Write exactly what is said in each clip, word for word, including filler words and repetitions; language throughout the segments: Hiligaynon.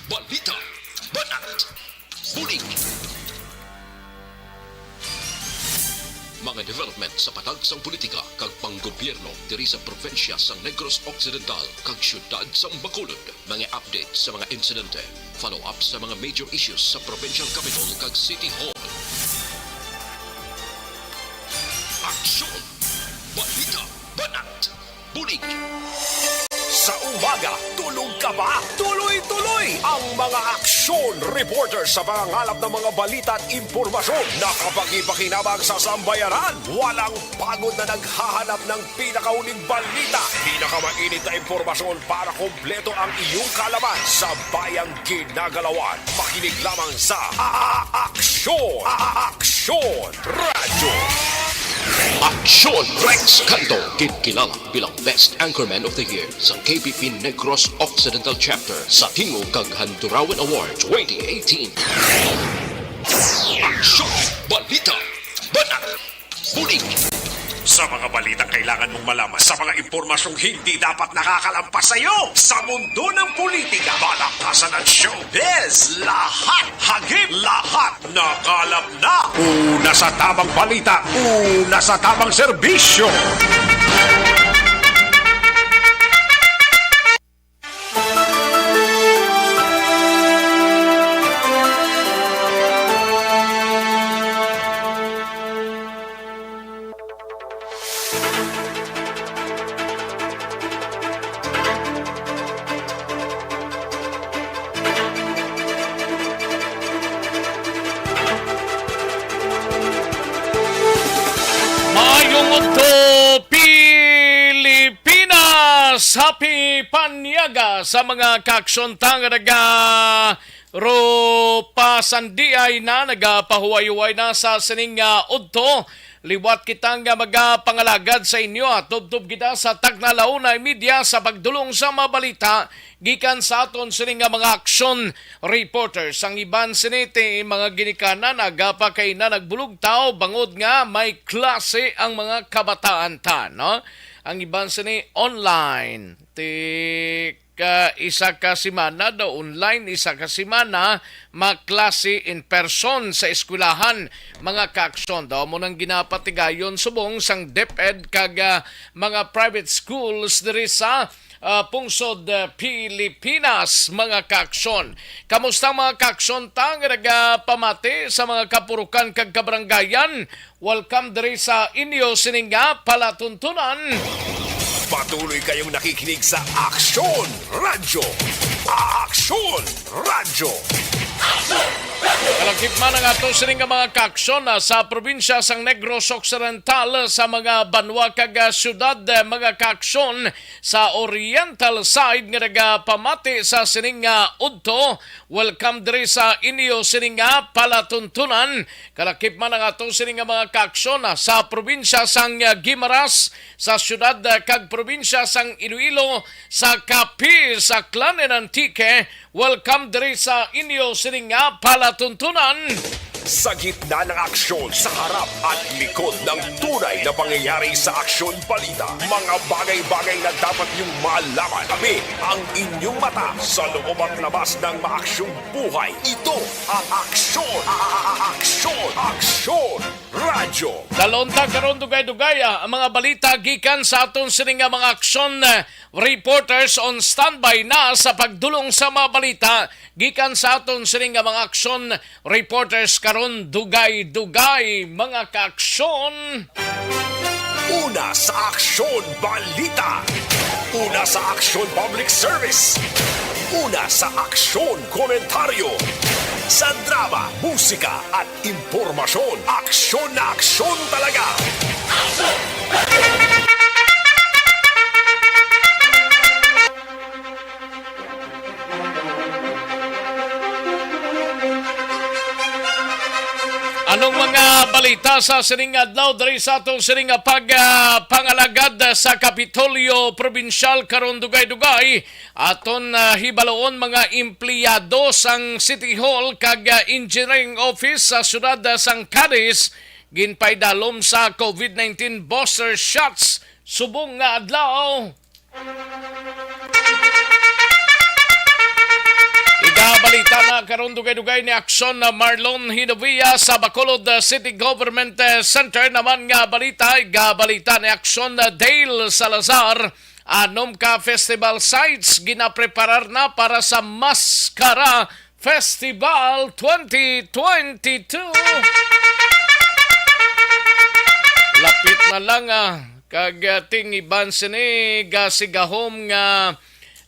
Balita, banat, bulig. Mga development sa patag sang politika kag panggobyerno diri sa probinsya sang Negros Occidental kag siyudad sang Bacolod. Mga update sa mga insidente, follow-up sa mga major issues sa provincial capital kag city hall. Aksyon! Balita, banat, bulig. Sa umaga, tulog ka ba? Tuloy-tuloy ang mga aksyon reporter sa pangangalap ng mga balita at impormasyon na kapakipakinabang sa sambayanan. Walang pagod na naghahanap ng pinakahuling balita, pinakamainit na impormasyon para kompleto ang iyong kaalaman sa bayang ginagalawan. Makinig lamang sa A-, A-, Aksyon! A-, A-, Aksyon Radyo! Aksyon Rex Canto, ginkilala bilang Best Anchorman of the Year sa K P P Negros Occidental Chapter sa tingog kag Handurawan Award twenty eighteen. Aksyon! Balita! Banat! Bulig! Sa mga balitang kailangan mong malaman, sa mga impormasyong hindi dapat nakakalampas sa iyo, sa mundo ng politika, balakasan at showbiz, lahat hagip, lahat nakalap na. Una sa tamang balita, una sa tamang serbisyo. Maayong udto, Pilipinas! Happy Panyaga sa mga kaaksyon ta nga naga-, ro-, pasandiay na, nagapahuway-huway na sa sining, ah, udto. Liwat kita nga magapangalagad sa inyo, ah. Tubtob kita sa takna la una y media sa pagdulong sa mga balita gikan sa aton sini nga mga aksyon reporters. Ang iban sini ti mga ginikanan, nagapakaina, nagbulugtaw bangod nga may klase ang mga kabataan ta, no? Ang iban sini online, ti ka isa ka semana daw online, isa ka semana maklase in person sa eskwelahan, mga kaaksyon. Daw mo nang ginapatigayon subong sang DepEd kag, ah, mga private schools diri sa, ah, pungsod, ah, Pilipinas, mga kaaksyon. Kamusta, mga kaaksyon, ta nga nagapamati sa mga kapurukan kag kabaranggayan? Welcome diri sa inyo sini nga palatuntunan. Patuloy kayong nakikinig sa Aksyon Radyo. Aksyon Radyo. Kalakip man ang ato sini nga mga kaaksyon, ah, sa probinsya sang Negros Occidental, sa mga banwa kag, ah, syudad, ah, mga kaaksyon sa Oriental side nga nagapamati sa sining nga udto. Welcome diri sa inyo sini nga palatuntunan. Kalakip man ang ato sini nga mga kaaksyon, ah, sa probinsya sang, ah, Guimaras, sa syudad, ah, kag probinsya sang Iloilo, sa Capiz, Aklan and Antique. Welcome diri sa inyo sini nga palatuntunan. Sa gitna ng aksyon, sa harap at likod ng tunay na pangyayari sa aksyon balita, mga bagay-bagay na dapat niyong malaman. Kami ang inyong mata sa loob at labas ng maaksyong buhay. Ito ang Aksyon, a-, a-, a-, Aksyon, Aksyon Radyo. Dalon ta karon dugay-dugay, ah, ang mga balita gikan sa aton sini nga mga aksyon, eh, reporters on standby na sa pagdulong sa mga balita gikan sa aton sini nga mga aksyon reporters karon dugay-dugay, mga kaaksyon. Una sa Aksyon Balita. Una sa Aksyon Public Service. Una sa Aksyon Komentaryo. Sa drama, musika, at impormasyon, aksyon na aksyon talaga. Anong mga balita sa sining adlaw diri sa atong sining nga pag, ah, pangalagad sa Kapitolyo Probinsyal karon dugay-dugay? Aton, ah, hibaloon mga empleyado sang City Hall kag, ah, Engineering Office sa siyudad, ah, sang Cadiz ginpaidalom sa COVID nineteen booster shots subong nga adlaw. Iga-, Balita na karon, dugay-dugay ni Aksyon na Marlon Hinovia sa Bacolod, uh, City Government, uh, Center. Naman nga balita, gabalita ni Aksyon na Dale Salazar. Anom ka festival sites ginapreparar na para sa Maskara Festival twenty twenty-two. Lapit na lang, ah, kag, ah, tingiban sini gasigahom nga,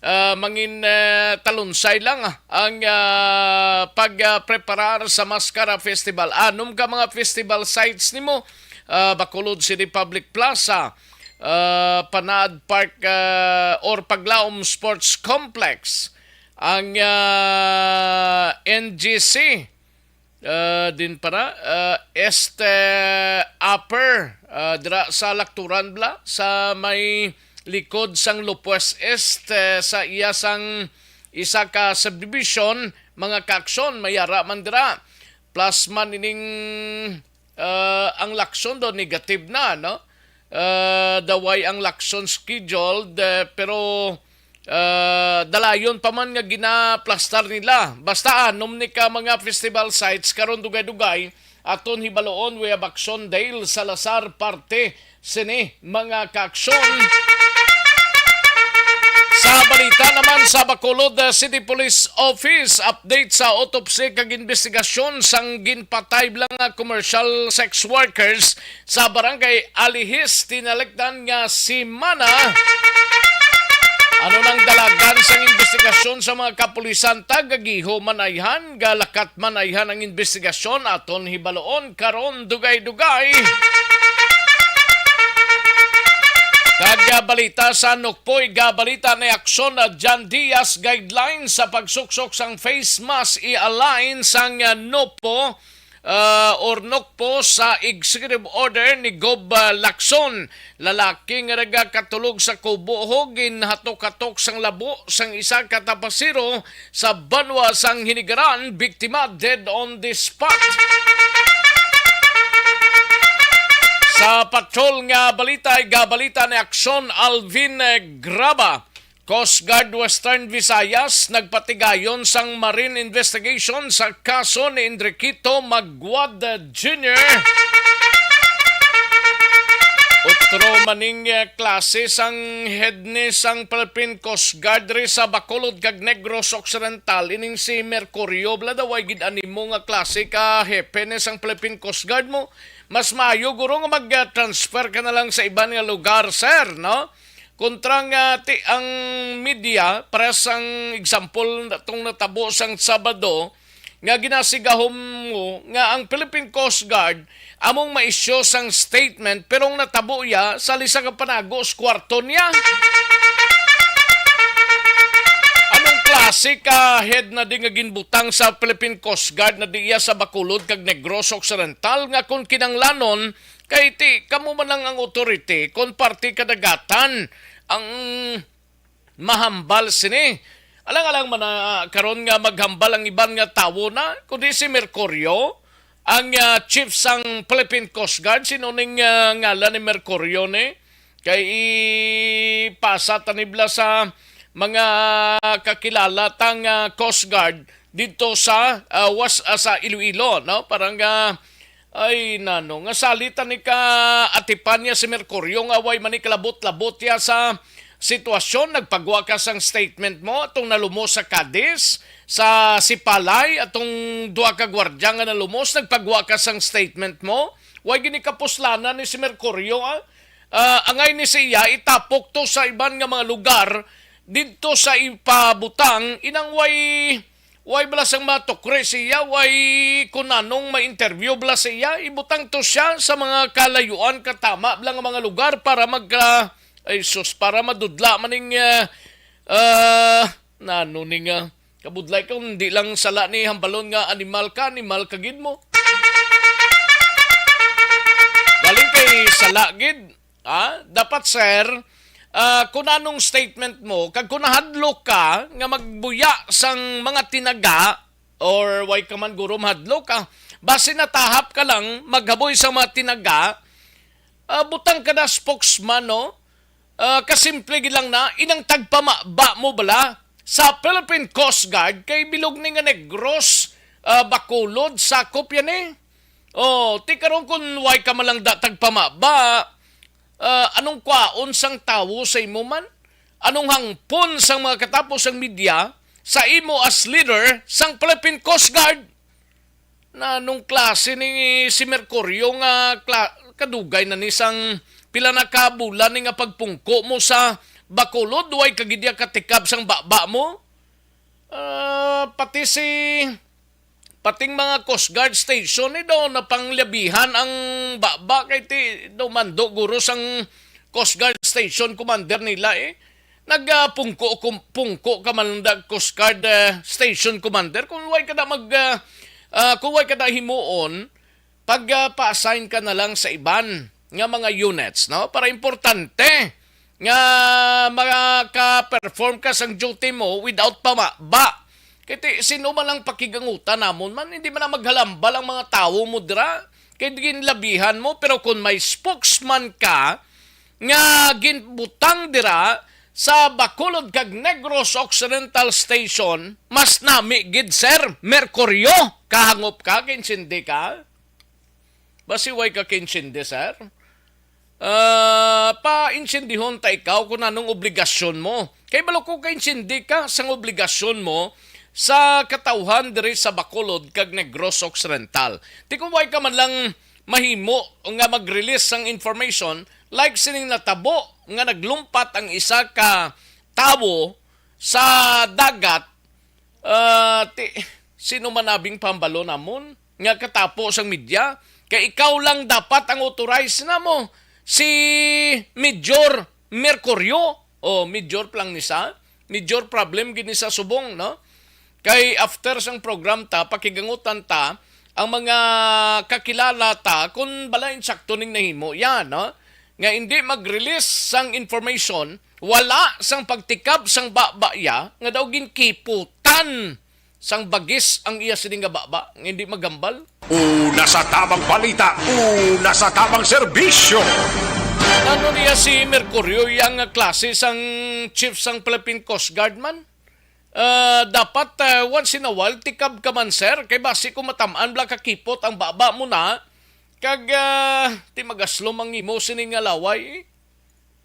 ah, mangin, ah, talunsay lang, ah, ang, ah, pag, ah, preparar sa Maskara Festival. Anom ka mga festival sites nimo, ah, Bacolod City Public Plaza, ah, Panaad Park, ah, or Paglaom Sports Complex, ang, ah, N G C, ah, din para, ah, East, eh, Upper, ah, dira sa Lactoran bala, sa may likod sang Lopez East, eh, sa iya sang isa ka subdivision, mga kaaksyon, may ara man dira. Plus man ining, ah, ang Lacson do negative na, no? Ah, daway ang Lacson scheduled, eh, pero, ah, dalayon pa man nga ginaplastar nila. Basta anom ni ka mga festival sites karon, dugay-dugay, aton hibaloon, we have Aksyon Dale Salazar, parte sini, mga kaaksyon. Sa balita naman sa Bacolod, uh, City Police Office, update sa autopsy kag investigasyon sang ginpatay bala nga commercial sex workers sa Barangay Alihis, tinalikdan nga semana. Ano nang dalagan sang investigasyon sa mga kapulisan? Tagagiho man ayhan, galakat man ayhan ang investigasyon, aton hibaloon karon, dugay-dugay. Kag, ah, balita sa Nukpoy, gabalita ni Aksyon, ah, John Diaz, guidelines sa pagsuksok sang face mask i-align sang, ah, NOPO, ah, or NOCPO sa executive order ni Gob, ah, Lacson. Lalaki nga nagakatulog sa kubo ho ginhatok-hatok sang labo sang isa ka tapasero sa banwa sang Hinigaran, biktima dead on the spot. Sa patrol nga balita, gabalita ni Aksyon Alvin, eh, Graba. Coast Guard Western Visayas nagpatigayon sang marine investigation sa kaso ni Enriquito Maguad Junior. Otro maning, eh, klase sang head ni sang Philippine Coast Guard diri sa Bacolod kag Negros Occidental, ining si Mercurio. Bala daw ay gid animo nga klase ka hepe ni sang Philippine Coast Guard mo. Mas maayo guro nga mag-transfer ka na lang sa iban nga lugar, sir, no? Kontra nga ti ang media, para sang example, atong natabo sang Sabado, nga ginasigahom mo nga ang Philippine Coast Guard among ma-issue sang statement, pero ang natabo iya sa lisa ka panago sa kwarto niya. Anong klase ka head na di nga ginbutang sa Philippine Coast Guard na di iya sa Bacolod kag Negros Occidental nga kung kinanglanon kay ti kamo man lang ang authority kung parte kadagatan ang mahambal sini. Alang-alang man na karon nga maghambal ang iban nga tawo na, kundi si Mercurio, ang, ah, chief sang Philippine Coast Guard. Sino ning, ah, ngalan ni Mercurio ni? Kay ipasa ta ni bala sa mga kakilala tang, ah, Coast Guard dito sa, ah, was, ah, sa Iloilo, no? Parang, ah, ay, nano, nga salit ni ka Atipan niya si Mercurio nga way man ni kalabot-labot ya sa sitwasyon. Nagpagwa ka sang statement mo atong nalumos sa Cadiz, sa Sipalay, atong duha ka gwardiya nga nalumos, nagpagwa ka sang statement mo. Way gini kapuslanan ni si Mercurio, ah. Ah, angay ni siya, itapok to sa iban nga mga lugar, didto sa ipabutang, inang way Way bala sang matukri siya, way kunanong ma-interview bala siya, ibutang to siya sa mga kalayuan, katama bala nga mga lugar para mag, ah, ay sus, para madudla man ning, ah, ah, nano ni nga kabudlay ka, hindi lang sala ni hambalon nga animal ka, animal ka gid mo. Galing kay sala gid. Ah, dapat, sir, ah, kung anong statement mo, kag kung nahadlok ka nga magbuya sang mga tinaga, or way ka man guro mahadlok ka, basi natahap ka lang maghaboy sa mga tinaga, ah, butang ka na spokesman, no? Ah, kasimple gid lang na, inang tagpamaba mo bala, sa Philippine Coast Guard, kay bilog ni nga Negros, ah, Bacolod, sakop yan eh. Oh, ti karon kun way ka man lang da tagpamaba, ah, anong kwaon sang tawo sa imo man? Anong hangpon sang mga katapos sang media sa imo as leader sang Philippine Coast Guard? Na anong klase ni si Mercurio nga kla-, kadugay na ni sang pila na ka bulan ni nga pagpungko mo sa Bacolod, way ka gid ya katikab sang baba mo? Ah, pati si, pating mga Coast Guard station ni daw napanglabihan ang baba kay ti daw mando guro sang Coast Guard station commander nila eh. Nagapungko kum-, pungko ka man da Coast Guard, ah, station commander kung way ka na mag, ah, ah, kung way ka na himuon, pag, ah, pa-assign ka na lang sa iban nga mga units, no? Para importante nga maka-perform ka sang duty mo without pamaba. Kay ti, sino man ang pakigangutan namon man, hindi man na maghalambal ang mga tawo mo dira. Kay ginlabihan mo, pero kung may spokesman ka nga ginbutang dira sa Bacolod kag Negros Occidental Station, mas nami gid, Sir Mercurio. Kahangop ka, kinsindi ka? Basi way ka kinsindi, sir? Ah, painsindihon ta ikaw kung anong obligasyon mo. Kay balo ko kainsindi ka sang obligasyon mo sa katawhan diri sa Bacolod kag Negros Occidental. Ti kung way ka man lang mahimo nga mag-release sang information, like sining natabo nga naglumpat ang isa ka tawo sa dagat, ah, ti, sino man abing pambalo namon nga katapo sang media? Kay ikaw lang dapat ang authorized namo, si Major Mercurio. O, major pa lang ni sa, major problem gid ni sa subong, no? Kay after sang program ta, pakigangutan ta ang mga kakilala ta kung bala insakto ning nahimo yan, no? Nga hindi mag-release sang information, wala sang pagtikab sang baba iya nga daw ginkiputan sang bagis ang iya sini nga baba nga hindi magambal. Una sa tamang balita, una sa tamang serbisyo. Ano niya si Mercurio yang klase sang chief sang Philippine Coast Guard man? Ah, dapat, ah, once in a while tikab ka man, sir, kay basi kung matam-an bala kakipot ang baba mo na, kag, ah, ti magaslom ang imo sini nga laway.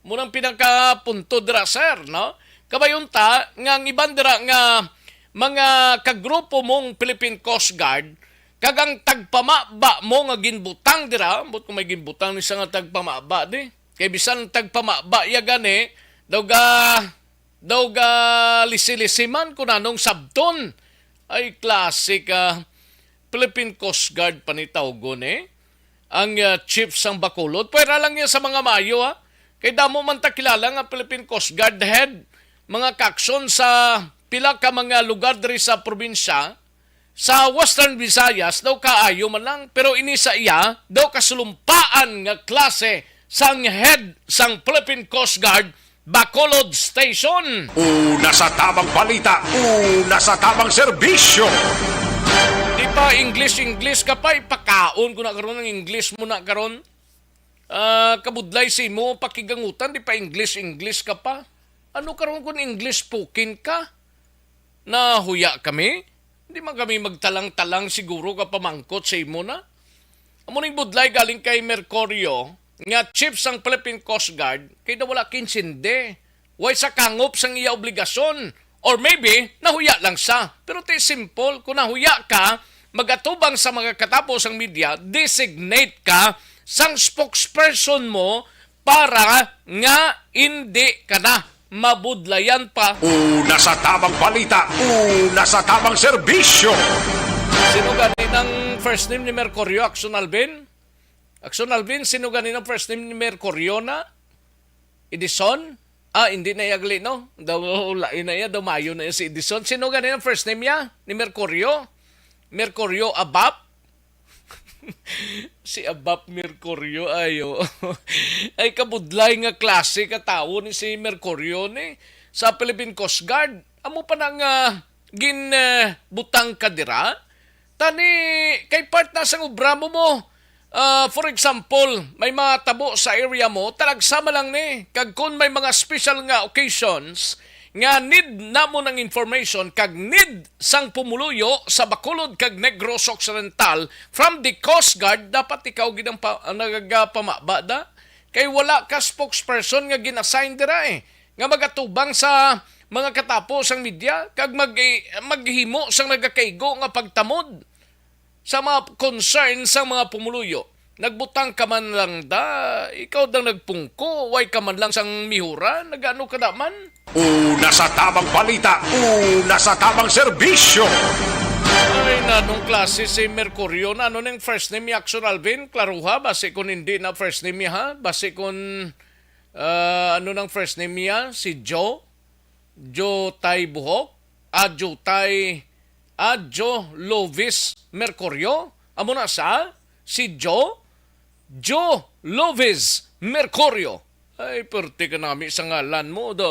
Mo nang pinakapunto dira, sir, no? Kabayon ta nga ang iban dira nga mga kagrupo mong Philippine Coast Guard, kag ang tagpamaba mo nga ginbutang dira, ambot kung may ginbutang ni sa nga tagpamaba di. Kay bisan tagpamaba ya gani, daw ga, daw ga lisi-lisi man kung anong sabton. Ay, klase ka Philippine Coast Guard pa ni tawgon eh. Ang, ah, chief sang Bacolod. Pwera lang yan sa mga maayo, ha? Kay damo man ta kilala nga Philippine Coast Guard head, mga kaksyon sa pila ka mga lugar diri sa probinsya, sa Western Visayas, daw kaayo man lang. Pero ini sa iya, daw kasulumpaan nga klase sang head sang Philippine Coast Guard, Bacolod Station. Una sa tamang balita, una sa tamang serbisyo. Di pa English, English ka pa, ipakaon ko na karon ang English mo na karon. Ah, kabudlay sa imo pakigangutan, di pa English, English ka pa. Ano karon kung English pukin ka? Nahuya kami? Di man kami magtalang-talang siguro ka pamangkot sa imo na. Amo ning budlay galing kay Mercurio nga chief sang Philippine Coast Guard kay daw wala kinsindi. Way sa kangop sang iya obligasyon. Or maybe, nahuya lang sa. Pero ti simple, kung nahuya ka, magatubang sa mga katapo sang media, designate ka sang spokesperson mo para nga indi ka na mabudlayan pa. Una sa tamang balita, una sa tamang serbisyo. Sino gani nang first name ni Mercurio? Action Alvin? Action Alvin, sino gani nang first name ni Mercurio na? Edison? Ah, hindi na iya gali, no? Daw, lain na iya, daw maayo na iya si Edison. Sino gani ang first name niya? Ni Mercurio? Mercurio Abap? Si Abap Mercurio, ayo. Ay, kabudlay nga klase ka tawo ni si Mercurio ni sa Philippine Coast Guard. Amo pa na nga gin, eh, butang ka dira? Tani, kay part na sang obra mo mo. Ah, for example, may mga tabo sa area mo, talagsa man lang ni. Kag kung may mga special nga occasions, nga need namon ang information kag need sang pumuluyo sa Bacolod kag Negros Occidental from the Coast Guard, dapat ikaw gid ang pa, ang nagapamaba da. Kay wala ka spokesperson nga gin-assign dira, eh, nga magatubang sa mga katapo sang media kag mag, maghimo sang nagakaigo nga pagtamod sa mga concern sang mga pumuluyo. Nagbutang ka man lang da, ikaw dang nagpungko, way ka man lang sang mihura, nagano ka da man? Una sa tamang balita, una sa tamang serbisyo. Ay, nanong klase si Mercurio? Na, ano ning first name ni Action Alvin? Klaruha, basi kung hindi na first name niya, ha? Basi kung, ah, ano nang first name niya? Si Joe? Joe Tay Buhok? Ah, Joe Tay, ah, Joe Lovis Mercurio? Amo na sa? Si Joe? Joe Lovis Mercurio. Ay, perti ka nami sa ngalan mo, do.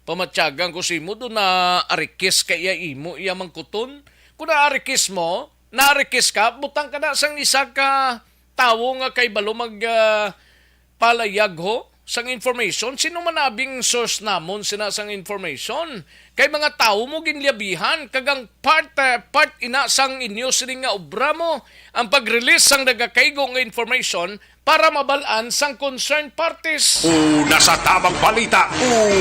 Pamatyagan ko si mo, do, na arikis ka iya imo, iya mangkuton. Kung naarikis mo, naarikis ka, butang ka na sang isa ka tawo nga kay balo mag, ah, palayag ho sang information. Sino man abing source namon sina sang information? Kay mga tawo mo ginliabihan, kag ang part, ah, part ina sang inyo sini nga obra mo, ang pag-release sang nagakaigo nga information para mabal-an sang concerned parties. Una sa tamang balita,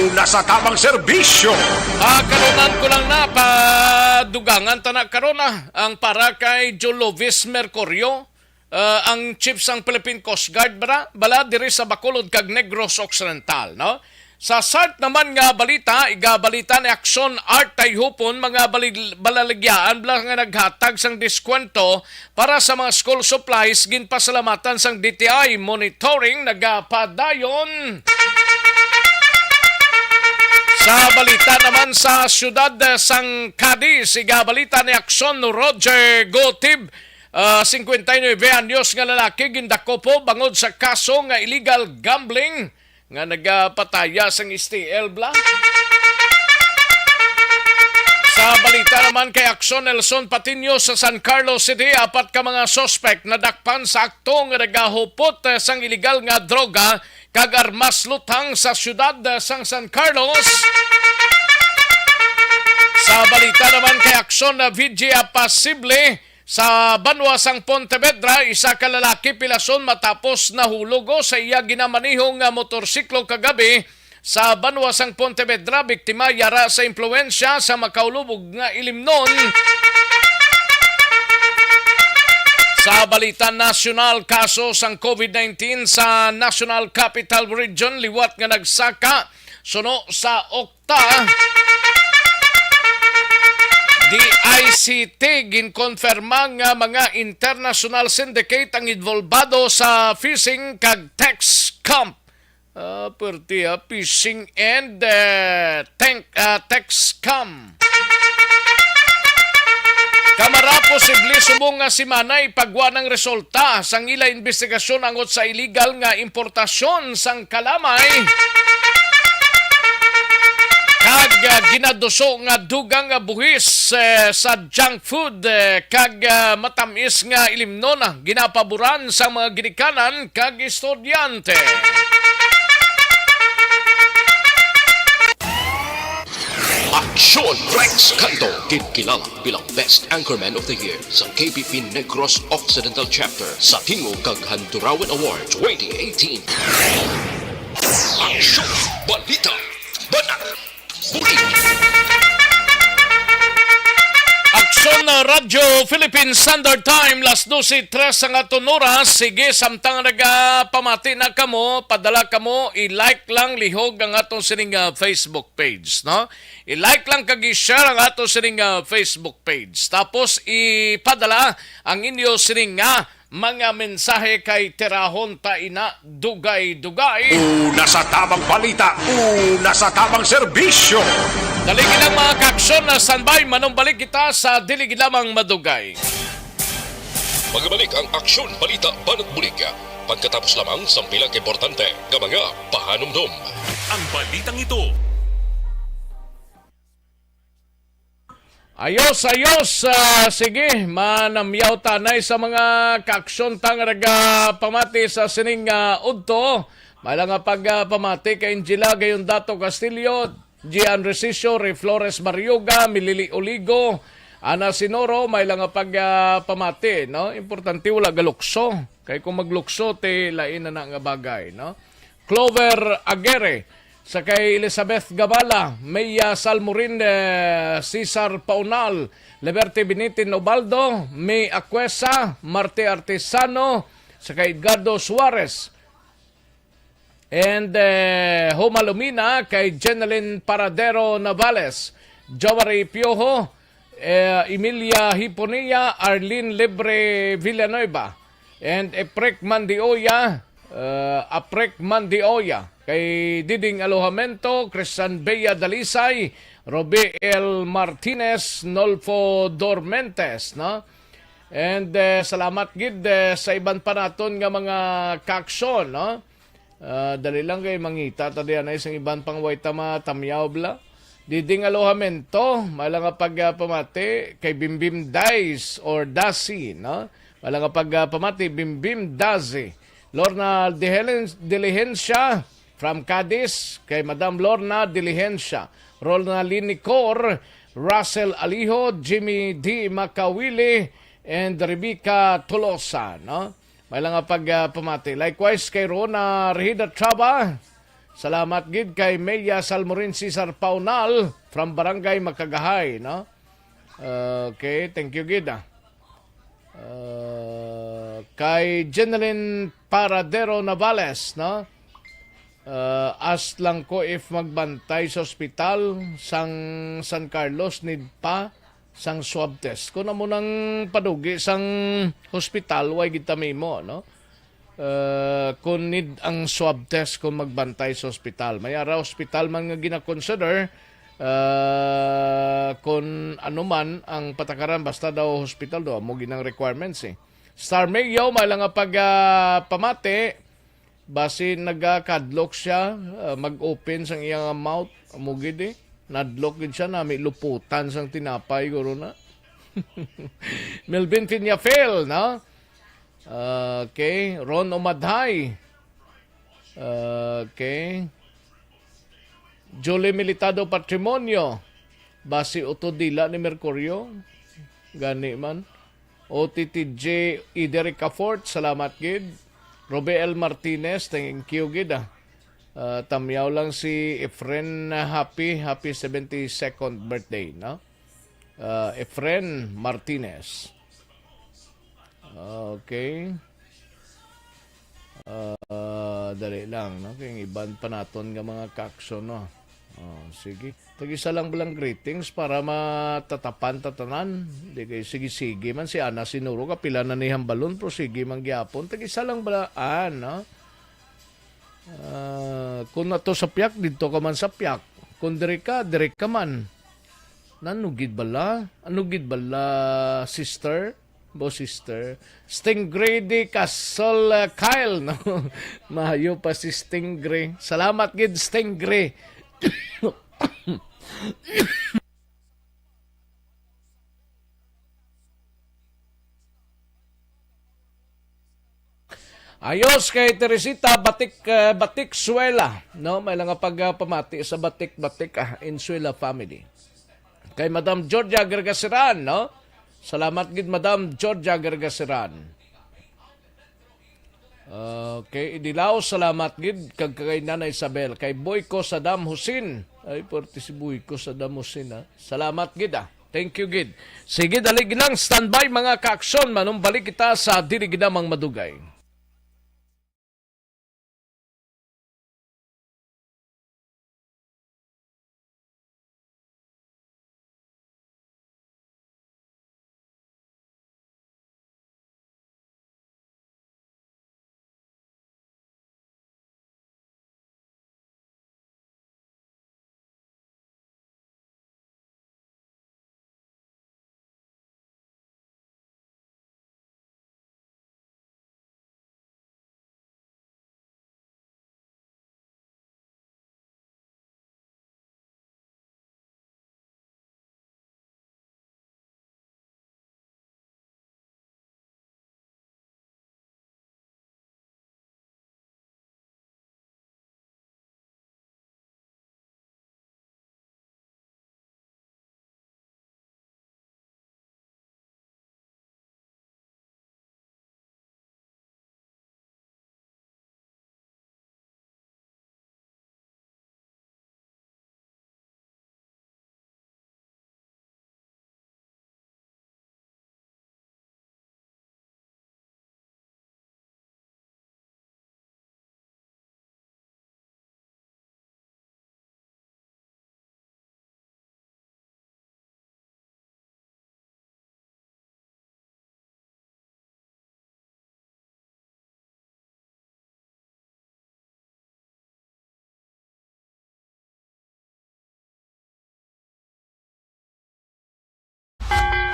una sa tamang serbisyo. Ah, karunan ko lang na, padugangan ta na karon, ah, ang para kay Jolovis Mercurio, ah, ang chief sang Philippine Coast Guard, bala, bala diri sa Bacolod kag Negros Occidental, no? Sa sart naman nga balita, igabalita ni Action Art Tayhupon, mga bali-, balaligyaan bala nga naghatag sang diskwento para sa mga school supplies, ginpasalamatan sang D T I monitoring nagapadayon. Sa balita naman sa siyudad, eh, sang Cadiz, igabalita ni Action Roger Gotib, ah, singkwenta y nuebe anyos nga lalaki gindakop bangod sa kaso nga illegal gambling nga nagapataya sang S T L bala. Sa balita naman kay Action Nelson Patiño sa San Carlos City, apat ka mga suspect nadakpan sa akto nga nagahupot, eh, sang iligal nga droga kag armas lutang sa siyudad, eh, sang San Carlos. Sa balita naman kay Action na V G A Pasible, sa banwa sang Pontevedra, isa ka lalaki pilason matapos nahulog sa iya ginamaniho nga motorsiklo kagabi sa banwa sang Pontevedra. Biktima yara sa impluwensya sa makaulubog nga ilimnon. Sa balita nasyonal, kaso sang COVID nineteen sa National Capital Region liwat nga nagsaka suno sa ta. D I C T ginkonfirma nga mga international syndicate ang involbado sa phishing kag tax scam. Ah, perti, ah, phishing and, eh, tank, ah, tax scam. Kamara, posible subong nga semana ipagwa ang resulta sang ila investigasyon angot sa illegal nga importasyon sang kalamay kag, ah, ginaduso nga dugang nga buhis, eh, sa junk food, eh, kag, ah, matamis nga ilimnon, ah, ginapaboran sa mga ginikanan kag estudyante. Aksyon Rex Canto, ginkilala bilang Best Anchorman of the Year sa K P P Negros Occidental Chapter sa Tingog kag Handurawan Award twenty eighteen. Aksyon, balita, banat, bulig. Aksyon na Radyo Philippine Standard Time, las dose tres ang aton oras. Sige, samtang nagapamati na kamo, padala kamo, i-like lang lihog ang aton sining, ah, Facebook page, no? I-like lang kag i-share ang ato sining, ah, Facebook page. Tapos ipadala ang inyo sining nga mga mensahe kay tirahon ta ina dugay-dugay. Una sa tamang balita, una sa tamang serbisyo. Dali lang, mga kaaksyon, na standby, manumbalik kita sa dili gid lamang madugay. Magabalik ang Aksyon, Balita, Banat, Bulig pagkatapos lamang sang pila ka importante nga mga pahanumdom. Ang balitang ito. Ayos, ayos. Ah, sige, manamyaw tanay sa mga kaaksyon ta nga nagapamati sa sining, ah, udto. May lang nga pagpamati kay Angela Gayondato Castillo, Gian Resicio, Ray Flores Barrioga, Milili Oligo, Ana Sinoro, may lang nga pag, ah, pamati, no? Importante wala galukso. Kay kung maglukso, ti lain na na nga bagay, no? Clover Aguirre, sa kay Elizabeth Gabala, Maya Salmorin, eh, Cesar Paunal, Liberte Binitin Ubaldo, May Acuesa, Marte Artisano, sa kay Edgardo Suarez, and, eh, Homa Lumina, kay Jeneline Paradero Navales, Jowari Piojo, eh, Emilia Hiponia, Arlene Libre Villanueva, and Eprek Mandioya, eh, Aprek Mandioya, kay Diding Alojamento, Christian Bea Dalisay, Robiel Martinez, Nolfo Dormentes, no? And, eh, salamat gid, eh, sa iban pa naton nga mga kaaksyon, no? Ah, dali lang kay mangita ta diyan ay sang iban pang way ta matamyaw bala. Diding Alojamento, may lang nga pag, ah, pamati kay Bimbim Dice or Dasi, no? May lang nga pag, ah, pamati, Bimbim Dazi. Lorna Dihelen-, Diligencia from Cadiz, kay Madam Lorna Diligencia. Lorna Linicor, Russell Alijo, Jimmy D. Makawili, and Rebecca Tolosa, no? May lang nga pag, ah, pamati. Likewise kay Rona Rehida Traba. Salamat gid kay Melia Salmorin Cesar Paunal from Barangay Makagahay, no? Okay, thank you gid, ah. Ah, kay Jeneline Paradero Navales, no? Ah, ask lang ko if magbantay sa ospital sang San Carlos need pa sang swab test. Kung amo nang padugi sang hospital, way gid ta mahimo, no? Ah, kung need ang swab test kung magbantay sa ospital. May ara ospital man nga gina-consider, ah, kung ano man ang patakaran, basta daw hospital daw, amo gid ang requirements eh. Star Mayo, may lang nga pag, ah, pamati, basi nagakadlok siya, ah, mag-open sang iyang mouth, amo gid eh. Nadlok gid siya, nami luputan sang tinapay, guro na. Melvin Peñafiel, no? Okay, Ron Umadhay. Okay. Julie Militado Patrimonio. Basi utod dila ni Mercurio. Gani man. O T T J Iderica Fort, salamat gid. Robel Martinez, thank you gid, ah. Ah, tamyaw lang si Efren, ah, happy, happy seventy-second birthday, no? Ah, Efren Martinez. Okay. Ah, dali lang, no? Kay ang iban pa naton nga mga kaaksyon, no? Oh, sige. Tag-isa lang balang greetings para matatapan ta tanan. Di kay sige-sige man si Ana Sinuro, kapila na ni hambalon, pero sige man gyapon. Tag-isa lang bala, ah, no? Ah, kung ato sa piyak, didto ka man sa piyak. Kung diri ka, diri ka man. Nano gid bala? Ano gid bala, sister? Bo sister. Stingray di Castle, uh, Kyle, no? Mayo pa si Stingray. Salamat gid, Stingray. Ayos kay Teresita Batik, eh, Batik Suela, no? May lang nga pag, ah, pamati sa Batik Batik, ah, Insuela family. Kay Madam Georgia Gargasiran, no? Salamat gid, Madam Georgia Gargasiran. Okay, Idilaw, salamat gid kag kay Nana Isabel, kay Boyko Saddam Hussein. Ay, porte si Boyko Saddam Hussein, ha. Salamat gid, ah. Thank you gid. Sige, dali lang, standby, mga kaaksyon, manumbalik kita sa dili ginamang madugay.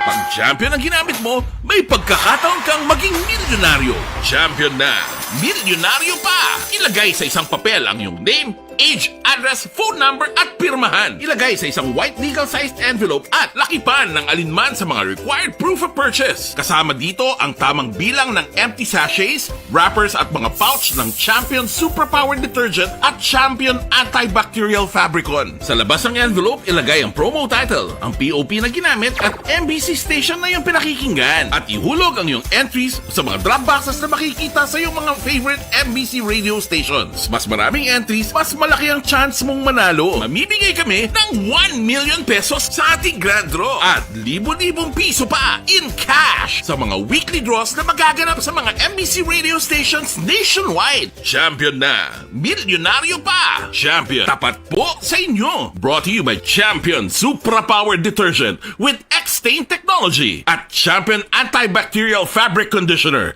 Pag champion ang ginamit mo, may pagkakataon kang maging milyonaryo. Champion na, milyonaryo pa! Ilagay sa isang papel ang iyong name, age, address, phone number, at pirmahan. Ilagay sa isang white legal-sized envelope at lakipan ng alinman sa mga required proof of purchase. Kasama dito ang tamang bilang ng empty sachets, wrappers at mga pouch ng Champion Superpower Detergent at Champion Antibacterial Fabricon. Sa labas ng envelope, ilagay ang promo title, ang P O P na ginamit at M B C station na iyong pinakikinggan. At ihulog ang iyong entries sa mga drop boxes na makikita sa iyong mga favorite M B C radio stations. Mas maraming entries, mas malaki ang chance mong manalo. Mamimigay kami ng one million pesos sa ating grand draw at libo-libong piso pa in cash sa mga weekly draws na magaganap sa mga M B C radio stations nationwide. Champion na! Milyonaryo pa! Champion, tapat po sa inyo! Brought to you by Champion Supra Power Detergent with X-Stain Technology at Champion Antibacterial Fabric Conditioner.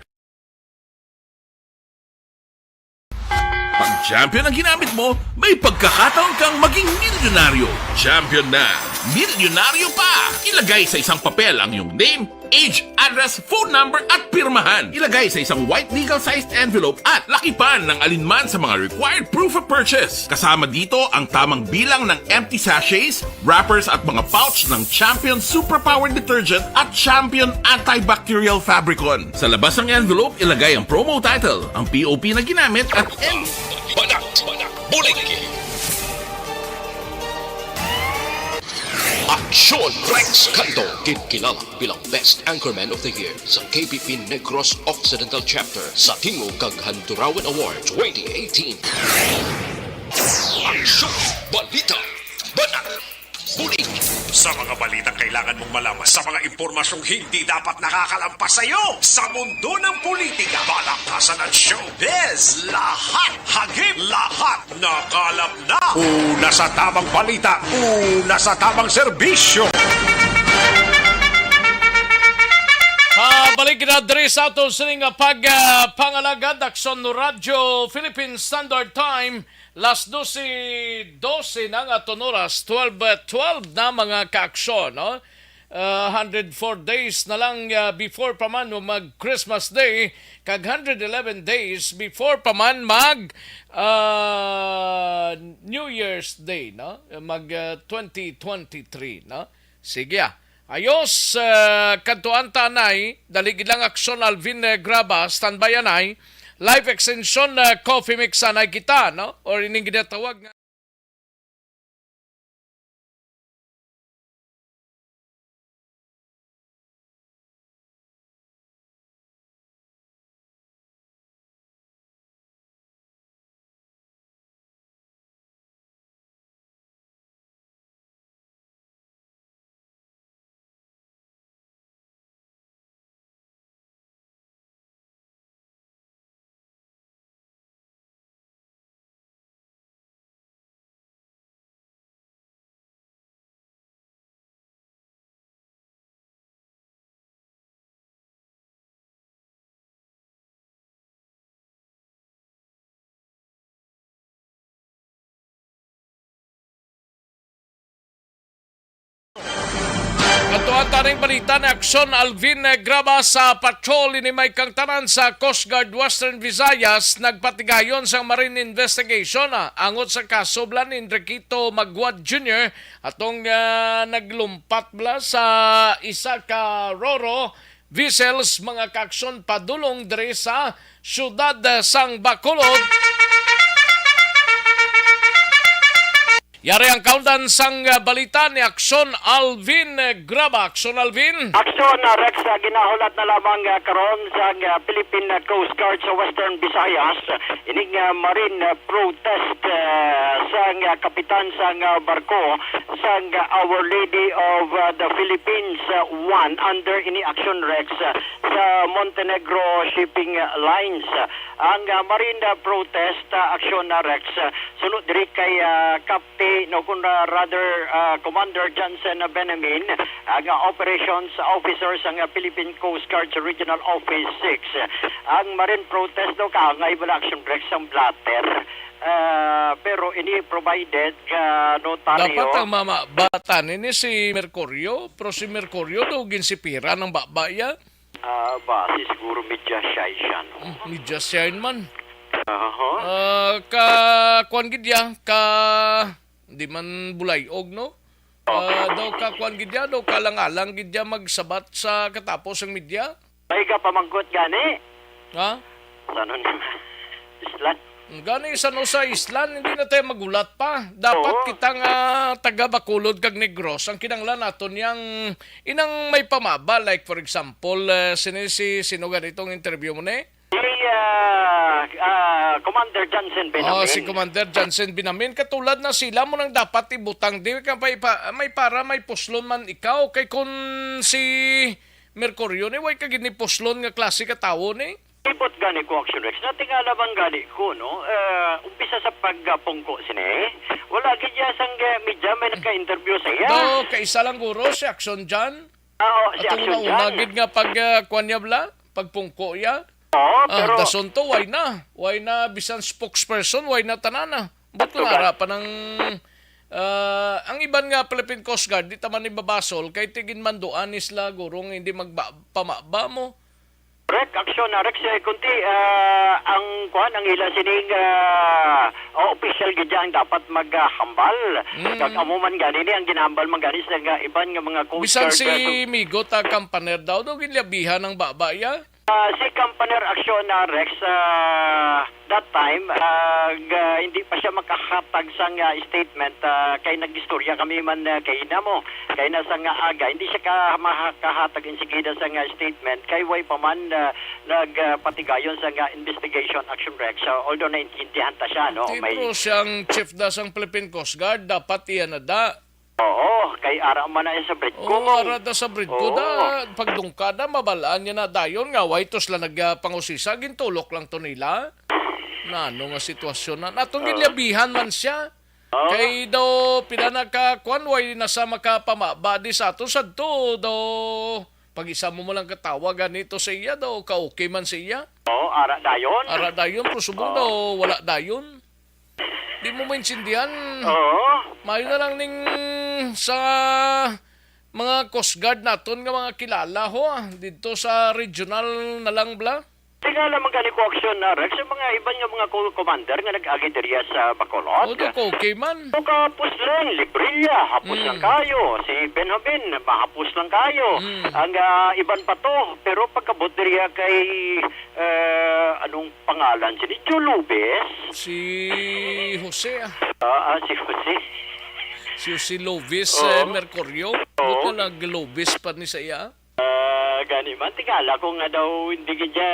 Pag Champion ang ginamit mo, may pagkakataon kang maging milyonaryo. Champion na! Milyonaryo pa! Ilagay sa isang papel ang iyong name, age, address, phone number, at pirmahan. Ilagay sa isang white legal-sized envelope at lakipan ng alinman sa mga required proof of purchase. Kasama dito ang tamang bilang ng empty sachets, wrappers, at mga pouch ng Champion Superpower Detergent at Champion Antibacterial Fabricon. Sa labas ng envelope, ilagay ang promo title, ang P O P na ginamit, at M- Banak, banak, bulig. Aksyon Rex Canto, ginkilala bilang Best Anchorman of the Year sa K P P Negros Occidental Chapter sa Tingog kag Handurawan Award twenty eighteen. Aksyon! Balita! Banak! Bulig! Sa mga balitang kailangan mong malaman, sa mga impormasyong hindi dapat nakakalampas sa iyo, sa mundo ng politika, palakasan at showbiz, lahat hagip, lahat nakalap na. Una sa tamang balita, una sa tamang serbisyo. Ah, balik na diri sa aton sining, ah, pag, ah, pangalagad, Aksyon Radyo Philippine Standard Time, las dose dose na nga aton oras, twelve, ah, twelve na, mga kaaksyon, no? Ah, hundred four days na lang, ah, before pa man mag Christmas Day, kag hundred eleven days before pa man mag, ah, New Year's Day, no? Mag, ah, twenty twenty-three, no? Sige, ah. Ayos, ah, kadtuan ta anay, dali gid lang, Aksyon Alvin, eh, Graba, standby anay. Live extension, ah, coffee mix anay kita, no? Or ining ginatawag nga Kadtuan ta ning balita ni Aksyon Alvin Graba. Sa patrol ini may kangtanan sa Coast Guard Western Visayas nagpatigayon sang marine investigation, ah, angot sa kaso bala ni Enriquito Maguad Junior atong, ah, naglumpat bala sa isa ka Roro vessels, mga kaaksyon, padulong diri sa siyudad, ah, sang Bacolod. Yari ang kaundan sang, ah, balita ni Aksyon Alvin, eh, Graba. Aksyon Alvin. Aksyon, ah, Rex, ah, ginahulat na lamang, ah, karon sang, ah, Philippine, ah, Coast Guard sa Western Visayas, ining, ah, marine, ah, protest, ah, sang, ah, kapitan sang, ah, barko sang, ah, Our Lady of, ah, the Philippines, ah, one under ini, Aksyon Rex, ah, sa Montenegro Shipping Lines. Ang, ah, marine, ah, protest, ah, Aksyon, ah, Rex, ah, suno diri kay, ah, Captain, no, kun, ah, rather, ah, Commander Johnson Benjamin, ang, ah, operations officer sang, ah, Philippine Coast Guard Regional Office six. Ang marine protest daw kaangay bala, Aksyon, Rex, sang blotter. Ah, Pero ini provided ka notaryo. Dapat ang mamabatan ini si Mercurio, pero si Mercurio daw ginsipiran ang baba iya. Ah, basi siguro media shy siya, no? Mm, media shy man. Aha. Ah, ka kuan gid ya, ka di man bulayog, no? Ah, daw ka kuan gid ya, daw kalang-alang gid ya magsabat sa katapos ang media. May ka pamangkot gani? Ha? Sa ano na? Islan? Gani sa no sa Islan, hindi na tayo magulat pa. Dapat Oo. kita nga taga Bacolod kag Negros, ang kinahanglan naton yang inang may pamaba, like for example, eh, sini si sino gani itong interview mo ni? Si, ah, ah, Commander Johnson Benamin. Oh, si Commander Johnson Benamin, katulad na sila mo nang dapat ibutang di ka pa ipa, may para may puslon man ikaw kay kun si Mercurio ni way ka gid ni puslon nga klase ka tawo ni. Ibot gani ko, Action Rex. Natingala man gani ko, no? Eh, umpisa sa pagpungko sini. Wala gid ya sang, eh, media may nagka-interview sa iya. Do, kaisa lang guro si Action John. Oo, si Atong Action nauna John. Gid nga pag, ah, kuwan niya bala, pagpungko iya. Oo, Ah, pero dason to, why na? Why na bisan spokesperson, why na tanana? But kung Tugan. Ara pa ng, ah, ang iban nga Philippine Coast Guard, di ta man ibabasol, kay tigin manduan ni sila, gurong hindi magba-, pamaba mo. Correct, action na, Rex, eh, kunti, ah, ang, kuwan, ang ila sining, ah, oh, official gid ang dapat maghambal. Mm. Kag amo man gani ni, ang ginahambal man gani sa nga iban nga mga Coast Bisan Guard, si ah, Migo ta kampaner daw, daw ginlabihan ang baba iya. Ah, si Kampaner Aksyon, ah, Rex, ah, that time, ah, g-, hindi pa siya makahatag sang, ah, statement, ah, kay nag-istorya kami man, ah, kay ina mo, kay na sa nga aga, hindi siya ka-, makahatag insigida sa nga statement, kay way pa man, ah, nag, ah, patigayon sa nga investigation, Action Rex. So, although naintindihan ta siya, no, Di, may pero siyang chief da sang Philippine Coast Guard, dapat iya na da. Oo, kay ara man na sa Britco, Oo, Mong. Ara da sa Britco Oo. Da, pagdungka da, mabalaan niya na dayon nga, way to sila nagpangusisa, gintulok lang to nila. Na ano nga sitwasyon na, natong Oo. Ginlabihan man siya. Oo. Kay daw, pila na ka, kwan, way na sa makapamaba di sa ato, sadto, daw, pag isa mo mo lang katawa, ganito sa iya, daw, ka-okay man sa iya. Oo, ara dayon. Ara dayon, pero subong Oo. Daw, wala dayon. Di mo maintindihan. Oo. Mayo na lang ning sa mga Coast Guard naton nga mga kilala ho, ah, didto sa regional na lang bala. Tingala man gani ko aksyon na, Rex, sa mga iban nga mga co-, commander nga nag-agi diriya sa Bacolod. O, do ko, okay man. O ka Pusling, Librilla, hapos Mm. lang kayo. Si Benjamin, mahapos lang kayo. Mm. Ang, ah, iban pa to, pero pagkabot diriya kay, eh, anong pangalan sini? Joe Lubis? Si Jose, ah. Ah, ah, si Jose. Si Jose Lubis, Oo. Eh, Mercurio. Oo. Buto nag-Lubis pa ni sa iya? Ah, gani man, tingala ko nga daw, hindi gid siya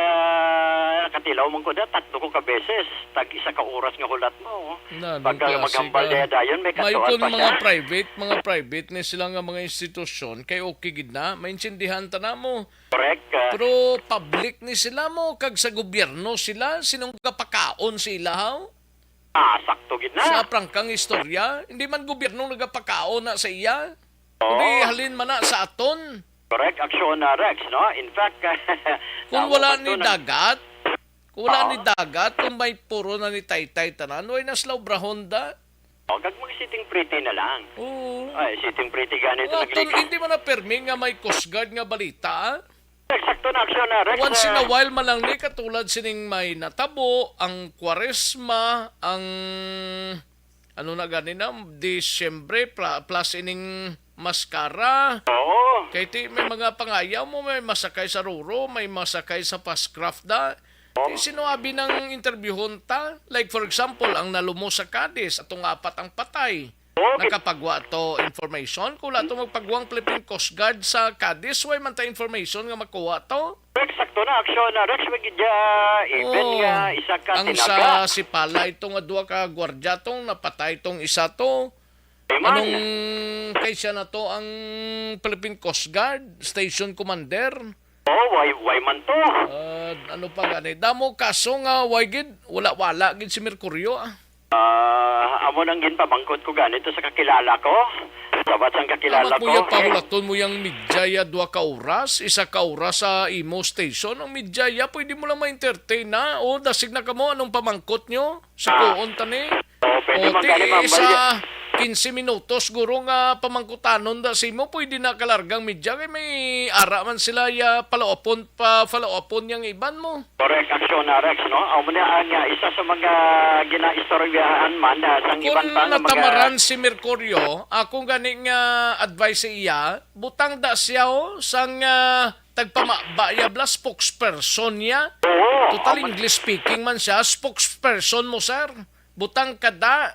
katilaw man ko da, tatlo ko ka beses. Tag isa ka oras nga hulat mo. Na, anong Pagka klase maghambal ka? Niya dayon, may May katuan kung pa mga siya. Private, mga private ni sila nga mga institusyon, kay okay gid na, maintindihan ta na mo. Correct, ah. Pero public ni sila mo, kag sa gobyerno sila, sinong gapakaon sa ilahaw? Ah, sakto gid na. Sa prangkang istorya, hindi man gobyerno nagapakaon na sa iya. Oo. Kundi halin man na sa aton. Correct, aksyon na, Rex, no? In fact, Kung tama wala man ni to, nag- dagat, kung wala Oo. Ni dagat, kung may puro na ni taytay tanan, way na sila obrahon da. O, kag mag-sitting pretty na lang. Oo. Ay, sitting pretty gani ito Nga, tol, naglikas. Hindi man na permi nga may Coast Guard nga balita, ah. Eksakto na aksyon na, Rex, Once in a ah. While man lang ni, katulad sining may natabo, ang Kwaresma, ang ano na gani na, Disyembre, pla-, plus ining maskara. Oo. Kay ti, may mga pangayaw mo, may masakay sa Roro, may masakay sa Pascraft da. Oo. Ti, sino abi nang interbyuhon ta? Like, for example, ang nalumo sa Cadiz, atong apat ang patay. Oo, gid- Nakapagwa to information? Kung wala to magpagwang Philippine Coast Guard sa Cadiz, way man ta information nga makuha to? Rex, sakto na, aksyon na, Rex, may gidya, even Oo. Nga isa ka Ang tinaga. Sa Sipala ito nga duha ka gwardya tong napatay tong isa to. Ay, man. Anong kay siya na to ang Philippine Coast Guard Station Commander? Oh, why, why man to? Ah, ano pa gani? Damo kaso nga, why gid? Wala, wala gid si Mercurio, ah. Ah, amo nang ginpamangkot ko ganito sa kakilala ko. Sabat sang kakilala Amat mo ko. Ya, pahulaton mo yang media ya dua ka oras, isa ka oras sa imo station. Ang media ya, pwede mo lang ma-entertain na. O, dasig na kamo, anong pamangkot nyo? Sukuon ta ni. Oh, pwede O, man ti gani, ma'am. Sa quince minutos, guro nga pamangkutanon da sa imo, pwede na kalargang media kay may ara man sila ya follow-upon, pa follow-upon yang iban mo. Correct, action, ah, Rex, no? Amo na ang, ah, isa sa mga ginaistoryahan man, ah, sang Kung iban pa nga mga natamaran si Mercurio, akong gani nga advice sa iya, butang da siya, oh, sang, ah, tagpamaba ya bala, spokesperson niya. Oo, Total amo. English speaking man siya, spokesperson mo, sir. Butang ka da.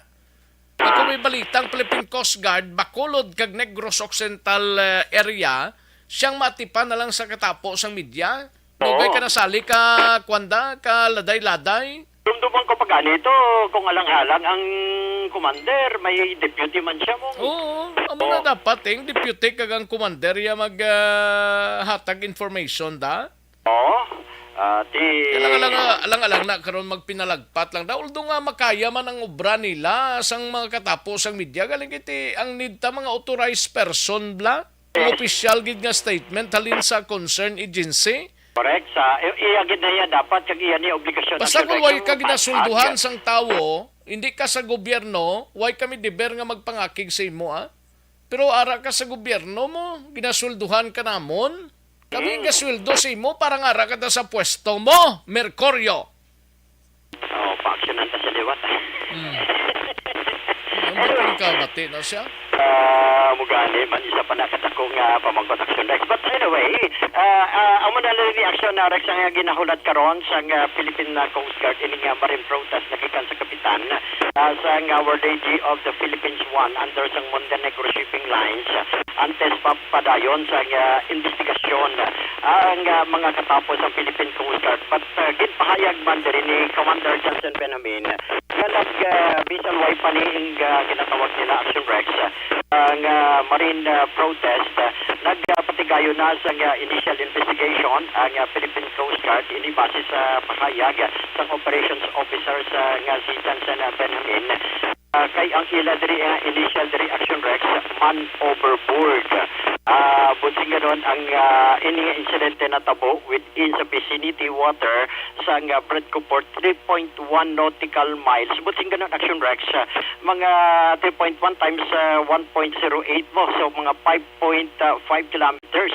Ako may balita ang Philippine Coast Guard, Bacolod kag Negros Occidental, eh, area, siyang maatipan na lang sa katapo sang media. Dugay Oo. ka nasali ka, kwanda, ka laday-laday. Dumduman ko pa gani to, kung alang-alang ang commander, may deputy man siya mo. Oo, amo na Oo. dapat, eh. Ang deputy kag ang commander ya mag, ah, hatag information da. Oo. Ah, ti Kailangan lang, ah, alang-alang na karon magpinalagpat lang da. Although nga makaya man ang obra nila sang mga katapo sang media, galing kiti ang need ta mga authorized person bala. Ang Yes. opisyal gid nga statement halin sa concern agency. Correct. Sa i- iya gid na iya dapat kag iya ni obligasyon Basta action kung way action ka ginasweldohan action. sang tawo, hindi ka sa gobyerno, way kami deber nga magpangakig sa imo, ah. Pero ara ka sa gobyerno mo, ginasweldohan ka namon. Kami Mm. gasweldo sa imo para nga ara ka ta sa pwesto mo, Mercurio. Oh, paaksyonan ta sa liwat. Hmm. Ano Anyway. ka bati na siya? Ah, mugani man isa pa na kadako nga pamangkot action Rex. But anyway, ah, ah, amo na lang ni action na Rex ang ginahulat karon sa nga Philippine, ah, Coast Guard ini nga marine protest nagikan sa kapitan, ah, sa nga Our Lady of the Philippines one under sang Montenegro Shipping Lines, ah, antes pa padayon sa nga investigasyon, ah, ang, ah, mga katapo sa Philippine Coast Guard. But, ah, ginpahayag man diri ni Commander Johnson Benjamin nga nag, ah, bisan way pa ni ang, ah, ginatawag nila Action Rex, ah, nga marine, ah, protest, ah, nagpatigayon na sa, ah, initial investigation ang, ah, Philippine Coast Guard ini base sa pahayag, ah, sang operations officer sa, nga si Johnson, ah, Benjamin. Ah, kay ang ila diri, ah, initial diri Action Rex, man overboard. Ah, bunsing ganon ang, ah, ini nga insidente natabo within sa vicinity water sang, ah, Bredco Port, three point one nautical miles. Bunsing ganon Action Rex, ah, mga three point one times, ah, one point zero eight mo. So, mga five point five kilometers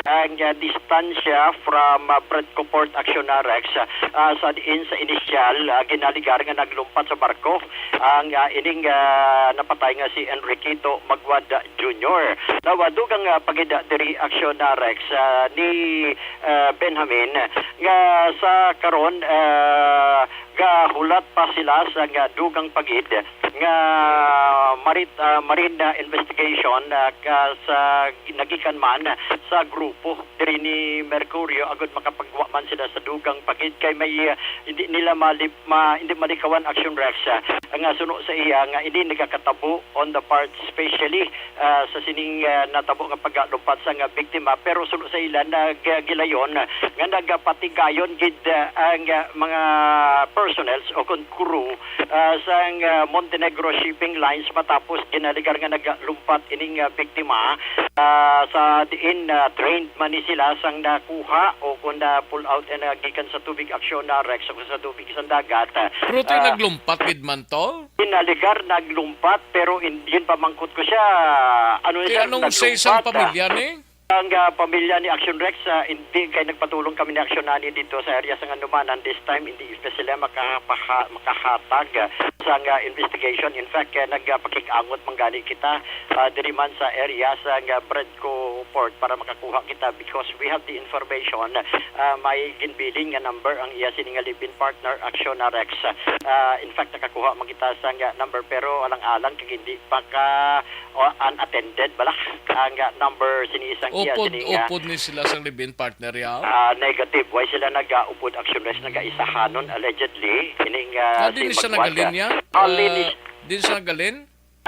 ang, ah, distansya from, ah, Bredco Port Action Rex, ah, sa diin sa inisyal, ah, ginaligar nga naglumpat sa barko ang, ah, ining, ah, napatay nga si Enriquito Maguad Junior. Nawa dugang, ah, pagid diri Action Rex, ah, ni, ah, Benjamin nga sa karon, ah, gahulat pa sila sa nga dugang pagid nga marit-, ah, marine, ah, investigation, ah, ka, sa nagikan man sa grupo diri ni Mercurio agud makapagwa man sila sa dugang pagid kay may, ah, hindi nila malip-, ma-, hindi malikawan Action Rex, ah, nga suno sa iya nga hindi nagakatabo on the part especially, ah, sa sining, ah, natabo nga pagalumpat sa nga biktima, pero suno sa ila nag-, ah, gilayon nga nagapatigayon gid, ah, ang, ah, mga personnels o kon crew, ah, sang, ah, Montenegro Shipping Lines matapos ginaligar nga nagalumpat ining, ah, biktima, ah, sa diin, ah, trained man ni sila sang nakuha o kon na pull out and, ah, gikan sa tubig aksyon na Rex o sa tubig sa dagat. Pero tayo Ah, naglumpat gid man to? Ginaligar naglumpat, pero in, yun pamangkot ko siya, ano Kay siya, anong say sang naglumpat, ah. pamilya ni? Ang, ah, pamilya ni Action Rex, ah, hindi kay nagpatulong kami ni Action Nani dito sa area sa Nganumanan. This time, hindi pa sila makapaha-, makahatag, ah, sa nga investigation. In fact, eh, nagpakig-angot man gani kita, ah, diri man sa area sa nga Bredco Port para makakuha kita because we have the information, ah, may ginbilin nga number ang iya sini nga live-in partner, Action Rex. Ah, in fact, nakakuha man kita sa nga number pero alang-alang kag hindi pa ka o unattended bala ang, ah, number sini isang iya Upod, sini nga upod ni sila sang live-in partner ya? Ah, negative. Why sila nag-, ah, upod Action Rex nagaisahanon allegedly? Ining, ah, Nga si din ni siya Magwad, nagalin ah, niya? Halin ni Ah, din siya nagalin?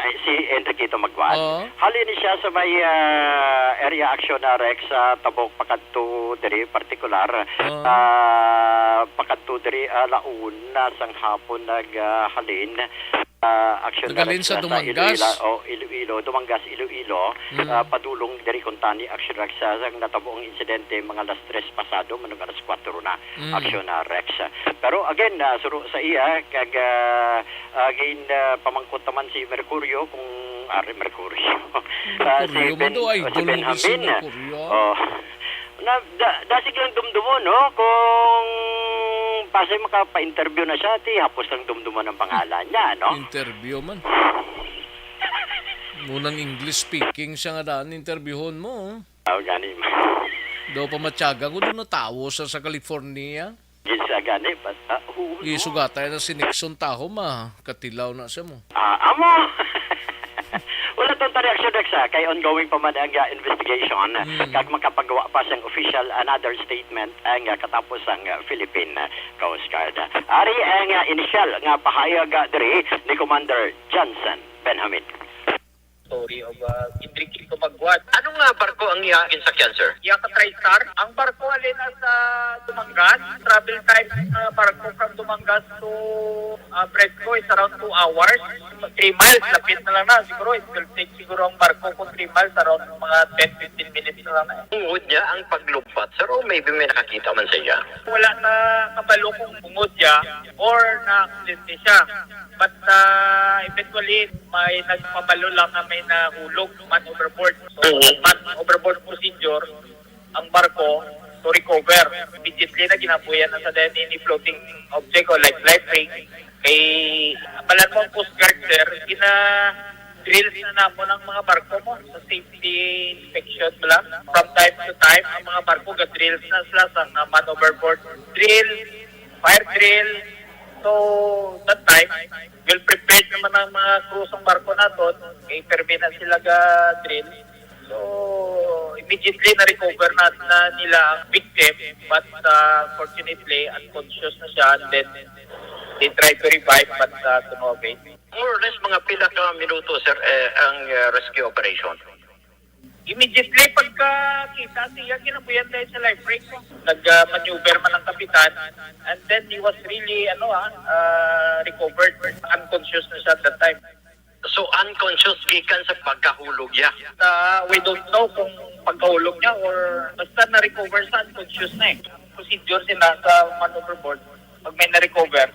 Ay, si Enriquito Magwad. Oo. Halin ni siya sa may, ah, area action na Rex sa Tabok pakadto diri partikular. Oo. Ah, pakadto diri, ah, launa sang hapon nag, ah, halin. Ah, action na Nagalin Rex sa na sa Dumangas? Iloilo, oh, Iloilo. Dumangas, Iloilo, Mm. ah, padulong diri kuntani, Action Rex, sa, sa natabo ang insidente, mga alas tres pasado, manong alas kuwatro na, Mm. Action, ah, Rex. Pero again, ah, suro sa iya, kag, ah, ah, gin, ah, pamangkot naman si Mercurio kung, ah, Mercurio. Ah, si Mercurio, Ben, mado, oh, si idol mo si Benjamin. Mercurio. Oh. Na, da, dasig lang dumdumon, no? Kung basi makapa-interview na siya, ti hapos lang dumdumon ang pangalan niya, no? Interview man. Munang English speaking siya nga daan, interviewon mo, oh. Aw, gani man. Daw pa matyaga ko doon na tawo sa, sa California. Gid sa gani, basta, oo, no? Isugatay na si Nixon taho, ma. Katilaw na siya mo. Ah, amo. Wala tong reaction, Rex, ah, kay ongoing pa man ang, ah, investigation. Mm. Kag makapagawa pa sang official another statement ang, ah, katapos ang, ah, Philippine, ah, Coast Guard. Ari ang, ah, initial nga pahayag, ah, diri ni Commander Johnson Benjamin. Story of, uh, Enrique Tumagwad. Ano nga barko ang iya ginsakyan, sir? Iya ka TriStar. Ang barko halin na sa Dumangas. Travel time sa barko from Dumangas to, uh, Fresco is around two hours. Three miles, lapit na lang na. Siguro, it will take siguro ang barko kung three miles, around mga ten, fifteen minutes na lang na. Tungod niya ang paglumpat, sir, o maybe may nakakita man sa iya? Wala na kabalo kung bungod siya or na-aksidente siya. But, uh, eventually, may nagpabalo lang nga may nahulog, man overboard. So, Mhm. man overboard procedure, ang barko to recover. Immediately na ginabuyan na sa dahil ni floating object o like life ring. Kay, balan mo ang Coast Guard, sir, gina-drills na namon ang mga barko mo sa safety inspection mo lang. From time to time, ang mga barko ga-drills na sila sa mga man overboard drill, fire drill. So, that time, well prepared naman ang mga crew sang barko naton. Kay permi na sila ga-drill. So, immediately na-recover na, na nila ang victim, but, uh, fortunately, unconscious na siya, and then they try to revive, but, uh, to no avail. More or less, mga pila ka minuto, sir, eh, ang, uh, rescue operation? Immediately pagkakita siya, ginabuyan tayo sa life ring. Nag, uh, maneuver man ang kapitan, and then he was really, ano, ah, uh, recovered. Unconscious na siya at that time. So, unconscious gikan sa pagkahulog niya? Ah, we don't know kung pagkahulog niya or basta na-recover sa unconscious na eh. Procedure sila sa man overboard. Pag may na-recover,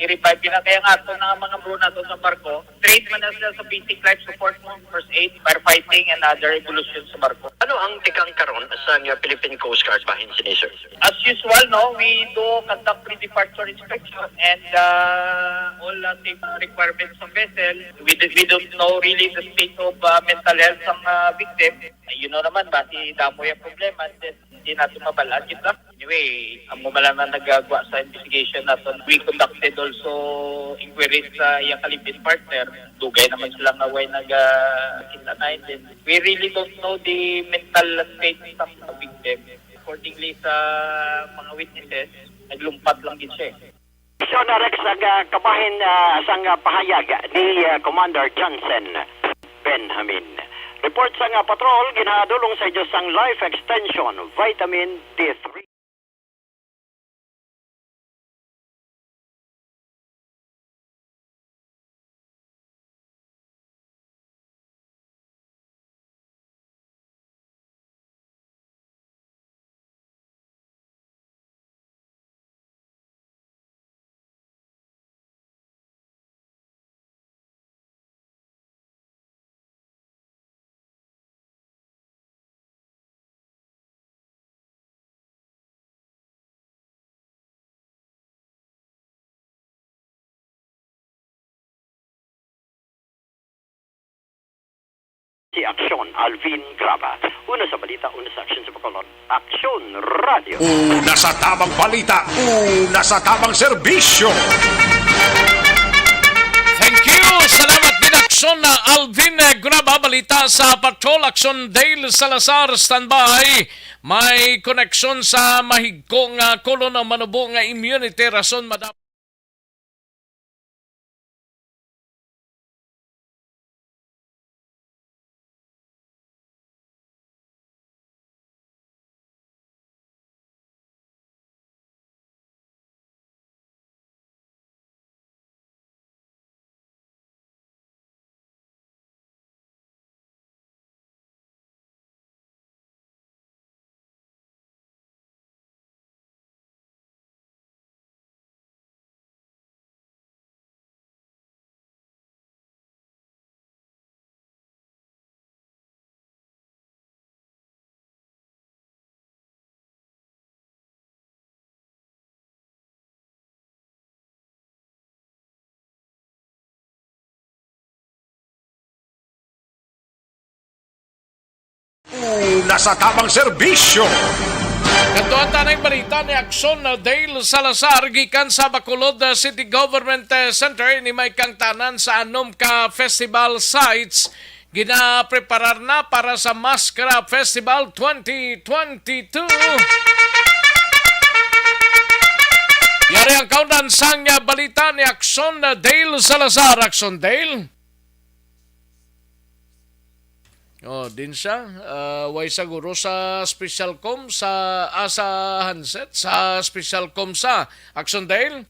i-revive nila. Kaya nga, ito na ang mga crew nato sa barko, trained man na sila sa basic life support mo, first aid, firefighting, and other evolution sa barko. Ano ang tikang karon sa nga Philippine Coast Guard bahin sini, sir? As usual, no, we do conduct pre-departure inspection and, uh, all, uh, safety requirements of vessel. We do, we don't know really the state of, uh, mental health sang, uh, victim. You know naman, basi damo yung problema, and then hindi natin mabalaan, kita. Anyway, amo man lang ang nagagwa sa investigation naton. We conducted also inquiries sa iyang ka-live-in partner. Dugay naman sila nga way nagakita na, and then we really don't know the mental state sa victim. Accordingly sa mga witnesses, naglumpat lang gid siya eh. Action, Rex, ang, ah, kabahin, ah, sang, ah, pahayag ni, ah, Commander Johnson Benjamin. Report sang, ah, patrol, ginadulong sa inyo sang Life Extension Vitamin D three. Si Aksyon, Alvin Graba. Una sa balita, una sa aksyon sa Bacolod. Aksyon Radio. Una sa tamang balita, una sa tamang serbisyo. Thank you. Salamat din, Aksyon na Alvin, eh, Graba. Balita sa Patrol, Aksyon Dale Salazar, standby. May koneksyon sa mahigko nga kolon ang manubo nga immunity, rason madap- Nasa tamang serbisyo. Kadtuan ta ning balita ni Action Dale Salazar gikan sa Bacolod, uh, City Government, uh, Center. Ini may kangtanan sa anom ka festival sites ginapreparar na para sa Maskara Festival twenty twenty-two. Yari ang kaundan sang, uh, balita ni Action Dale Salazar. Action Dale. Oh, din siya. Ah, way sa guro sa special com sa, ah, sa handset, sa special com sa Action Dale.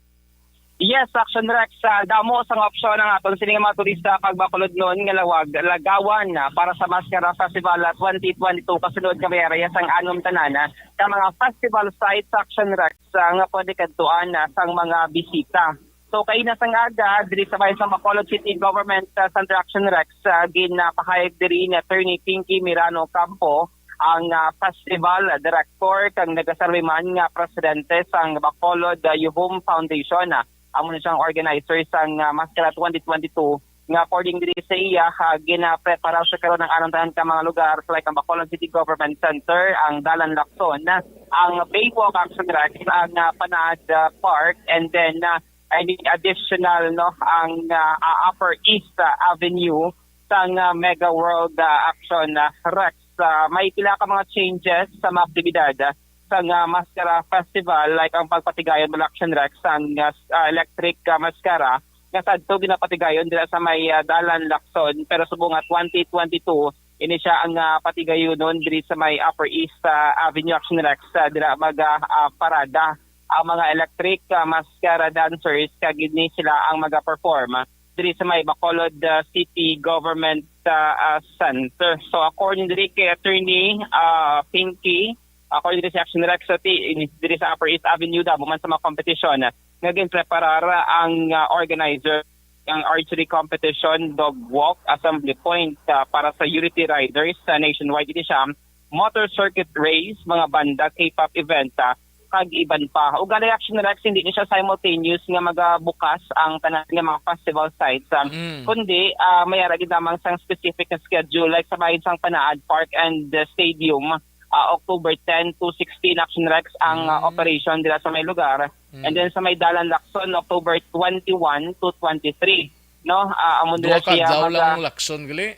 Yes, Action Rex, ah, damo sang opsyon ang aton sini nga mga turista pag Bacolodnon nga lawag lagawan, ah, para sa Maskara Festival, ah, twenty twenty-two, kasunod nga may area sang anom tanan, ah, ka mga festival sites, Action Rex, ah, nga pwede kadtuan, ah, sang mga bisita. So, kaina sang aga, diri sa bahin sang Bacolod City Government, ah, Center, Action Rex, ah, ginapahayag diri ni Attorney Pinky Mirano Campo, ang, ah, festival director kag nagaserbi man nga presidente sang Bacolod, ah, Yuhum Foundation. Ah, amo na siyang organizer sang, ah, Maskara twenty twenty-two, nga according diri sa iya, ah, ginaprepara sa karon ang anang tanan ka mga lugar, like ang Bacolod City Government Center, ang Dalan Lacson, ang Baywalk, Action Rex, ang, ah, Panaad, ah, Park, and then, ah, I mean, additional, no, ang, ah, ah, Upper East, ah, Avenue sang, ah, Mega World, ah, Action, ah, Rex. Ah, may pila ka mga changes sa mga aktibidad, ah, sang, ah, Maskara Festival, like ang pagpatigayon, mga Action Rex, sang, ah, s-, ah, electric, ah, maskara nga sadto ginapatigayon dira sa may, ah, Dalan Lacson, pero subong nga twenty twenty-two, ini siya ang, ah, patigayonon diri sa may Upper East, ah, Avenue, Action Rex, ah, dira maga, ah, parada ang mga electric, ah, maskara dancers, kag ini sila ang maga-perform, ah, diri sa may Bacolod, ah, City Government, ah, ah, Center. So, according diri kay Attorney, ah, Pinky, according diri sa Action Rex, sa ti-, ini diri sa Upper East Avenue, damo man sa mga kompetisyon, ah, nga ginpreparar ang, ah, organizer ang archery competition, dog walk, assembly point, ah, para sa Unity Riders sa nationwide, ini siya, motor circuit race, mga banda, K-pop event, ah, kag iban pa. Ugali, Action Rex, hindi ni siya simultaneous nga magabukas ang tanan nga mga festival sites, ah, Mm. kundi, ah, may ara gid lamang sang specific nga schedule, like sa bahin sang Panaad Park and, uh, Stadium, ah, October ten to sixteen, Action Rex, ang, ah, Mm. operation dira sa may lugar. Mm. And then sa may Dalan Lacson, October twenty-one to twenty-three. No? Ah, amo Duha dira ka siya adlaw mag-, lang ang Lacson, gali?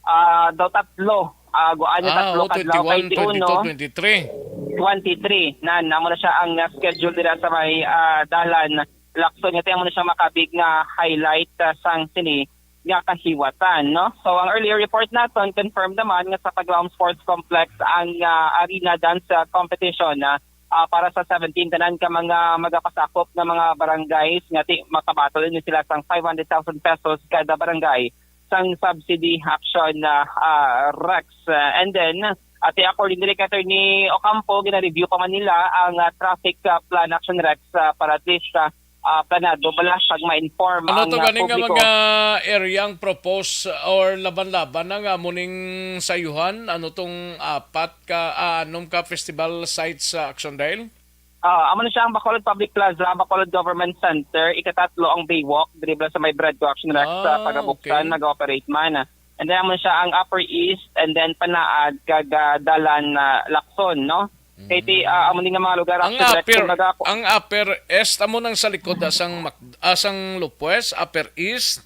Ah, daw tatlo. Ah, guan niya Ah, tatlo oo, ka adlaw. Kay twenty-one, di uno, twenty-two, twenty-three. Twenty-three. Nan, amo na siya ang, ah, schedule dira sa may, ah, Dalan Lacson. Nga amo na siya makabig nga highlight, ah, sang sini nga kahiwatan, no? So, ang earlier report naton, confirmed naman nga sa Paglaom Sports Complex ang, ah, arena dance, ah, competition, ah, ah, para sa seventeen tanan ka mga magapasakop nga mga barangays nga ti-, makabaton ni sila sang five hundred thousand pesos kada barangay sang subsidy, Action, ah, ah, Rex. Ah, and then, ati, according diri kay Attorney Ocampo, gina-review pa man nila ang, ah, traffic, ah, plan, Action Rex, ah, para at least, ah, ah, planado bala pag ma-inform Ano ang, to ah, gani nga publiko. Mga area ang propose or laban-laban na nga muning sayuhan? Ano tong apat ka, ah, anom ka festival sites sa Action Dale? Ah, amo na siya ang Bacolod Public Plaza, Bacolod Government Center, ikatatlo ang Baywalk, diri bala sa may Bradco, Action Rex, sa Ah, Pagabuksan, okay. Nag-ooperate man. And then amo na siya ang Upper East, and then Panaad, kag, ah, Dalan, ah, Lacson, no? Kay ti, ah, amo ni nga mga lugar, Ang Action Rex, upper, kumbaga, ako ang Upper East, amo nang sa likod, ah, sang Mac-, ah, sang Lopez, Upper East.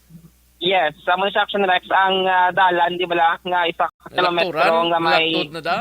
Yes, amo ni sa Action Rex, ang, ah, dalan, di ba, nga isa ka kilometro Nalakturan, nga may nalaktod na da?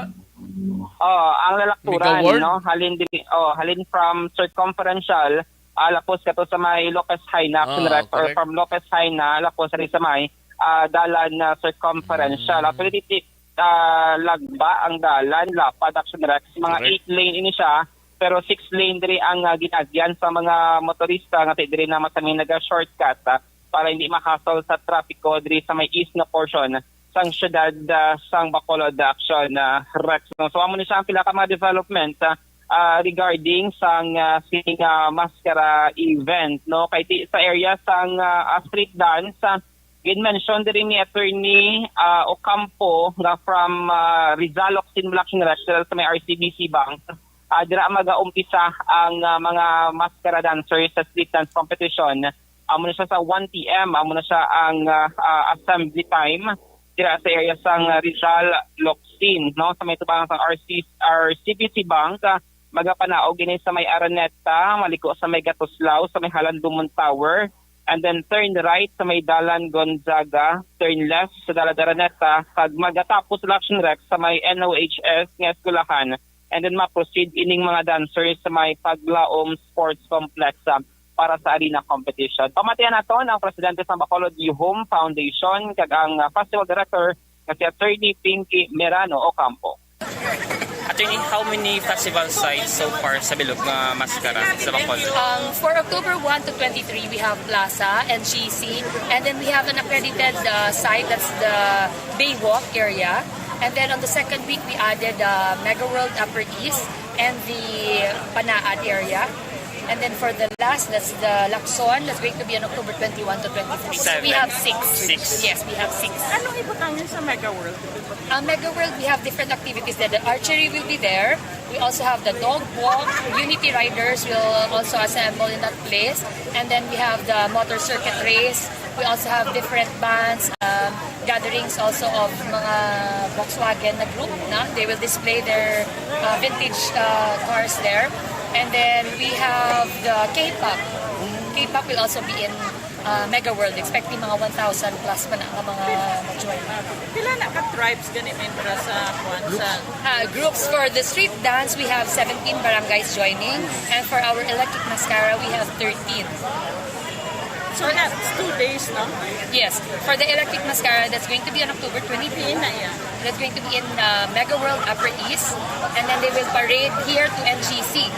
Oh, ang Lalakturan, Mega World? No? Halin diri, oh, halin from Circumferential, ah, lapos kato sa may Lopez High na, Action Ah, Rex, or correct. From Lopez High na, lapos rin sa may, ah, dalan na Circumferential. Mm. Actually, di, di, ah, lagba ang dalan, lapad, Action Rex. Mga Correct. Eight lane ini siya, pero six lane diri ang, ah, ginagyan sa mga motorista nga ti-, diri na masami naga-shortcut, ah, para hindi ma-hassle sa trapiko diri sa may east na portion sang syudad, ah, sang Bacolod, Action, ah, Rex, no? So, amo ni siya ang pila ka mga development, ah, ah, regarding sang, ah, sing, ah, maskara event, no? Kay ti-, sa area sang, ah, ah, street dance, ah, gin-mention diri ni Attorney, ah, Ocampo nga from, ah, Rizal, Locsin, Malacson, Restaurant sa may R C B C Bank, ah, dira magaumpisa ang, ah, mga maskara dancers sa street dance competition. Amo na siya sa one P M, amo na siya ang, ah, ah, assembly time dira sa area sang, ah, Rizal, Locsin, sixteen, no, sa may tubangan sang R C, R C B C Bank, ah, magapanaog ini sa may Araneta, maliko sa may Gatuslaw, sa may Halandumon Tower, and then turn right sa may Dalan Gonzaga, turn left sa Dalan Araneta, kag magatapos sa Lacson Rec sa may N O H S nga eskwelahan, and then ma-proceed ining mga dancers sa may Paglaom Sports Complex, ah, para sa arena competition. Pamatian naton ang presidente sa Bacolod Youth Home Foundation kag ang, ah, festival director nga si Attorney Pinky Merano Ocampo. Attorney, how many festival sites so far sa bilog nga maskara sa Bacolod? Um, for October one to twenty-three, we have Plaza and G C, and then we have an accredited uh, site, that's the Baywalk area. And then on the second week, we added uh, Mega World Upper East and the Panaad area. And then for the last, that's the Lacson. That's going to be on October twenty-one to twenty-three. So we Seven. have six. Six. Yes, we have six. Anong ibutang niyo sa Mega World? Uh, Mega World, we have different activities there. The archery will be there. We also have the dog walk. Unity Riders will also assemble in that place. And then we have the motor circuit race. We also have different bands, um, gatherings also of mga Volkswagen na group na. They will display their uh, vintage uh, cars there. And then we have the K-pop. K-pop will also be in uh, Mega World. Expecting mga one thousand plus pa na nga mga mag-join. Pila na ka tribes gani may dira sa, kuwan, sa Ah, groups for the street dance, we have seventeen barangays joining. And for our electric mascara, we have thirteen. So that's two days, no? Yes, for the electric mascara, that's going to be on October twenty-two. Yun na yan. That's going to be in uh, Mega World Upper East, and then they will parade here to N G C.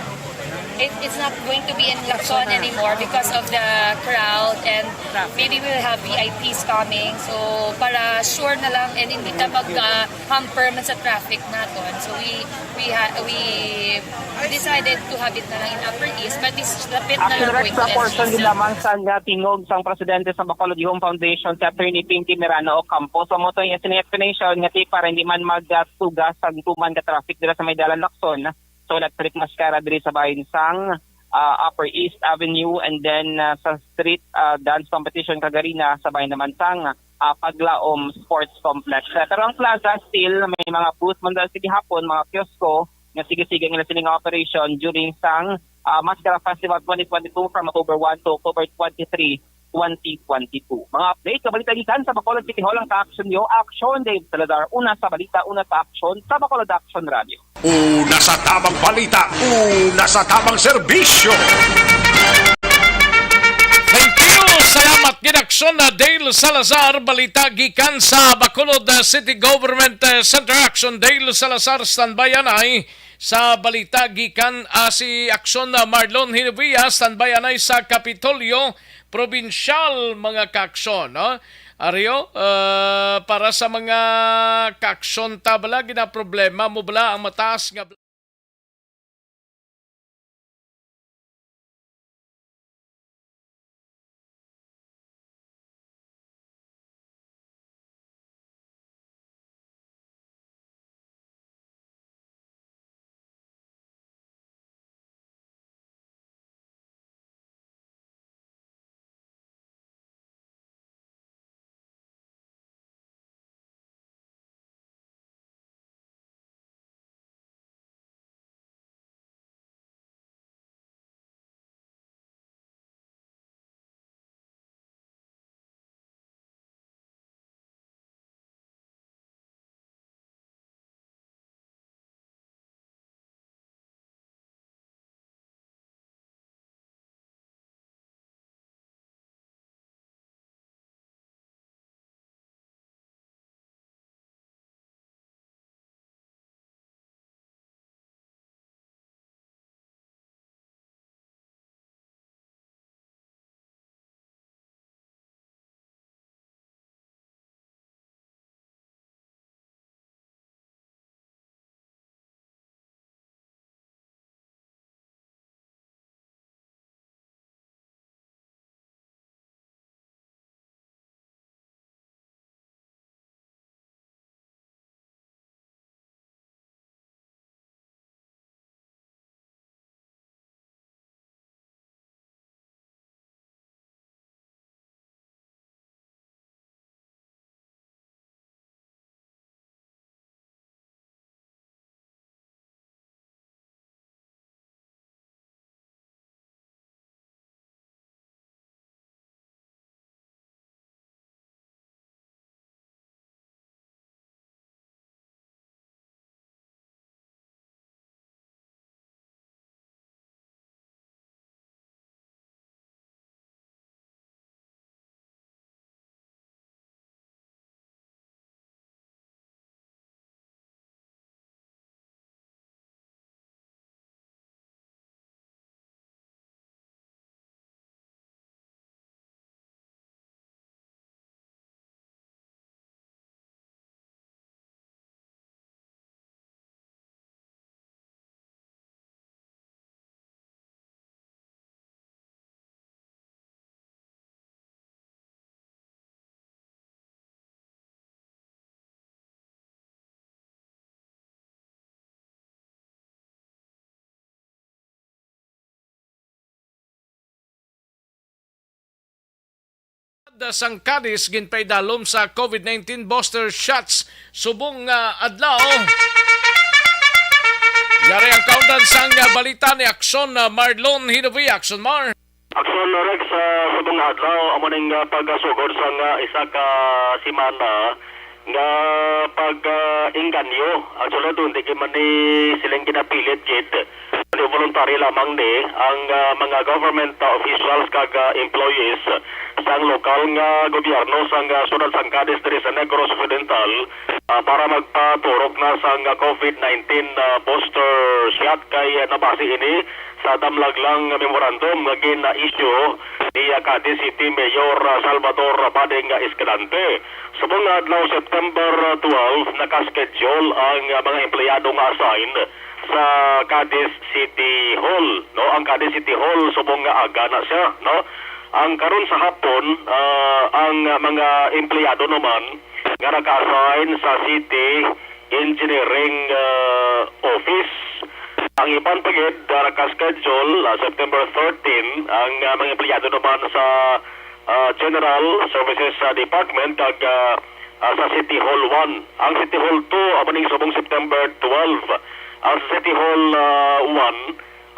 It, it's not going to be in Lacson anymore because of the crowd, and Traffic. maybe we'll have V I Ps coming. So para sure na lang and hindi ta mag uh, hamper man sa traffic naton. So we we ha- we decided to have it na lang in Upper East, but it's lapit na Actually, lang Rex, going to sa portion N G C. din naman sa nga tingog sang presidente sa Bacolod Youth Home Foundation, si Attorney Pinky Mirano Ocampo. So, mo to yung sini explanation nga ti para hindi man magtugas ang tuman ka traffic dira sa may Dalan Lacson. So, electric mascara diri sa bahin sang ah, Upper East Avenue, and then ah, sa street ah, dance competition kagarina sa bahin naman sang ah, Paglaom Sports Complex. Ah, pero ang plaza still may mga booth man dahil sa gihapon, mga kiosko nga sige-sige ang ila sining operation during sang ah, Mascara Festival twenty twenty-two from October one to October twenty-three, twenty twenty-two. Mga update sa balita gikan sa Bacolod City Hall ang ka-action nyo. Action, Dave Salazar. Una sa balita, una sa action, sa Bacolod Action Radio. Una sa tamang balita, una sa tamang serbisyo. Thank you. Salamat gid, Action na Dale Salazar. Balita gikan sa Bacolod uh, City Government uh, Center. Action Dale Salazar, standby anay sa balita gikan uh, si Action uh, Marlon Hinubia, standby anay sa Kapitolyo Probinsyal, mga kaaksyon, no? Ario, uh, para sa mga kaaksyon ta bala, ginaproblema mo bala ang mataas nga sang Cadiz ginpaidalom sa COVID nineteen booster shots subong nga adlaw. Yari ang kaundan sang, ah, balita ni Action, ah, Marlon Hinovi. Action, Mar. Action, Rex, ah, subong nga adlaw, amo ning, ah, pagasugod sang, ah, isa ka semana nga pag, ah, engganyo. Actually, doon, di man ni silang ginapilit gid. Kundi voluntary lamang ni ang, ah, mga government, ah, officials kag, ah, employees sang lokal nga gobyerno sang, ah, siyudad sang Cadiz diri sa Negros Occidental, ah, para magpaturok na sang, ah, COVID nineteen, ah, booster shot kay, ah, nabase ini sa damlag lang nga memorandum nga gina-issue ni, ah, Cadiz City Mayor, ah, Salvador Bading, ah, Escalante. Subong nga adlaw, September twelve, naka-schedule ang, ah, mga empleyado nga assign sa Cadiz City Hall, no? Ang Cadiz City Hall, subong nga aga na siya, no? Ang karon sa hapon, ah, ang mga empleyado naman nga naka-assign sa City Engineering, ah, Office. Ang iban pa gid, ah, naka-schedule, ah, September thirteen, ang, ah, mga empleyado naman sa, ah, General Services, ah, Department kag, ah, ah, sa City Hall one. Ang City Hall two, amo ning subong September twelve. Ang sa City Hall, ah, one,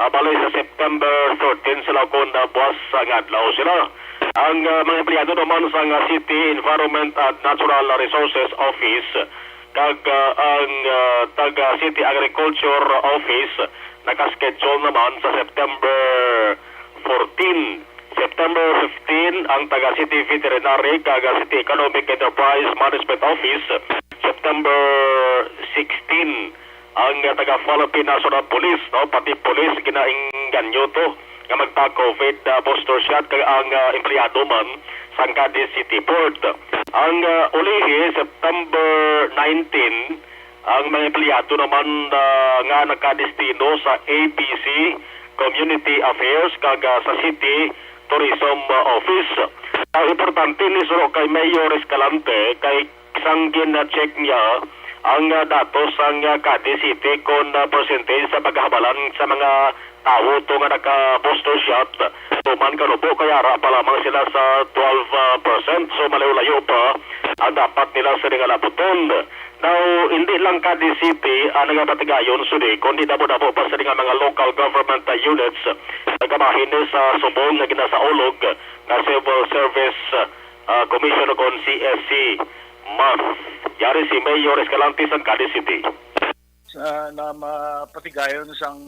ah, bali sa September thirteen sila kon, ah, buwas nga adlaw sila. Ang, ah, mga empleyado naman sa nga City Environment and Natural Resources Office kag, ah, ang, ah, taga City Agriculture Office naka-schedule naman sa September fourteen. September fifteen, ang taga City Veterinary kag City Economic Enterprise Management Office. September sixteen, ang taga Philippine National Police, no, pati police ginaengganyo to nga magpa-COVID, ah, booster shot kag ang, ah, empleyado man sang Cadiz City Port. Ang, ah, ulihi, September nineteen, ang mga empleyado naman, ah, nga nakadestino sa A B C Community Affairs kag, ah, sa City Tourism, ah, Office. Ang importante ni suro kay Mayor Escalante kay sang gin-check niya ang, ah, datos sang, ah, Cadiz City kon, ah, percentage sa pagkahabalan sa mga tawo to nga naka-booster shot. Tuman kanubo kay ara pa lamang sila sa twelve, ah, percent. So, malayo-layo pa ang dapat nila sa nga labuton. Now, hindi lang Cadiz City ang nagapatigayon sini, kundi damo-damo pa sini nga mga local government, ah, units nga kabahin ni sa subong nga ginasaulog nga Civil Service, ah, Commission o kon C S C MAF. Yari si Mayor Escalante sang Cadiz City. Sa, na mapatigayon sang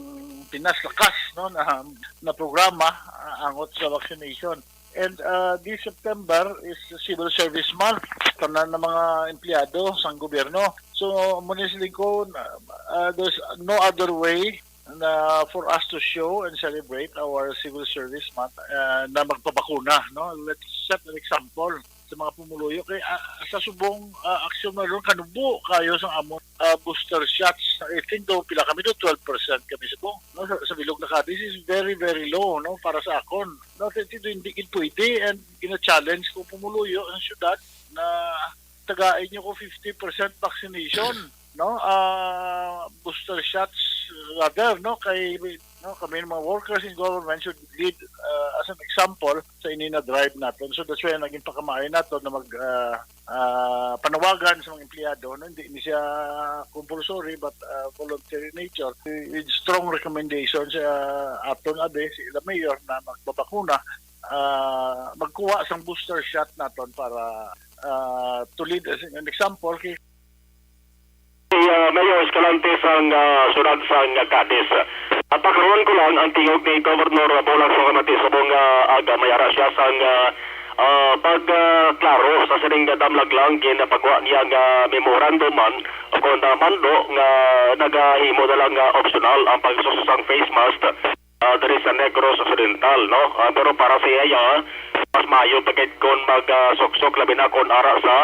pinaskas, no, na, na programa, ah, angot sa vaccination. And, ah, this September is Civil Service Month. Tanan na mga empleyado sang gobyerno. So, amo ni siling ko, ah, there's no other way na for us to show and celebrate our Civil Service Month, ah, na magpabakuna, no? Let's set an example sa mga pumuluyo. Kay, ah, sa subong, ah, aksyon na ron, kanubo kayo sa amon, ah, booster shots. I think daw pila kami do, twelve percent kami subong, no? Sa, sa bilog na ka, this is very, very low, no, para sa akon. No, ti-, ti-, hindi gid pwede, and gina-challenge ko pumuluyo ang syudad na tagai niyo ko fifty percent vaccination, no? Ah, booster shots rather, no? Kay, no, kami mga workers in government should lead, ah, as an example sa ini na drive naton. So that's why naging pakamaayo nato na mag, ah, ah, panawagan sa mga empleyado, no? Hindi ni siya compulsory but, ah, voluntary nature. With strong recommendation sa aton abi, si ila mayor na magbabakuna, ah, magkuha sang booster shot naton para, ah, to lead as an example kay Si, ah, Mayor Escalante sang, ah, siyudad sang Cadiz. At pakaron ko lang ang tingog ni Governor Bong Lacson nga subong nga aga may ara siya sang, ah, ah, pag, ah, klaro sa sining damlag lang ginapagwa niya nga memorandum man o kon, ah, mando nga nagahimo na lang nga optional ang pagsuksok sang face mask, ah, diri sa Negros Occidental, no? Ah, pero para sa iya, mas maayo pa gid kon mag, ah, suksok, labi na kon ara sa,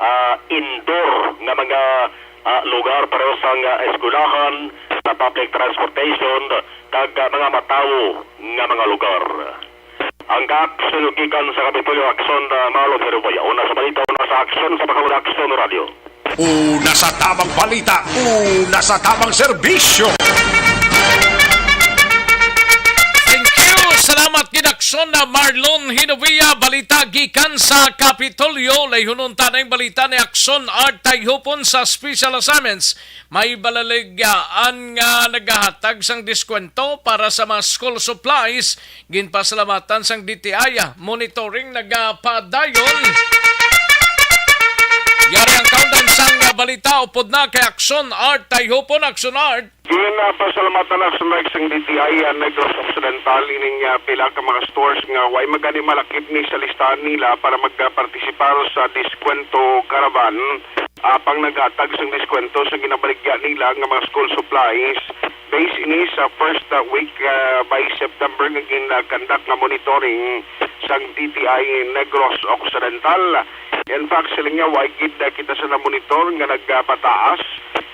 ah, indoor nga mga, ah, lugar, pareho sang, ah, eskwelahan, sa public transportation, kag, ah, mga matawo nga mga lugar. Ang kaaksyon gikan sa Kapitolyo Aksyon, ah, Marlon Herubay. Una sa balita, una sa aksyon sa Pagkawala Aksyon Radio. Una sa tamang balita, una sa tamang serbisyo. Thank you. Salamat. Salamat gid, Aksyon na Marlon Hinovia. Balita gikan sa Kapitolyo. Layhunon ta na ang balita ni Aksyon Art Tayhupon sa Special Assignments. May balaligyaan nga nagahatag sang diskwento para sa mga school supplies. Ginpasalamatan sang D T I. Monitoring nagapadayon. Yari ang kaundan sang balita. Upod na kay Aksyon Art Tayhupon. Aksyon Art. Ginapasalamatan na sa Rex ang D T I, ah, Negros Occidental ining, ah, pila ka mga stores nga way magani malakip ni sa listahan nila para magpartisipar sa diskwento caravan. Apang naghatag sang diskwento sa ginabaligya nila nga mga school supplies, based ini sa first, ah, week, ah, by September nga ginakandak nga monitoring sang D T I Negros Occidental. In fact, sila nga way gid, ah, kita sa namonitor nga nagapataas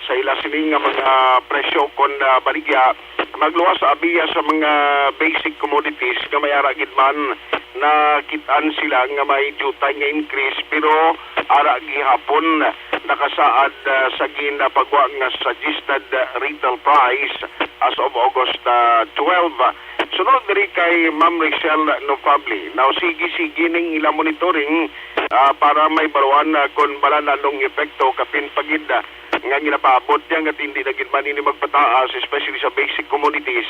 sa ila sini nga mga presyo kon, ah, baligya, magluwas sa abiya sa mga basic commodities nga may ara gid man nakit-an sila nga may diutay nga increase, pero ara gihapon nakasaad, ah, sa ginapagwa nga suggested, ah, retail price as of August, ah, twelve. Sunod diri kay Ma'am Rachel Nofable. Now, sige-sige ning ila monitoring, ah, para may baruan, ah, kon bala na anong epekto kapin pa gid, ah, nga ginapaabot niya nga hindi na gid man ini magpataas, especially sa basic commodities,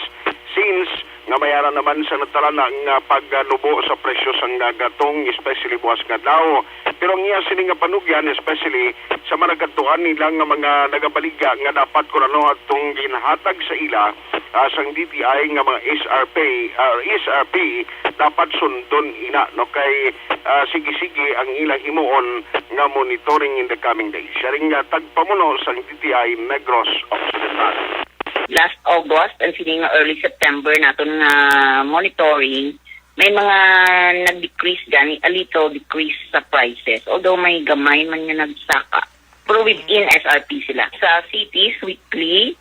since nga may ara naman sa natalana nga pagnubo sa presyo sang gatong, especially buwas nga adlaw. Pero ang iya sini nga panugyan, especially sa mga nagkadtuan nila nga mga nagabaligya nga dapat kun ano atong ginhatag sa ila, ah, sang D T I nga mga S R P, ah, S R P, dapat sundon ina, no, kay, ah, sige-sige ang ila himuon nga monitoring in the coming days. Siya rin nga tagpamuno sang D T I Negros Occidental. Last August and sini nga early September naton nga monitoring, may mga nag-decrease gani, a little decrease sa prices. Although may gamay man nga nagsaka. Pero within S R P sila. Sa cities, weekly,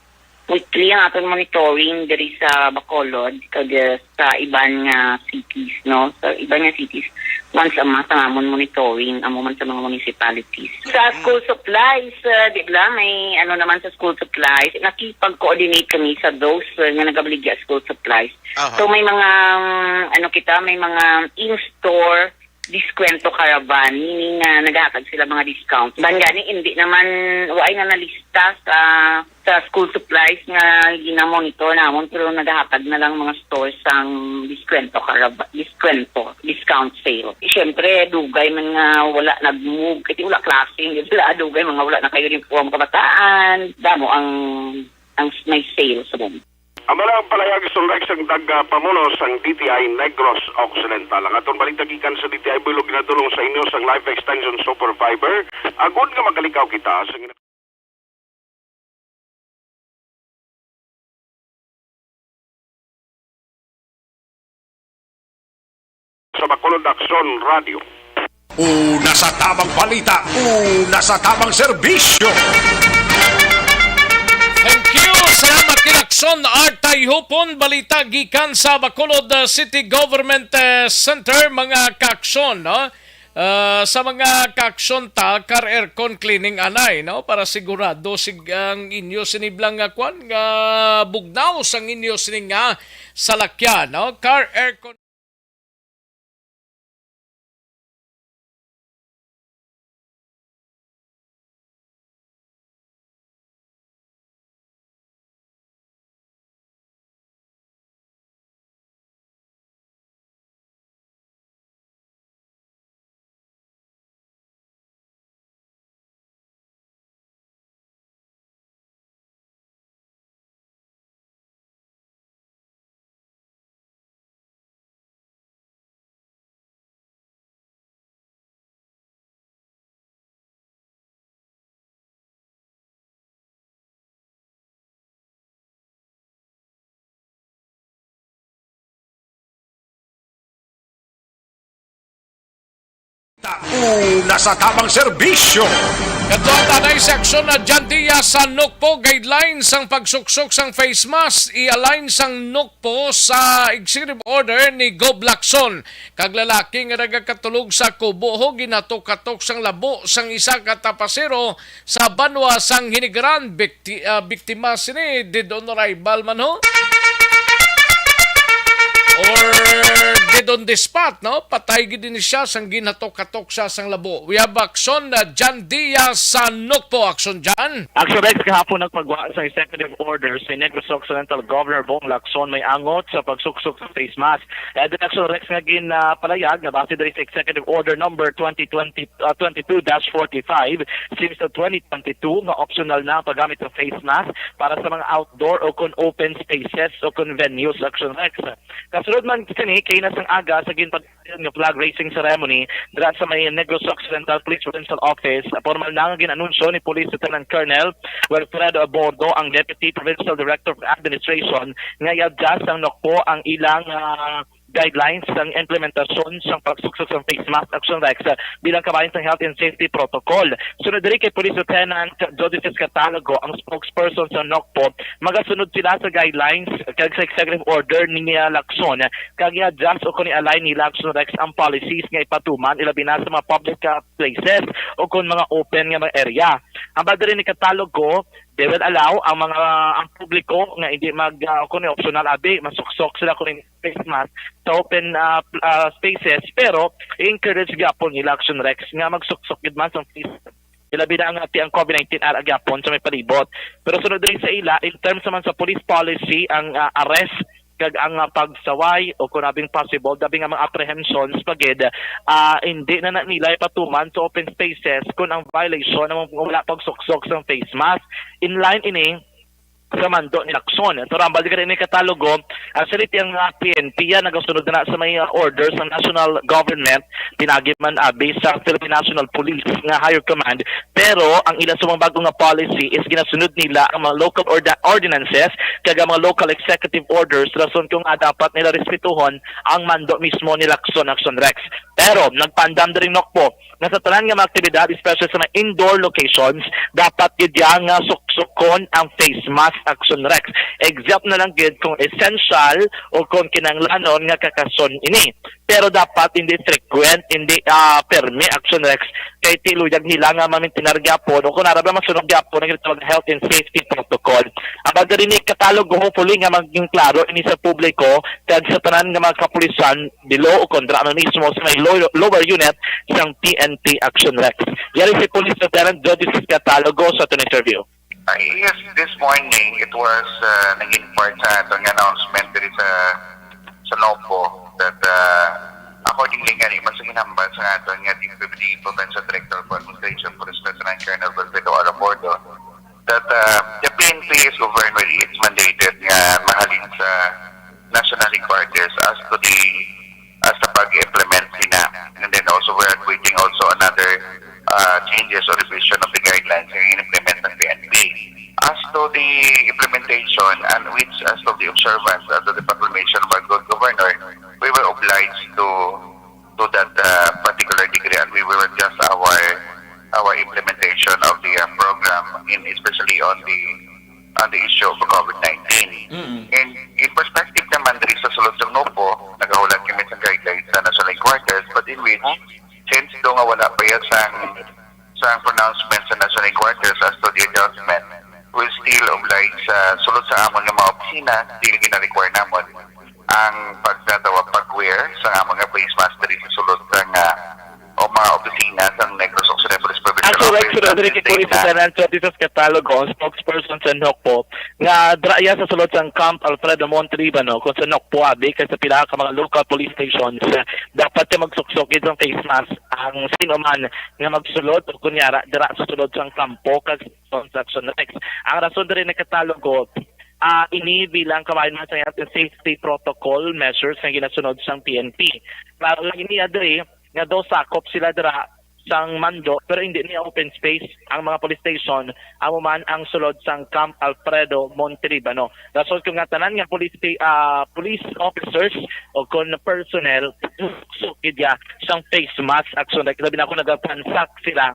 weekly ang aton monitoring diri sa Bacolod, kag, uh, sa iban nga cities, no? Sa iban nga cities, once a month ang amon monitoring, amo man sa mga municipalities. Sa school supplies, uh, di ba, may ano naman sa school supplies, nakipag-coordinate kami sa those, uh, nga nagabaligya school supplies. Aha. So may mga, um, ano kita, may mga in-store diskwento caravan, meaning nga naghatag sila mga discount. Ban gani, hindi naman, waay na nalista sa, sa school supplies nga ginamonitor namon, pero naghatag na lang mga stores sang diskwento caravan, diskwento, discount sale. Siyempre, dugay man nga wala nag-move, kasi wala klase, wala, dugay mga wala naka-uniform kabataan, damo ang, ang may sale sa mga. Amo na ang palayag sunday sang tagpamuno sang D T I Negros Occidental. Ang aton balita gikan sa D T I Buylog ginadulong sa inyo sang Life Extension Super Fiber. Agod nga makalikaw kita sa gina- sa Bacolod Aksyon Radio. Una sa tabang balita, una sa tabang serbisyo. Thank you. Salamat kay Lacson Artay Hupon. Balita gikan sa Bacolod, uh, City Government, uh, Center, mga kaaksyon, no? Uh, sa mga kaaksyon ta, car aircon cleaning anay, no? Para sigurado sig ang inyo siniblang nga kwan, nga bugnaw sang inyo sining nga salakyan, no? Car aircon. Una sa tabang serbisyo. Kadto ang tanay seksyon na dyan diya sa Nukpo guidelines sang pagsuksok sang face mask, i-align sang Nukpo sa executive order ni Gob Lacson. Kag lalaki nga nagakatulog sa kubo ho, ginatok-katok sang labo sang isa ka tapasero sa banwa sang Hinigaran. Bikti-, ah, biktima sini, dead on arrival man ho. Or dead on the spot, no? Patay gid ni siya sang ginhatok-hatok siya sang labo. We have action na John Diaz sa Nokpo. Action, John. Action Rex, kahapon nagpagwa sa executive order si Negros Occidental Governor Bong Lacson may angot sa pagsuksok sa face mask. Kaya din Action Rex nga gin, ah, palayag nga base diri sa executive order number twenty twenty, ah, twenty-two dash forty-five, series of twenty twenty-two, nga optional na ang paggamit sa face mask para sa mga outdoor o kon open spaces o kon venues, Action Rex. Kasunod man sini, kaina sang aga sa ginpag- nga flag raising ceremony dira sa may Negros Occidental Police Provincial Office, formal na nga gin-anunsyo ni Police Lieutenant Colonel Wilfredo Abordo, ang Deputy Provincial Director of Administration, nga i-adjust sang Nokpo ang ilang, ah, guidelines sang implementasyon sang pagsuksok sang face mask, Action Rex, bilang kabahin sang health and safety protocol. Sunod diri kay Police Lieutenant Joseph Catalogo, ang spokesperson sa Nokpo, magasunod sila sa guidelines kag sa executive order ni, ah, Lacson, kag i-adjust o kon i-align nila, Action Rex, ang policies nga ipatuman, ilabi na sa mga public, ah, places o kon mga open nga mga area. Hambal diri ni Catalogo, they will allow ang mga, ang publiko nga hindi mag, ah, kung optional abi, masuksok sila kung hindi face mask sa open, ah, pl- ah, spaces, pero i-encourage gyapon nila, Action Rex, nga magsuksok gid man sa face mask. Ilabi na nga ti ang COVID nineteen ara gyapon sa may palibot. Pero sunod diri sa ila, in terms naman sa police policy, ang, ah, arrest kag ang, ah, pagsaway o kung abing possible, dabi nga mga apprehensions pa gid, ah, hindi na, na nila ipatuman sa open spaces kung ang violation ang wala pagsuksok sa face mask. In line ini sa mando ni Lacson. Pero hambal gid ni Catalogo, actually, ti ang, ah, P N P yan nagasunod na sa may, ah, order sa national government, pinagi man abi sa Philippine National Police nga higher command, pero ang ila sa mga bago nga policy is ginasunod nila ang mga local orda- ordinances kag ang mga local executive orders, rason kung nga dapat nila respetuhon ang mando mismo ni Lacson, Action Rex. Pero nagpaandam diri Nokpo nga sa tanan nga mga aktibidad, especially sa mga indoor locations, dapat gid ya nga suksukon ang face mask, Action Rex. Except na lang gid kung essential o kung kinahanglanon nga kakason ini. Pero dapat hindi frequent, hindi, ah, permi, Action Rex, kay tiluyag nila nga mamintinar gyapon o kung narabla masunod gyapon ang ginatawag nga health and safety protocol. Ang pagdari ni Catalogo, hopefully nga maging klaro ini sa publiko kag sa tanan nga mga kapulisan below o kontra ano mismo sa may lower, lower unit sang P N P, Action Rex. Yari si Police Lieutenant Jody Catalogo sa aton interview. Uh, yes, this morning it was, uh, naging part sa aton nga announcement diri sa sa Nokpo that, uh, accordingly nga di man sa ginhambal sa aton nga D P W D Provincial Director for Administration, Police Lieutenant Colonel Wilfredo Alabordo, that, uh, the P N P is governed by its mandated nga mahalin sa national headquarters as to the, as sa pag-implement sina. And then also, we're awaiting also another, uh, changes or revision of the guidelines na in-implement ng P N P. As to the implementation and which, as to the observance, as to the proclamation of our good governor, we were obliged to to that, uh, particular degree, and we will adjust our our implementation of the, uh, program, in especially on the on the issue of COVID nineteen. Mm-mm. And in perspective naman diri sa sulod sa Nokpo, nagahulat kami sa guidelines sa national headquarters, but in which, since do nga wala pa ya sang sang pronouncement sa national headquarters as to the adjustment, will still oblige sa sulod sa amon nga mga opisina, still gina-require namon ang pagtatawa, pag-wear sa amon nga face mask diri sa sulod sa nga o mga opisina sa Negros Occidental Police Provincial Actually, Office. Actually, Roderick, kay Police Lieutenant Jody Catalogo, ang spokesperson sa Nokpo, nga dira iya sa sulod sang Camp Alfredo Montelibano, kung sa Nokpo abi, kay sa pila ka mga local police stations, dapat siya magsuksok gid sang face mask ang sino man nga magsulod o kunyara dira sa sulod sang kampo kag sa Action Rex. Ang rason diri ni Catalogo, ah, ini bilang kabahin man sa health and safety protocol measures nga ginasunod sang P N P. Klaro lang ini, adre, nga daw sakop sila dira sang mando, pero hindi niya open space ang mga police station, amo man ang sulod sang Camp Alfredo Montelibano. Rason ko nga tanan nga police sta-, ah, police officers o kon personnel, sukid ya sang face mask, Action Rex. Labi na kung nagapransak sila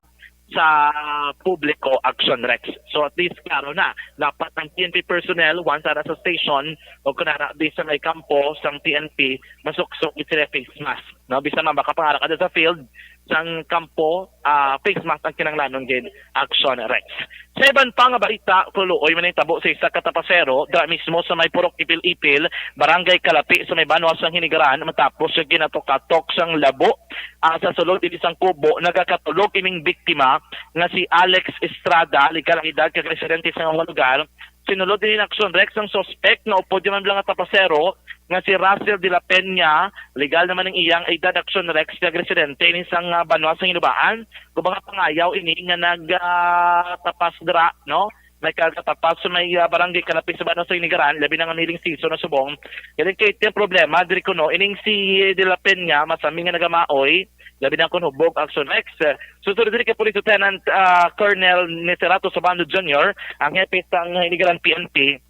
sa publiko, Action Rex. So at least klaro na, dapat ang P N P personnel, once ara sa station o kung ara di sa may kampo sang P N P, masuksok gid sila face mask. No, bisan man baka pangara ka sa field, sang kampo, ah, face mask ang kinahanglanon gid, Action Rex. Sa iban pa nga balita, Kuluoy, may nahitabo sa isa ka tapasero dira mismo sa may Purok Ipil-Ipil, Barangay Kalapi sa may banwa sang Hinigaran, matapos siya ginatok-atok sang labo, ah, sa sulod ini sang kubo. Nagakatulog ining biktima nga si Alex Estrada, legal ang edad, kag residente sa mga lugar. Sinulod ini, Action Rex, ang suspek nga upod man lang nga tapasero nga si Russell de la Peña, legal naman ang iyang edad, Action Rex, kag residente ini sang, ah, banwa sa Hinubaan. Kung mga pangayaw ini nga nag, ah, tapas dira, no? May kagatapas sa may, ah, barangay Kalapi sa banwa sa Hinigaran, labi na nga niling season na subong. Galing kay ito ang problema, diri kuno, ining si de la Peña, masami nga nagamaoy, labi na kung hubog, Action Rex. Susunod diri kay Police Lieutenant, ah, Colonel Nicerato Sabando Junior, ang hepe sang Hinigaran P N P.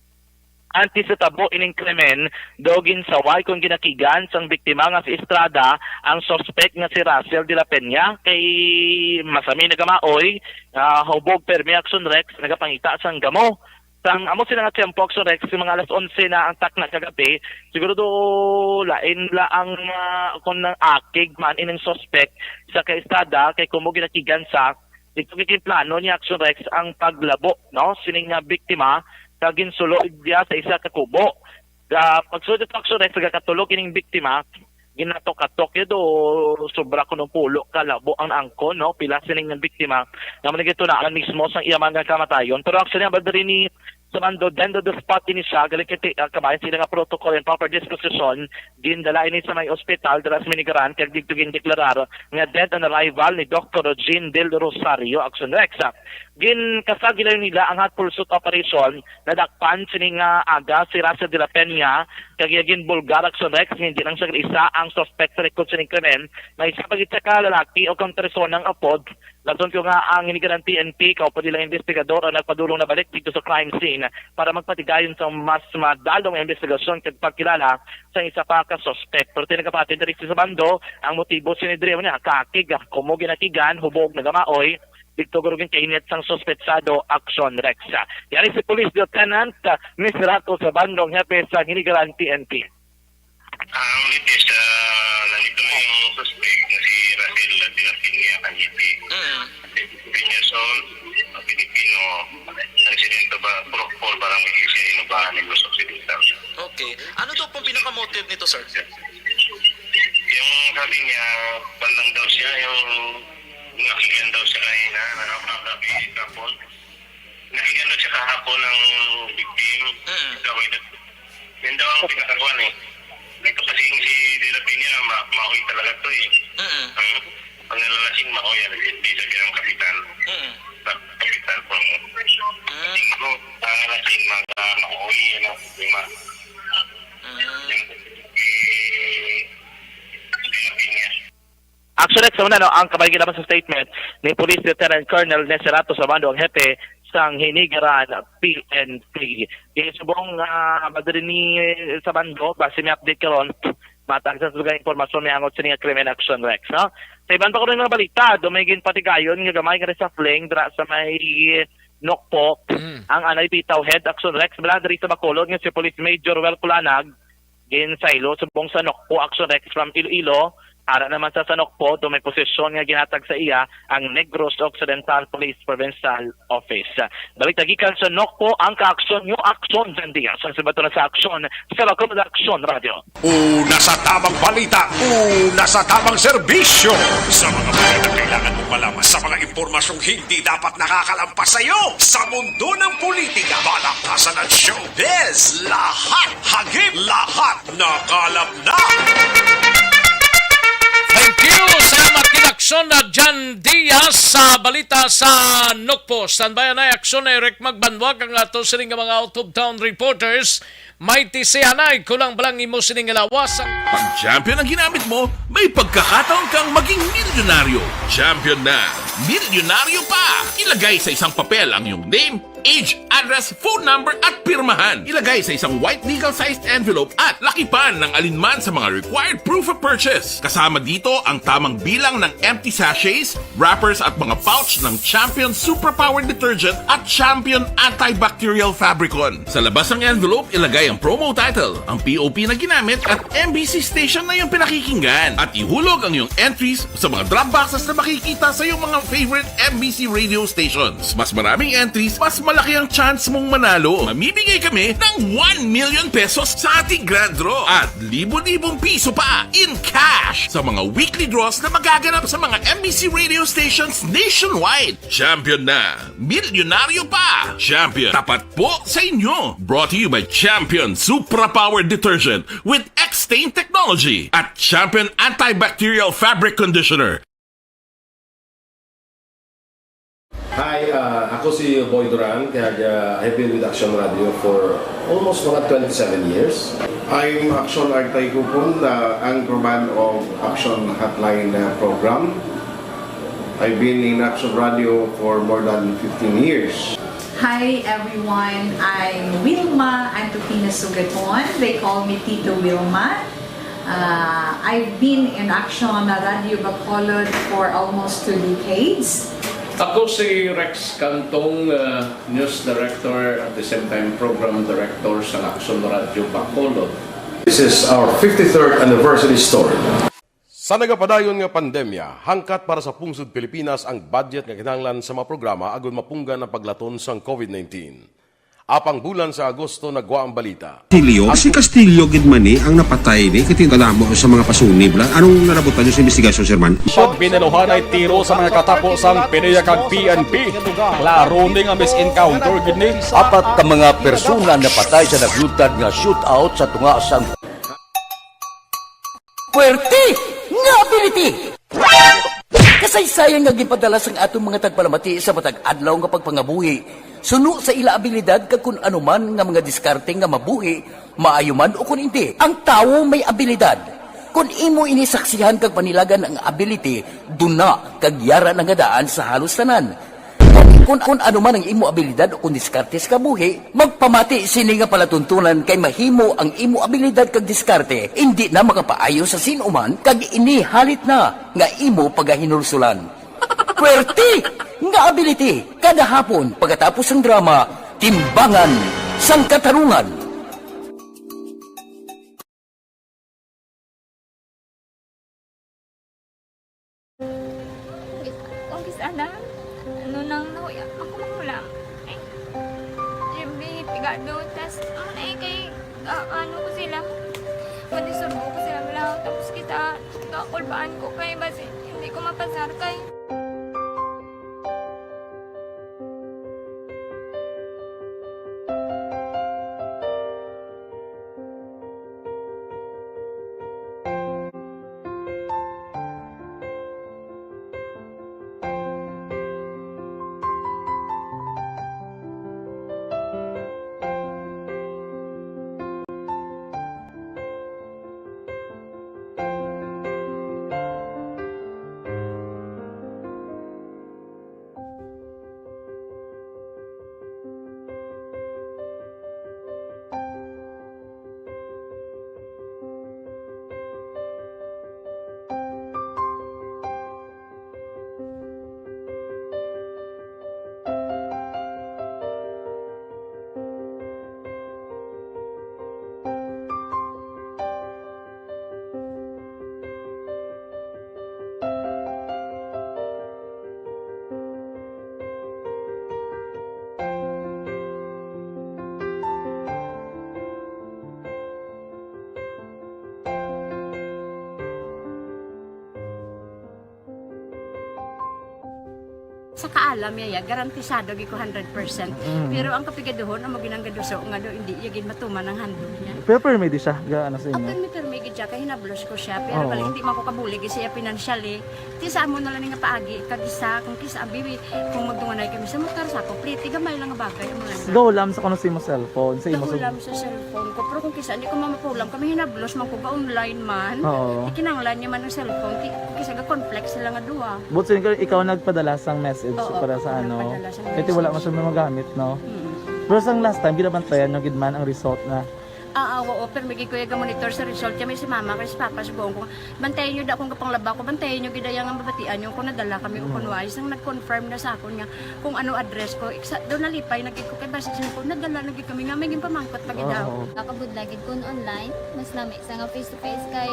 Antes sa tabo ining krimen, daw ginsaway kung ginakigan sang biktima nga si Estrada ang suspek nga si Russell de la Peña, kay masami nagamaoy, ah, hubog permi, Action Rex, nagapangita sang gamo. Sang amo sila nga tiyempo, Action Rex, sa mga alas onse na ang takna kagabi, siguro do lain la ang, ah, kung nang akig man ining suspek sa kay Estrada, kay kumo ginakigan sa dito, giginplano ni Action Rex ang paglabo, no, sining nga biktima, kag ginsulod niya sa isa ka kubo. Sa pagsulod sa Action Rex, nagakatulog ining biktima, ginatok-atok yun, o sobra kuno pulo ka labo ang angkon, no? Pila sining nga biktima nga managitunaan mismo sang iya man nga kamatayon. Pero actually, ang badari ni Sabando, then the spot ini siya, galing kay, ah, kabayan sila nga protocol and proper disposition, gindala ini sa may ospital, dala sa Minigaran, kag dito gindeklarar nga dead on arrival ni Doctor Jean Del Rosario, Action Rex. Ginkasag nila ang hot pursuit operation, nadakpan sini nga aga si Russell de la Peña, kag iya ginbulgar, Action Rex, nga hindi lang siya isa ang suspect sa likod sining krimen, may isa pa gid siya ka lalaki o kang personang apod. Lason ko nga ang Hinigaran P N P, kaupod nilang investigador ang nagpadulong na balik dito sa crime scene para magpatigayon sa mas madalong nga investigasyon kag pagkilala sa isa pa ka suspect. Pero tinagapati diri sa Sabando, ang motibo sini diri mo niya, kakig, kumo ginakigan, hubog, nagamaoy, dito gurugin kainit sang suspetsado, Action Rex. Yari si Police Lieutenant, ah, Miss Rato Sabando, ang hepe sa Hinigaran P N P. Ang latest, ah, nandito na yung suspect na si Russell Ladilapin niya Kanyiti. Mm. Peñason, Pilipino, residente ba, Purok four, Barangay Iglesia, Inubahan, Negros Occidental. Okay. Ano daw pong pinaka-motive nito, sir? Yung sabi niya, bandang daw siya, yung nakikian daw siya kanina, nakakagabi, kapon. Nakikita siya kahapon ng victim. Mm. Sa way na, yan daw ang pinakakuan eh. Ito kasi yung si Dila Piña, ma mahoy talaga to eh. Mm. Ang panglalasing mahoy, ano, hindi sabi ng kapitan. Mm. Sa kapitan po. Mm. Tingin ko, panglalasing, mga mahoy, ano, lima. Mm. Yung, eh, Dila Piña. Actually, sa una, no, ang kabay gid naman sa statement ni Police Lieutenant Colonel Neserato Sabando, ang hepe sang Hinigaran P N P. Kay subong, ah, madali ni Sabando, base may update karon, matag sa sugang impormasyon may angot sa niya krimen, Action Rex, no? Sa iban pa ko rin nga balita, do may ginpatigayon nga gamay nga reshuffling dira sa may Nokpo. Mm. Ang anay bitaw head, Action Rex, bala diri sa Bacolod nga si Police Major Wel Kulanag, ginsaylo subong sa Nokpo, Action Rex, from Iloilo. Ara naman sa, sa Nokpo, do may posisyon nga ginhatag sa iya ang Negros Occidental Police Provincial Office. Balik ta gikan sa Nokpo, ang kaaksyon nyo, Aksyon Jan Diaz. Ang subato na sa Aksyon, sa Bacolod Aksyon Radio. Una sa tamang balita, una sa tamang serbisyo. Sa mga balita kailangan mo malaman, sa mga impormasyong hindi dapat nakakalampas sa iyo. Sa mundo ng politika, balakasan at showbiz, lahat hagip, lahat nakalap na. Thank you. Salamat kid Aksyon na Jan Diaz sa balita sa Nokpo. Standby na Aksyon na Eric Magbanwag ang ato sining nga mga out-of-town reporters. May tisianay, kulang ba lang imo sining nga lawas ang Pag champion ang ginamit mo, may pagkakataon kang maging milyonaryo. Champion na, milyonaryo pa! Ilagay sa isang papel ang iyong name, age, address, phone number, at pirmahan. Ilagay sa isang white legal-sized envelope at lakipan ng alinman sa mga required proof of purchase. Kasama dito ang tamang bilang ng empty sachets, wrappers, at mga pouch ng Champion Suprapower Detergent at Champion Antibacterial Fabricon. Sa labas ng envelope, ilagay ang promo title, ang P O P na ginamit, at M B C station na iyong pinakikinggan. At ihulog ang iyong entries sa mga drop boxes na makikita sa iyong mga favorite M B C radio stations. Mas maraming entries, mas malaki ang chance mong manalo. Mamimigay kami ng one million pesos sa ating grand draw at libo-libong piso pa in cash sa mga weekly draws na magaganap sa mga M B C radio stations nationwide. Champion na! Milyonaryo pa! Champion, tapat po sa inyo! Brought to you by Champion Supra Power Detergent with X-Stain Technology at Champion Antibacterial Fabric Conditioner. Hi, uh, ako si Boy Duran, kag uh, I've been with Action Radio for almost mga twenty-seven years. I'm Action Artay Kupon, the anchorman of Action Hotline uh, program. I've been in Action Radio for more than fifteen years. Hi everyone, I'm Wilma Antupina Sugaton. They call me Tito Wilma. Uh, I've been in Action Radio Bacolod for almost two decades. Ako si Rex Cantong, uh, News Director at the same time Program Director sa Action Radio Bacolod. This is our fifty-third anniversary story. Sa nagapadayon nga pandemya, hangkat para sa pungsod Pilipinas ang budget nga kinahanglan sa mga programa agud mapunggan ang paglaton sang COVID nineteen. Apang bulan sa Agosto nagwa ang balita. Castillo, si Castillo gid man ni ang napatay ni kay tingalamo sa mga pasunib la. Anong nalabutan niyo sa investigasyon, Sir Man? Pagbinaluhanay tiro sa mga katapo sang PDEA kag P N P. Klaro ni nga mis-encounter gid ni. Apat ka mga persona napatay sa naglutad nga shootout sa tunga sang Puwerte nga ability! Kasaysayan nga ginpadala sang aton mga tagpalamati sa matag adlaw nga pagpangabuhi suno sa ila abilidad kag kun ano man nga mga diskarte nga mabuhi, maayo man o kun indi. Ang tawo may abilidad. Kun imo ini saksihan kag panilagan ang ability, duna kag yara na nga daan sa halos tanan. Kon, kon ano man ang imo abilidad o kon diskarte sa kabuhi, magpamati sini nga palatuntunan kay mahimo ang imo abilidad kag diskarte indi na makapaayo sa sin-o man kag ini halit na nga imo pagahinulsulan. Puwerte nga ability kada hapon pagkatapos sang drama Timbangan sang Katarungan. Kung kis ana, ano nang nahuya, ako makulang. Ay, Jimmy, pigado, tas, ano na eh, kay, ah, ano ko sila, madisurbo ko sila lang, tapos kita, kakulbaan ko kay, basi, hindi ko mapasar kay. Sa kaalam niya, ya, garantisado gid ko hundred percent. Pero ang kapigaduhon, amo gid ang gaduso nga do hindi iya gid matuman ang handog niya. Pero permi di siya, ga ano sa inyo? Apan mi permi gid siya, kay hinablos ko siya. Pero Oo. balik, hindi man ko kabulig siya financially. Ti sa amo na lang nga paagi, kag isa, kung kisa, abi, kung magdunganay kay Sa motor sa ako, pretty, gamay lang nga bagay ang mga anak. Gahulam sa kuno sa imo cellphone, sa imo sug- Gahulam sa cellphone ko. Pero kung kisa, hindi ko mamapulam. Kami hinablos man ko ga online man. Oo. Ikinanglan niya man ang cellphone. Ki-, kung kisa ga-conflict sila nga duha. But sin-, ikaw nagpadala sang message Oo, para sa ako ano? Nagpadala sang Kasi wala message. Man siya magamit, no? Mm. Pero sang last time, ginabantayan nyo gid man ang result na. Ah, ah, oo, pero may gid ko yung monitor sa result. Kami si mama, kay si papa, si buong ko. Bantayan nyo da kung kapanglaba ko, bantayan nyo gid ang mabatian nyo kung nadala kami o Mm. kung wala. Isang nag-confirm na sa akon nga kung ano address ko. Iksa, doon nalipay na gid ko kay basi siya ko, nadala na gid kami nga may ginpamangkot pa gid Oo. Daw. Nakabudlay gid kun online, mas nami sa nga face to face kay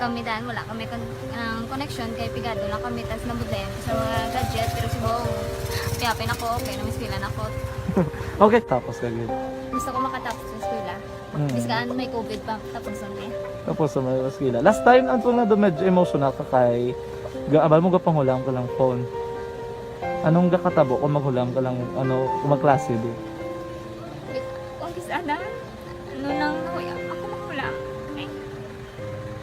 kami dan wala kami kon-, ang connection kay pigado lang kami tas nabudlayan ko sa mga gadget pero si Bong, kaya pinako, okay, namiskwela na ko. Okay, tapos ka gid. Gusto ko makatapos sa eskwela. Mm. Biskan may covid pa, tapos na eh. Tapos sa mga eskwela. Last time, ang tunga doon medyo emotional ka kay ga-, abal mo gapanghulam ka lang phone. Anong gakatabo kung maghulam ka lang, ano, kung magklase di? Wait, kung kis-, ana, ano lang, nakuya, ako maghulam. Ay,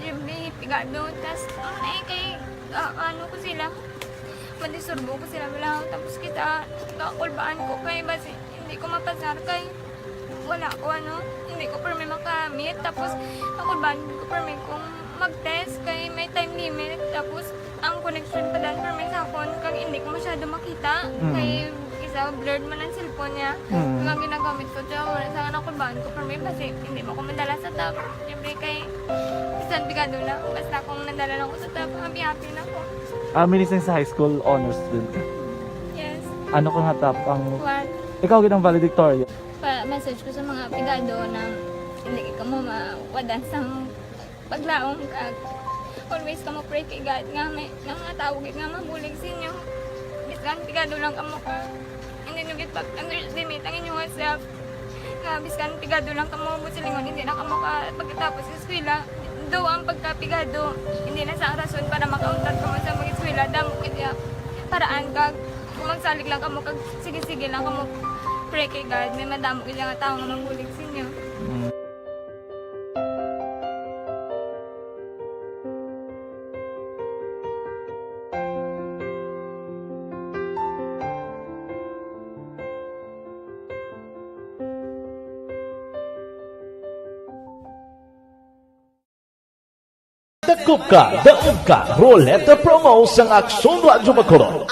every pigado, tas, ang na eh, kay, ah, ano ko sila, madisturbo ko sila, wala, tapos kita, kakulbaan ko kay, basi, hindi ko mapasar kay, wala ko, ano, hindi ko permi makamit. Tapos, ako ba, hindi ko permi kung mag-test kay may time limit. Tapos, ang connection pa dan permi sa akon, kag hindi ko masyado makita. Mm. Kay, isa, blurred man ang cellphone niya. Mm. Kag ang ginagamit ko, siya, wala sa akin ako ba, ko permi, basi, hindi mo ko madala sa top. Siyempre, kay, bisan pigado na, basta kung nadala lang ko sa top, happy-happy na ko. Ah, minising sa high school, honor student ka? Yes. Ano ka nga top ang One. Ikaw gid ang valedictorian? Pa-message ko sa mga pigado na hindi kamo mawadan sang paglaom kag always kamo pray kay God nga may, nga mga tawo gid nga mabulig sa inyo. Bisan pigado lang kamo ka, hindi nyo gid pag-underestimate ang inyong self. Nga bisan pigado lang kamo, buot silingon, hindi na kamo ka pagkatapos sa eskwela. Though ang pagkapigado, hindi na sa rason para makauntat kamo sa mag-eskwela. Damo gid ya paraan kag kung magsalig lang kamo kag sige-sige lang kamo pray kay God, may madamo gid nga tawo nga mabulig sa inyo. Mm. Dakop ka, daog ka, Roleta Promo sang Aksyon Radyo Bacolod.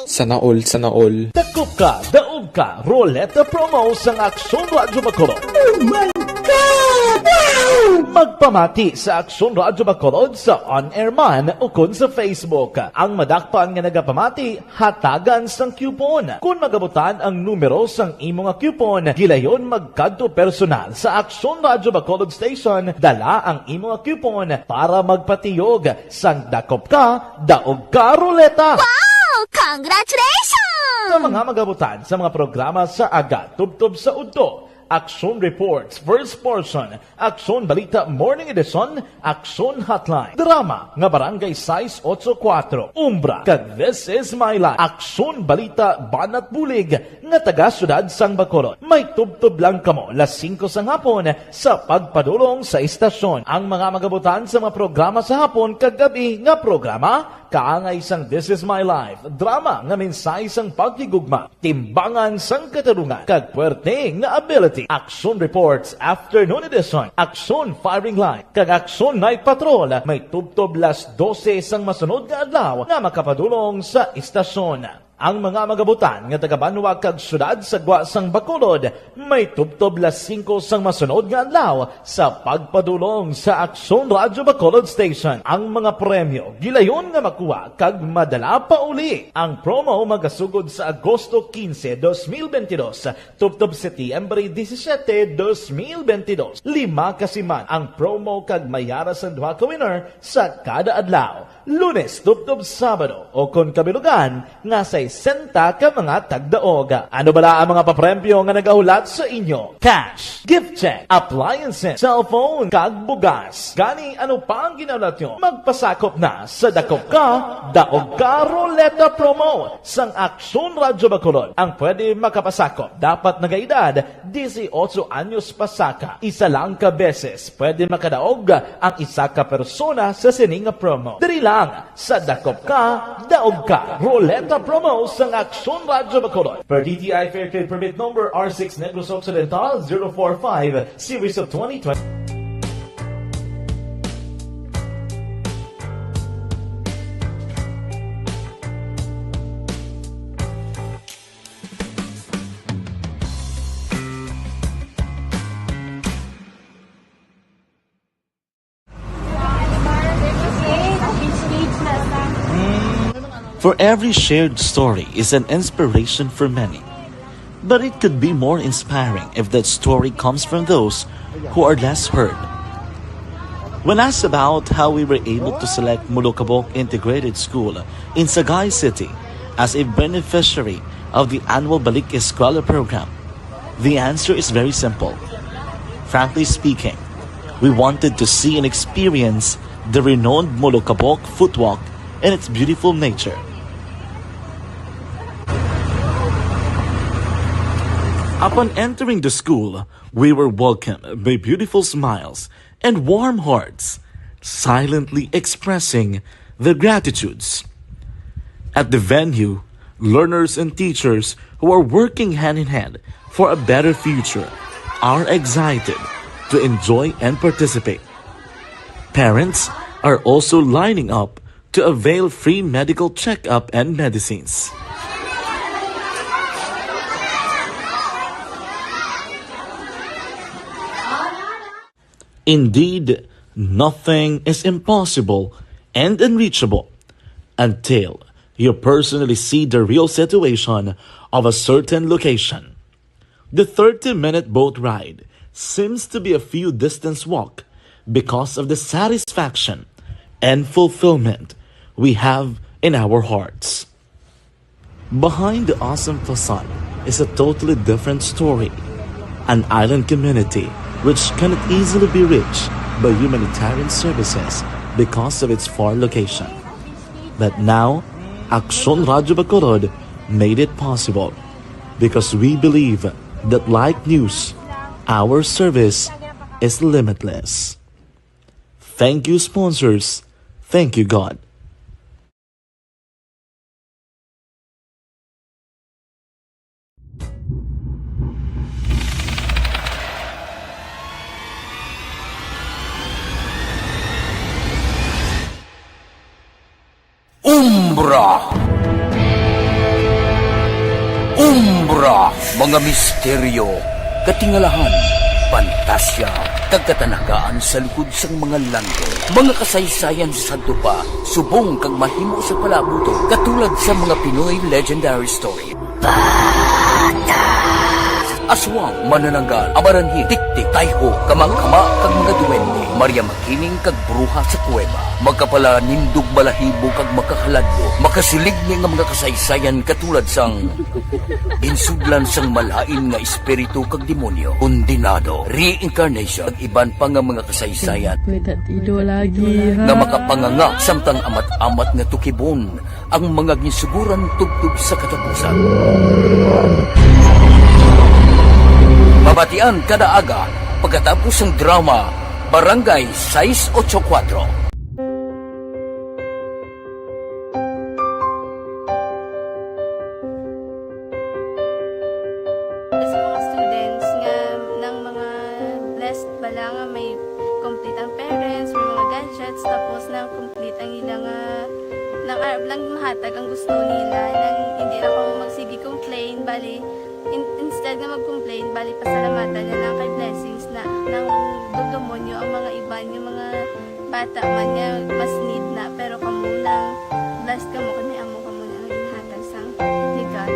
Sana all, sana all. Dakop ka, daog ka, Roleta Promo sang Aksyon Radyo Bacolod. Oh my God! Wow! Magpamati sa Aksyon Radyo Bacolod sa on-air man ukon sa Facebook. Ang madakpan nga nagapamati, hatagan sang coupon. Kon magabutan ang numero sang imo nga coupon, gilayon magkadto personal sa Aksyon Radyo Bacolod Station, dala ang imo nga coupon para magpatiyog sang Dakop Ka, Daog Ka Roleta. Wow! Congratulations! Sa mga magabutan sa mga programa sa aga, tubtob sa udto, Aksyon Reports, first portion, Aksyon Balita Morning Edition, Aksyon Hotline, drama nga Barangay sais otso kuwatro, Umbra, kag This Is My Life, Aksyon Balita Banat Bulig nga taga Siyudad sang Bacolod. May tubtob lang kamo las singko sang hapon sa pagpadulong sa istasyon. Ang mga magabutan sa mga programa sa hapon kag gab-i nga programa, kaangay sang This Is My Life, drama nga mensahe sang paghigugma, timbangan sang katarungan, kag puwerte nga ability. Aksyon Reports, Afternoon Edition, Aksyon Firing Line, kag Aksyon Night Patrol, may tubtob las dose sang masunod nga adlaw nga makapadulong sa istasyon. Ang mga magabutan nga taga-banwa kag siyudad sa gwa sang Bacolod, may tubtob las singko sang masunod nga adlaw sa pagpadulong sa Aksyon Radyo Bacolod Station. Ang mga premyo gilayon nga makuha kag madala pauli. Ang promo magasugod sa Agosto quince, dos mil veintidós, tubtob Setyembre disisiete, dos mil veintidós. Lima ka siman ang promo kag may ara sang duha ka winner sa kada adlaw, Lunes tubtob Sabado, o kon kabilugan nga sesenta ka mga tagdaog. Ano bala ang mga papremyo nga nagahulat sa inyo? Cash, gift check, appliances, cellphone, kag bugas. Gani, ano pa ang ginahulat nyo? Magpasakop na sa Dakop Ka, Daog Ka Roleta Promo sang Aksyon Radyo Bacolod. Ang pwede makapasakop dapat nagaedad disiotso anyos pasaka. Isa lang ka beses pwede makadaog ang isa ka persona sa sini nga promo. Diri lang sa Dakop Ka, Daog Ka Roleta Promo. Sang Aksyon Radyo Bacolod. Per D T I Fair Trade Permit Number R six Negros Occidental zero four five, Series of twenty twenty. For every shared story is an inspiration for many. But it could be more inspiring if that story comes from those who are less heard. When asked about how we were able to select Molokabok Integrated School in Sagay City as a beneficiary of the annual Balik Eskwela program, the answer is very simple. Frankly speaking, we wanted to see and experience the renowned Molokabok Footwalk and its beautiful nature. Upon entering the school, we were welcomed by beautiful smiles and warm hearts, silently expressing their gratitudes. At the venue, learners and teachers who are working hand in hand for a better future are excited to enjoy and participate. Parents are also lining up to avail free medical checkup and medicines. Indeed, nothing is impossible and unreachable until you personally see the real situation of a certain location. The thirty-minute boat ride seems to be a few distance walk because of the satisfaction and fulfillment we have in our hearts. Behind the awesome facade is a totally different story. An island community which cannot easily be reached by humanitarian services because of its far location. But now, Aksyon Radyo Bacolod made it possible because we believe that like news, our service is limitless. Thank you, sponsors. Thank you, God. Umbra. Umbra, mga misteryo, katingalahan, pantasya, kag katanagaan sa likod sang mga langit. Mga kasaysayan sa sadto pa, subong kag mahimo sa palaabuton, katulad sa mga Pinoy legendary story. Aswang, manananggal, amaranhil, tiktik, tayho, kamangkama, kag mga duwende, Maria Makiling kag bruha sa kuweba. Makapalanindog balahibo kag makahaladlo, makasiligni nga mga kasaysayan katulad sang ginsudlan sang malain nga espiritu kag demonyo, kondenado, reincarnation, kag iban pa nga mga kasaysayan May tatido lagi, ha? nga makapanganga samtang amat-amat nga tukibon ang mga ginsuguran tubtob sa katapusan. Mabatian kada aga pagkatapos sang drama Barangay sais ocho kuwatro. Sa mga students nga nang mga blessed bala nga may complete ang parents, may mga gadgets, tapos nang complete ang ila nga nang arab lang mahatag ang gusto nila, nang hindi na kamo magsige complain, bali, in-, instead nga mag-complain, bali, pasalamatan na lang kay blessings na nang dugdumon nyo ang mga iban, yung mga bata man nga mas need na, pero kamo lang, blessed kamo kay may amo kamo na ang ginhatag sang ni God.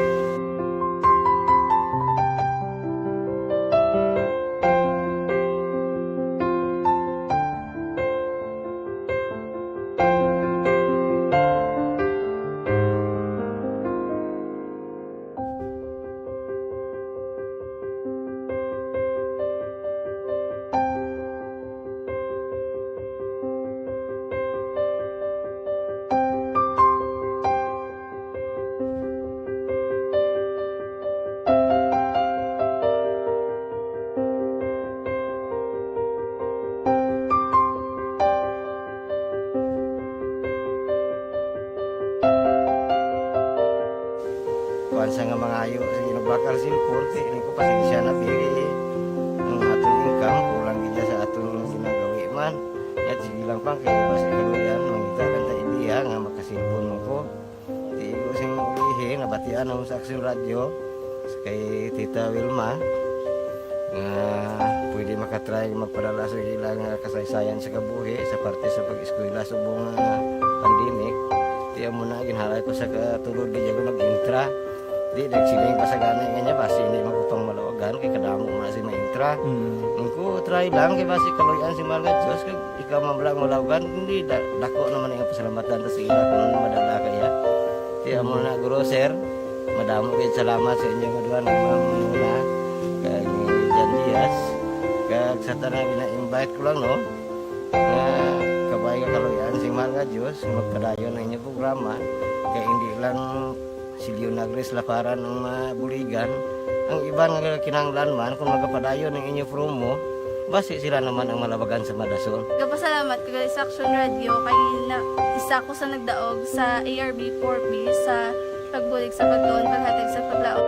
Kuwan sa nga mangayo, sige, nagbakal cellphone, kay ini ko pasensya na, pili ang aton income, kulang gid sa aton ginagawi man. Yat, sige lang pang, kay basi kaluyan, mangita lang ta idea nga makasilpon mo ko. Di ko sing ulihi, nabatian ang sa Aksyon Radyo, kay Tita Wilma, nga pwede makatry magpadala sa ilang, ah, kasaysayan sa kabuhi sa parte sa pag-eskwela subong nga pandemic. Ti amo na, ginhalay ko sa katulod, di ko nag-intra. Di, nagsiling pa sa gani nga niya, basi hindi man ko pang malawagan, kay kadamo man si maintra. Mm. Ang ko, try lang, kay basi kaluyan si mahal nga Diyos, kag ikaw man lang malawagan, hindi, da-, dako naman ang pasalamatan ta sa ila kung madala kaya. Ti amo na, guro, sir, madamo kayo salamat sa inyo nga duha, nga mga muna, kag ni Jan Diaz, kag sa tanan, gina-invite ko lang, no, nga kabay nga kaluyan sing mahal nga Diyos, magpadayon ang inyong programa, kay hindi lang si Leonagris Laparan ang mabuligan, ang iban nga kinahanglan man, kung magapadayon ang inyo promo, basi sila naman ang malabagan sa madason. Gapasalamat ko gali sa Action Radio kay na, isa ko sa nagdaog sa A R B four B sa pagbulig sa pagtuon, paghatag sa paglaom.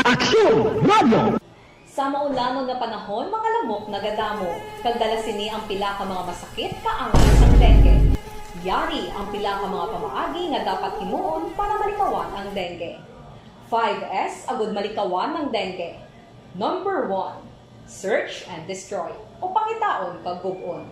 Aksyon Radio! Sa maulangon nga panahon, mga lamok nagadamo, kag dala sini ang pila ka mga masakit kaangay sang dengue. Yari ang pila ka mga pamaagi nga dapat himuon para malikawan ang dengue. Five S agud malikawan ang dengue. Number one, search and destroy, o pangitaon kag gub-on.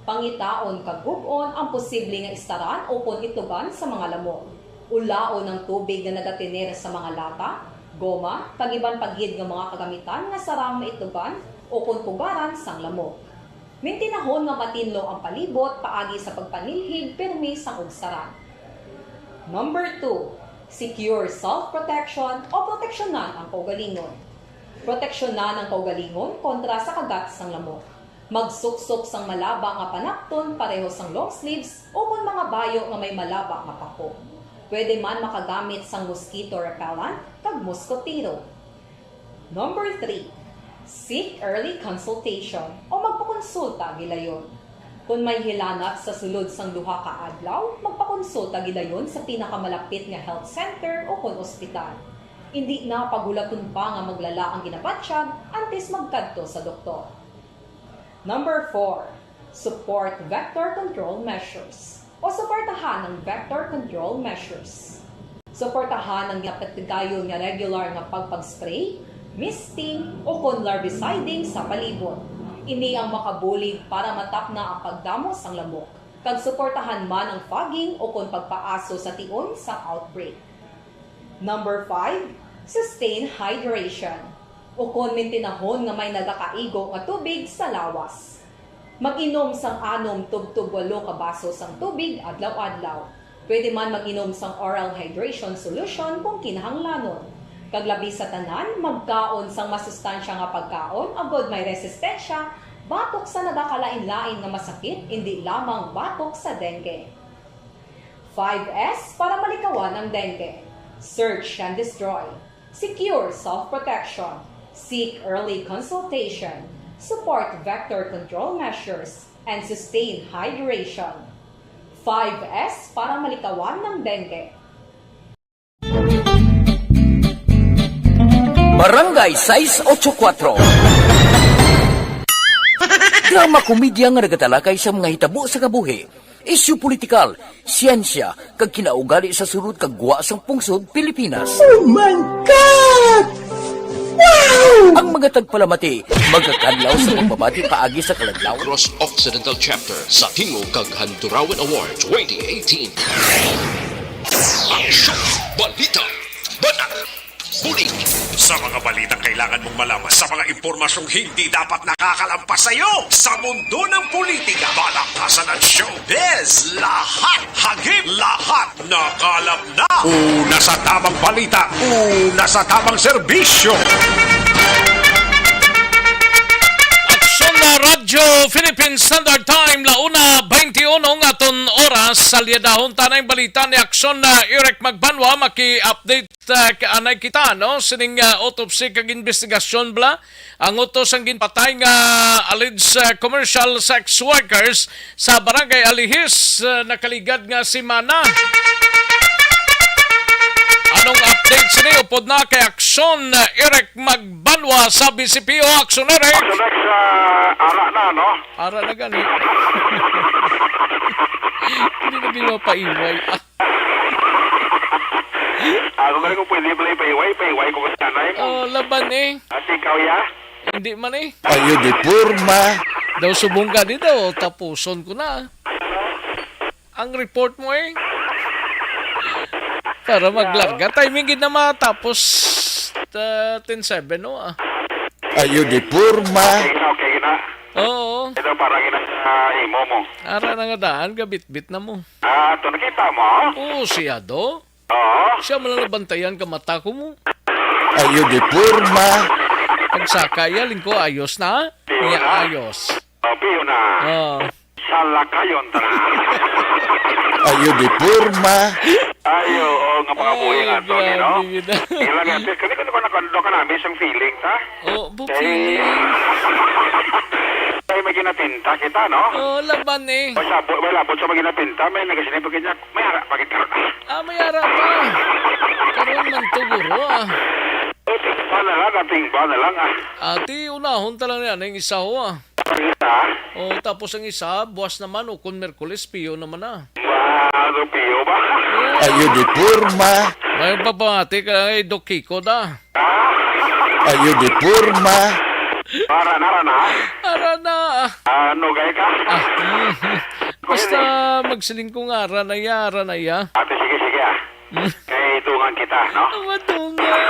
Pangitaon kag gub-on ang posible nga istaran ukon itugan sa mga lamok. Ulaon ang tubig nga nagatener sa mga lata, goma, kag iban pa gid nga mga kagamitan nga sarang maitugan ukon pugaran sang lamok. Mintinahon nga matinlo ang palibot paagi sa pagpanilhig pirmi sang ugsaran. Number two, secure self-protection o proteksyonan ang kaugalingon. Proteksyonan ang kaugalingon kontra sa kagat sang lamok. Magsuksok sang malaba nga panapton pareho sang long sleeves ukon mga bayo nga may malaba nga pako. Pwede man makagamit sang mosquito repellent kag moskotero. Number three, seek early consultation o magpakonsulta gilayon. Kon may hilanat sa sulod sang duha ka adlaw, magpakonsulta gilayon sa pinakamalapit nga health center ukon ospital. Indi na paghulaton pa nga maglala ang ginabatyag antes magkadto sa doktor. Number four, support vector control measures o suportahan ang vector control measures. Suportahan ang ginapatigayon nga regular nga pagpag-spray, misting, ukon larviciding sa palibot. Ini ang makabulig para matapna ang pagdamo sang lamok, kag suportahan man ang fogging ukon pagpaaso sa tion sang outbreak. Number five, sustain hydration, ukon mintinahon nga may nagakaigo nga tubig sa lawas. Mag-inom sang anom tubtob walo ka baso sang tubig adlaw-adlaw. Pwede man mag-inom sang oral hydration solution kung kinahanglanon. Kag labi sa tanan, magkaon sang masustansya nga pagkaon agod may resistensya batok sa nagakalain-lain nga masakit, indi lamang batok sa dengue. Five S para malikawan ang dengue. Search and destroy. Secure self-protection. Seek early consultation. Support vector control measures. And sustain hydration. Five S para malikawan ang dengue. Barangay sais ocho kuwatro. Drama komedya nga nagatalakay sa mga hitabo sa kabuhi, isyu politikal, siyensya, kag kinaugali sa sulod kag gwa sang pungsod Pilipinas. Oh my God! Wow! Ang mga tagpalamati magakadlaw sa pagbabati paagi sa kaladlaw. Negros Occidental Chapter sa Tingog kag Handurawan Award twenty eighteen. Aksyon! Balita! Banat! Bulig! Sa mga balitang kailangan mong malaman, sa mga impormasyong hindi dapat nakakalampas sa iyo, sa mundo ng politika, balakasan at showbiz, lahat hagip, lahat nakalap na. Una sa tamang balita, una sa tamang serbisyo. Aksyon Radyo Philippine Standard Time, la una twenty-uno ang aton oras. Salyadahon ta na ang balita ni Aksyon na Eric Magbanwa. Maki-update, uh, anay kita, no? Sining, uh, autopsy kag investigasyon, bla. Ang utos ang ginpatay nga alleged, uh, commercial sex workers sa Barangay Alihis, uh, nakaligad nga semana. Anong update sini? Upod na kay Aksyon, uh, Eric Magbanwa sa B C P O. Aksyon, Eric. Aksyon, Rex, ah, ara na, no? Ara na gani. Hindi na gini mapaiway. Ah. Ako ba kung pwede pala ipaiway, ipaiway ko sa nanay mo. Oh, laban eh. At ikaw, ya? Hindi man eh. Ayo di porma. Daw subong ka di daw, tapuson ko na. Ang report mo eh. Para maglarga. Timing gid na matapos, uh, ten seven, no? Ah. Ayo di porma. Okay na, okay na. Oo. Ito parang ina sa imo mo. Ara na nga daan, gabitbit na mo. Ah, ito nakita mo? Oo, siya do. Oo. Siya man lang nabantayan ka mata ko mo. Ayo di porma. Pagsaka iya, lingko, ayos na? Piyo Iya, na. Ayos. Oh, piyo na. Oo. Salakayon ta na. Ayo di porma. Ayo, oh, nga mga Ay, buhi nga to, grabe no? Gid. Ilang nga, kani ko naman nakando ka namin isang feeling, ha? Oh, bu- Kay- feeling. Kay may ginapinta kita, no? Oh, laban eh. May sabot, may labot sa mga ginapinta, may nagasiling pa kanya, may ara pa kita. Ah, may ara pa. Karon man to, guro, ah. O, tingba na lang, ah, tingba na lang, ah. Ati, unahon ta lang yan, ang isa ho, ah. Ang isa? O, tapos ang isa, buwas naman, o kung Merkulis, piyo naman na. Ba, ano, piyo ba? Ayo di porma. May papamati ka, eh, Doc Kiko da. Ha? Ayo di porma. Para na, para na. Ara na. Ano, gay ka? Ah, mhm. Basta magsiling ko nga, ara na ya, ara na ya. Ate, sige, sige, ah. Hmm. Kay tungan kita, no? Ang matungan.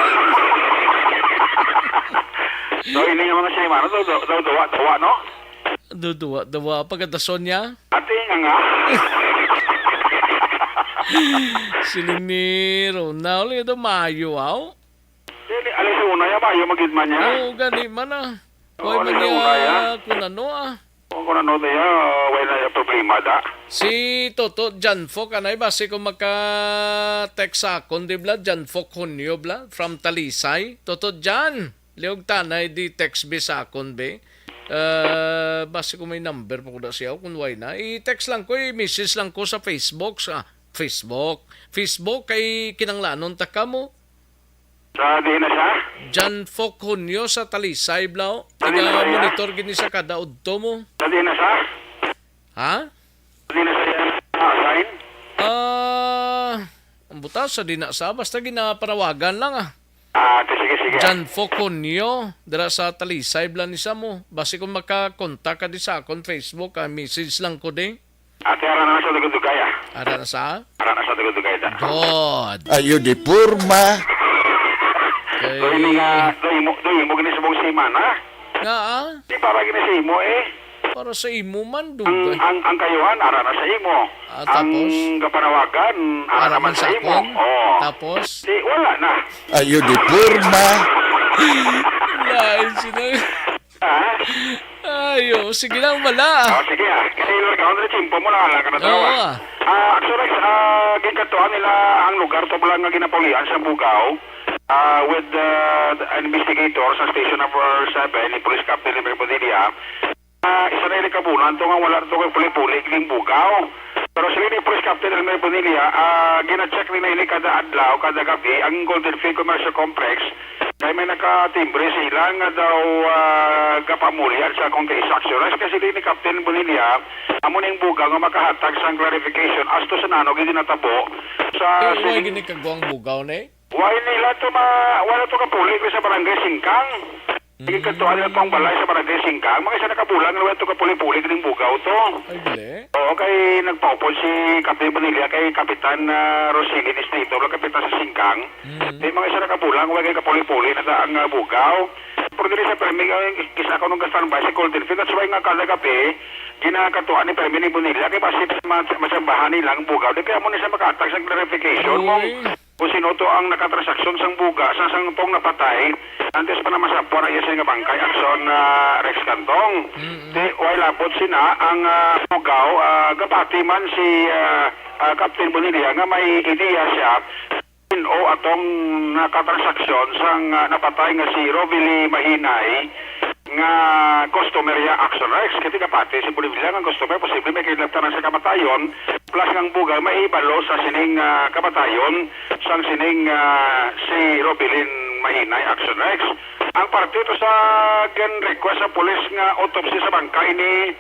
So, ini yung mga sinimano, daw, daw, daw, dawa, dawa, no? Duduwa-duwa pa kada Sonya. Ate nga nga. Siling ni Ronald, ito maayo, aw? Dili, alis sa una, ya, maayo magid man niya. Oo, gani man, ah. Oo, Why man alis sa una, ya. Kung ano, ah. Kung ano, ya, wala na yung problema, da. Si Toto John Fok, anay, basi kung maka-text sa akon, di bla? John Fok Hunyo, bla? From Talisay. Toto John, liog tanay, di text bi sa akon, be. Eh, basi kung may number pa ko na siya, kung why na. I-text lang ko, i-message lang ko sa Facebook, sa Facebook. Facebook, kay kinanglanon ta ka mo. Sa diin na siya? John Fok Hunyo sa Talisay, bla. Talisay, ah. Taga-monitor gini sa kada udto mo. Sa diin na siya? Ha? Sa diin na siya, ah, sign? Ah, ang buta sa di na sa, basta ginapanawagan lang, ah. Ah, sige, sige. John Fok Hunyo, dira sa Talisay, bla, ni sa mo. Basi kung makakontak ka di sa akon Facebook, ah, message lang ko di. Ate, ara na sa dugay-dugay, ah. Ara na sa? Ara na sa dugay-dugay, da. God. Ayo di porma. Kay Do ini nga, do imo, do imo gini subong si Mana. Nga, ah? Di para gini sa imo, eh. Para sa imo man, Ang, dugay. ang, ang kayuhan, ara na sa imo. Ah, Ang tapos? kapanawagan, ara Ara naman man sa sa imo. akon. Oo. Tapos? Di, wala na. Ayo di porma. Lain sila. Ha? Ayo, sige lang, bala. Oh, sige, ah. Kasi ilang ka, hundred simple mo lang, alam ka na daw, Oo, ah. ah. Ah, actually, ah, ginkatuan nila ang lugar to lang nga ginapulian sa Bugao, ah, with, ah, an investigator sa Station Number Seven ni Police Captain Emer Bonilla. Ah, isa na ini ka bulan to nga wala to kay puli-puli ning Bugao. Pero sila ni Police Captain Elmer Bonilla, ah, gina-check nila ini kada adlaw, kada gabi ang Golden Fin Commercial Complex. Kay may nakatimbre sila nga daw, ah, gapamulian sa akong kay Saxo Rice. Kasi di ni Captain Bonilla, amo ning bugaw nga makahatag sang clarification as to sa nano gid natabo sa Eh, why sining gini kagwang bugaw, ne? Why nila to ma-, wala to kapuli ko sa Barangay Singkang? Mm. Sige, kadtuan nila to ang balay sa Barangay Singkang. Mga isa na ka bulan, wala to kapuli-puli kining bugaw to. Ay, gali? Oo, kay nagpaupod si Captain Bonilla kay Kapitan, ah, Rosili Distrito, wala kapitan sa Singkang. Mm. Di mga isa na ka bulan, wala kay kapuli-puli na sa ang, ah, bugaw. Pero dili sa permi, ah, kisa ko nung gastan ba si Golden Fin, that's why nga kada gabi, ginakatuan ni permi ni Bonilla, kay basi mas-, masambahan nila ang bugaw. Di kaya mo ni siya makatag sa clarification mo. Uy. kung sino to ang nakatransaksyon sang buga sa sang tong napatay, antes pa na masapwan ang iya sini nga bangkay, Action, ah, Rex Cantong. Mm-mm. Ti, way labot sina ang, ah, bugaw, ah, gapati man si, ah, ah, Captain Bonilla nga may ideya siya o atong nakatransaksyon sang, ah, napatay nga si Rovely Mahinay nga customer ya, Action Rex. Kay ti gapati si Bonilla nga customer, posible may kinabtanan sa kamatayon, plus nga ang bugaw mahibalo sa sining, ah, kamatayon sang sining, ah, si Robilin Mahinay, Action Rex. Ang parte to sa gin-request sa pulis nga autopsy sa bangkay ni,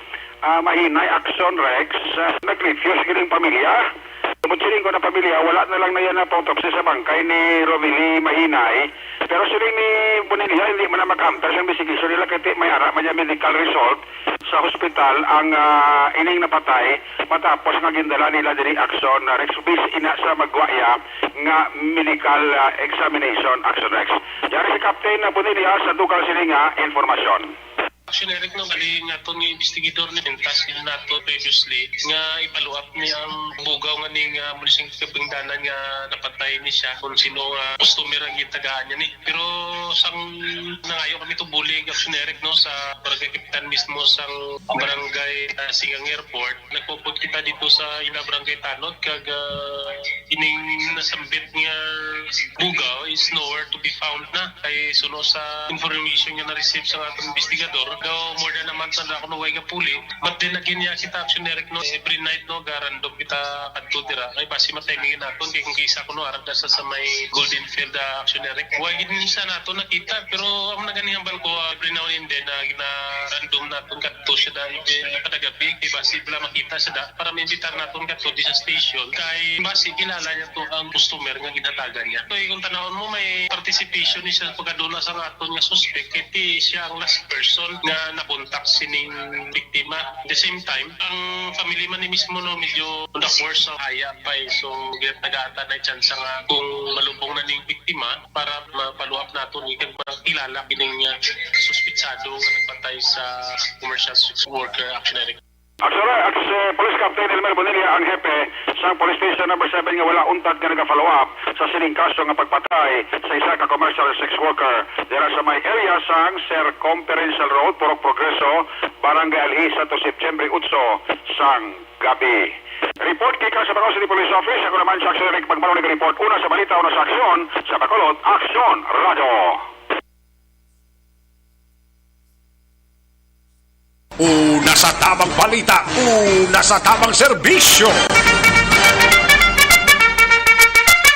ah, Mahinay, Action Rex, ah, nag-refuse gid ang pamilya. Tungod siling ko na pamilya, wala na lang na yan na autopsy sa bangkay ni Rovely Mahinay. Pero siling ni Bonilla, hindi man na makaamtar sa investigation nila kay ti may ara man niya medical result sa hospital ang, ah, ining napatay matapos nga gindala nila diri, Action, ah, Rex, bis ina sa magwa ya nga medical, ah, examination, Action Rex. Yari si Captain Bonilla sa dugang sini nga informasyon. Action Eric, no, bali nga aton nga investigador ni Pintas, yun nato previously, nga i-follow up ni ang bugaw nga ning, ah, muli sing kapingdanan nga napatay ni siya, kung sino nga customer ang gitagaan niya ni. Pero sang nangayo kami to bulig, Action Eric, no, sa barangay kapitan mismo sang barangay, ah, Sigang Airport, nagpupod kita dito sa ila barangay tanod, kag, ah, ining nasambit nga bugaw is nowhere to be found na. Kay suno sa information nga na-receive sa atong investigador, daw more than a month na ako way gapuli. But then again, ya kita, Action Eric, no, every night, no, ga-random kita kadto dira. Kay basi matimingan naton kay kung kisa ko, no, arag sa, sa may Golden Field, ah, Action Eric. Wa gid ni siya nato nakita, pero ang naganihambal ko, ah, every now and then, ah, gina-random naton kadto siya da, eh, kada gabi, kay basi bala makita siya da, para maimbitar naton kadto di sa station. Kay basi kilala niya to ang customer nga ginhatagan niya. So, kung tanawon mo, may participation ni siya sa pagkadula sa aton nga suspect, kay ti siya ang last person nga nakontak sining biktima. At the same time, ang family man ni mismo, no, medyo on the course sa haya pa, eh. So, ginatagaan ta na chance nga kung malubong na ning biktima para ma-follow up nato ni kag makilala kining, ah, suspitsado nga nagpatay sa commercial sex worker, Action Eric. Actually, ex, eh, Police Captain Elmer Bonilla ang hepe sa Police Station Number Seven nga wala untat nga naga-follow up sa sining kaso nga pagpatay sa isa ka commercial sex worker dira sa may area sang Circumferential Road, Purok Progreso, Barangay Alhisa, to September otso sang gabi. Report gikan sa Bacolod City Police Office. Ako naman si Action Eric Magmaro, nag-report. Una sa balita, una sa aksyon, sa Bacolod, Aksyon Radyo. Una sa tamang balita, una sa tamang serbisyo.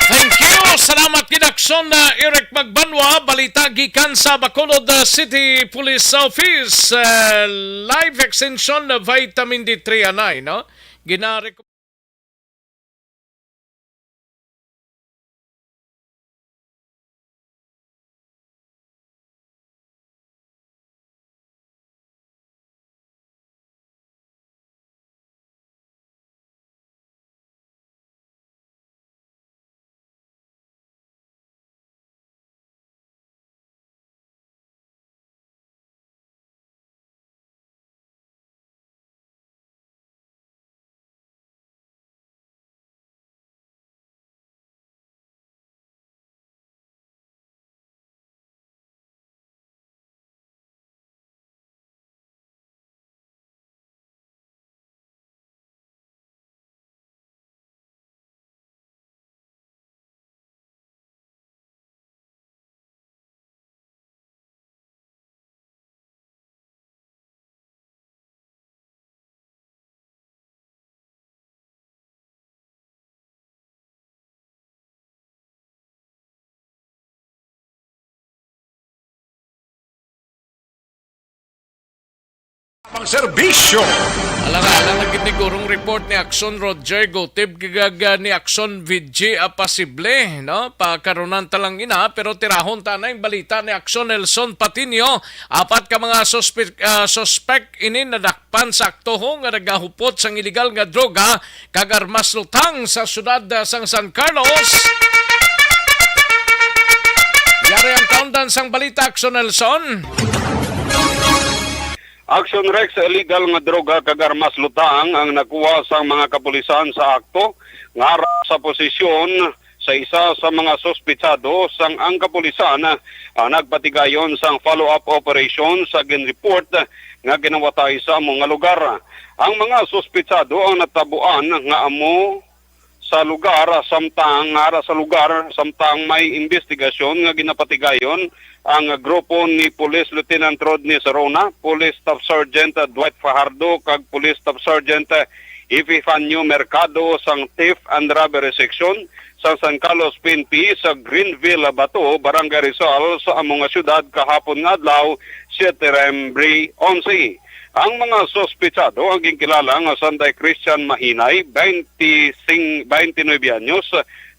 Thank you. Salamat gid, Aksyon, uh, Eric Magbanwa. Balita gikan sa Bacolod, uh, City Police Office. Uh, life extension, uh, vitamin D three anay, no? Ginarek- Pang serbisyo. Alang-alang na gid ni gurong report ni Action Roger Gutib kag ni Action V G, ah, posible, no? Pakarunan ta lang ina, pero tirahon ta na yung balita ni Action Nelson Patiño. Apat ka mga suspek, ah, suspek ini nadakpan sa akto nga nagahupot sang iligal nga droga kag armas lutang sa siyudad, ah, sang San Carlos. Yari ang kaundan sang balita, Action Nelson. Action Rex, illegal nga droga kag armas lutang ang nakuha sang mga kapulisan sa akto nga harap sa posisyon sa isa sa mga suspitsado, sang ang kapulisan, ah, nagpatigayon sang follow-up operation sa ginreport nga ginawatay sa amo nga lugar. Ang mga suspitsado ang natabuan nga amo sa lugar, samtang ara sa lugar, samtang may imbestigasyon nga ginapatigayon ang grupo ni Police Lieutenant Rodney Sarona, Police Staff Sergeant Dwight Fajardo, kag Police Staff Sergeant Epifanio Mercado sang Theft and Robbery Section sa San Carlos P N P sa Greenville, Bato, Barangay Rizal, sa amo nga siyudad kahapon nga adlaw, September onse. Ang mga suspitsado ang ginkilala nga sanday Christian Mahinay, twenty-sing-, twenty-nuebe anyos,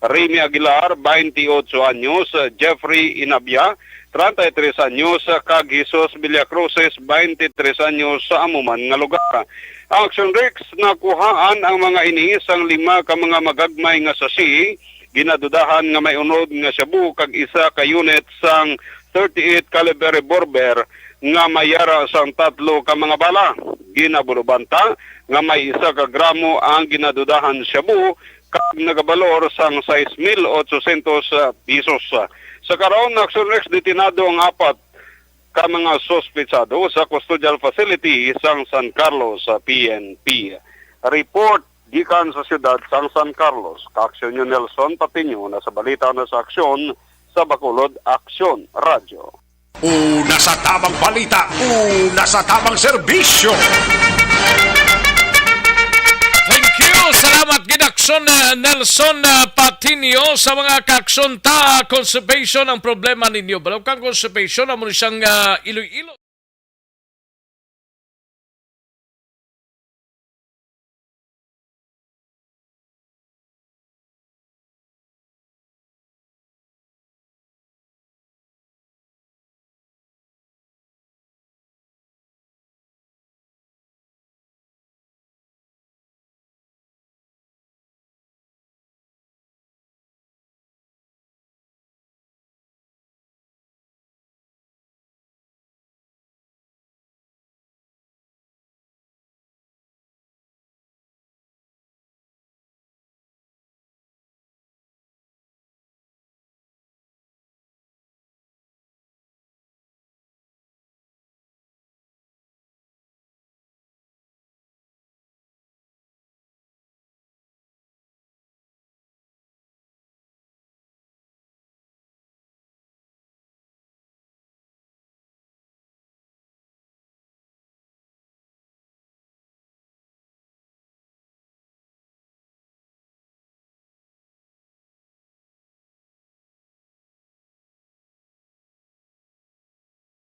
Remy Aguilar, twenty-ocho anyos, Jeffrey Inabia, treinta y tres anyos, kag Jesus Villacruces, twenty-tres anyos, sa amo man nga lugar. Action Rex, nakuhaan ang mga ini sang lima ka mga magagmay nga sachet. Ginadudahan nga may unod nga shabu kag isa ka unit sang thirty-eight caliber revolver nga may yara sang tatlo ka mga bala. Ginabuloban ta nga may isa ka gramo ang ginadudahan shabu kag nagabalor sang sais mil otsosyentos pesos. Sa karon, Action Rex, detenado ang apat ka mga suspitsado sa custodial facility sang San Carlos P N P. Report gikan sa siyudad sang San Carlos, Action News Nelson Patiño, na sa balita na sa Aksyon sa Bacolod Aksyon Radyo. Una sa tamang balita, una sa tamang serbisyo. Thank you. Salamat gid, Aksyon, uh, Nelson, uh, Patiño, sa mga kaaksyon ta. Constipation ang problema ninyo. Balaw kang constipation, amo ni siyang, uh, Iloilo.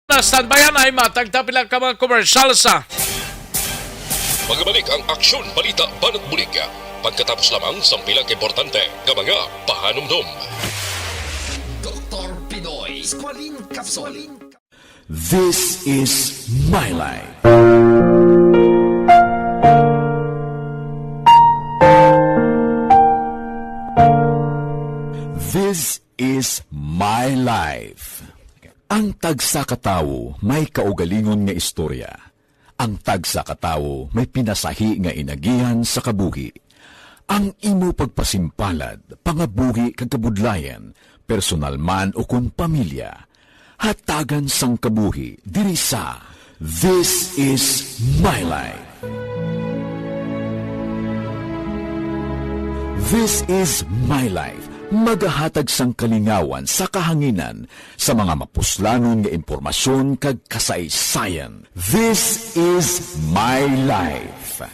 Na, standby na, ay matag ta pila ka mga commercial sa Magabalik ang Aksyon, Balita, Banat Bulig pagkatapos lamang sang pila ka importante nga mga pahanumdom. Doktor Pinoy Squalene Capsule. This is my life. This is my life. Ang tagsa ka tawo may kaugalingon nga istorya. Ang tagsa ka tawo may pinasahi nga inagihan sa kabuhi. Ang imo pagpasimpalad, pangabuhi kag kabudlayan, personal man ukon pamilya, hatagan sang kabuhi diri sa This Is My Life. This Is My Life, magahatag sang kalingawan sa kahanginan sa mga mapuslanon nga impormasyon kag kasaysayan. This Is My Life.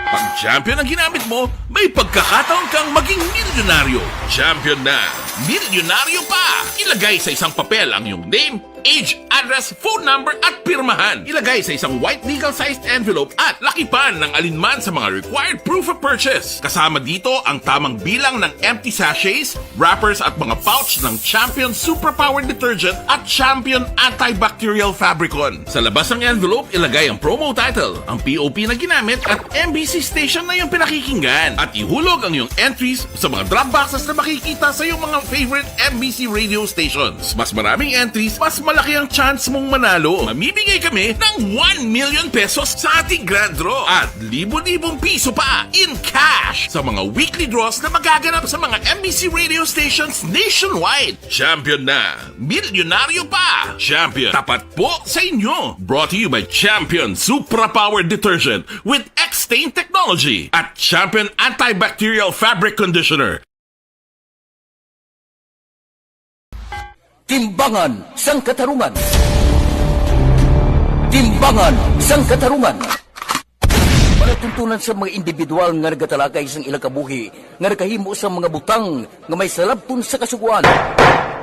Pag champion ang ginamit mo, may pagkakataon kang maging milyonaryo. Champion na, milyonaryo pa! Ilagay sa isang papel ang iyong name, age, address, phone number, at pirmahan. Ilagay sa isang white legal-sized envelope at lakipan ng alinman sa mga required proof of purchase. Kasama dito ang tamang bilang ng empty sachets, wrappers, at mga pouch ng Champion Superpower Detergent at Champion Antibacterial Fabricon. Sa labas ng envelope, ilagay ang promo title, ang P O P na ginamit, at M B C station na iyong pinakikinggan. At ihulog ang iyong entries sa mga drop boxes na makikita sa iyong mga favorite M B C radio stations. Mas maraming entries, mas Laki ang chance mong manalo. Mamimigay kami ng one million pesos sa ating grand draw at libo-libong piso pa in cash sa mga weekly draws na magaganap sa mga M B C radio stations nationwide. Champion na, milyonaryo pa. Champion, tapat po sa inyo. Brought to you by Champion Supra Power Detergent with X-Stain Technology at Champion Antibacterial Fabric Conditioner. Timbangan sang Katarungan. Timbangan sang Katarungan. Palatuntunan sa mga individual nga nagatalakay sang ilang kabuhi nga nakahimo sa mga butang nga may salabton sa Kasugoan.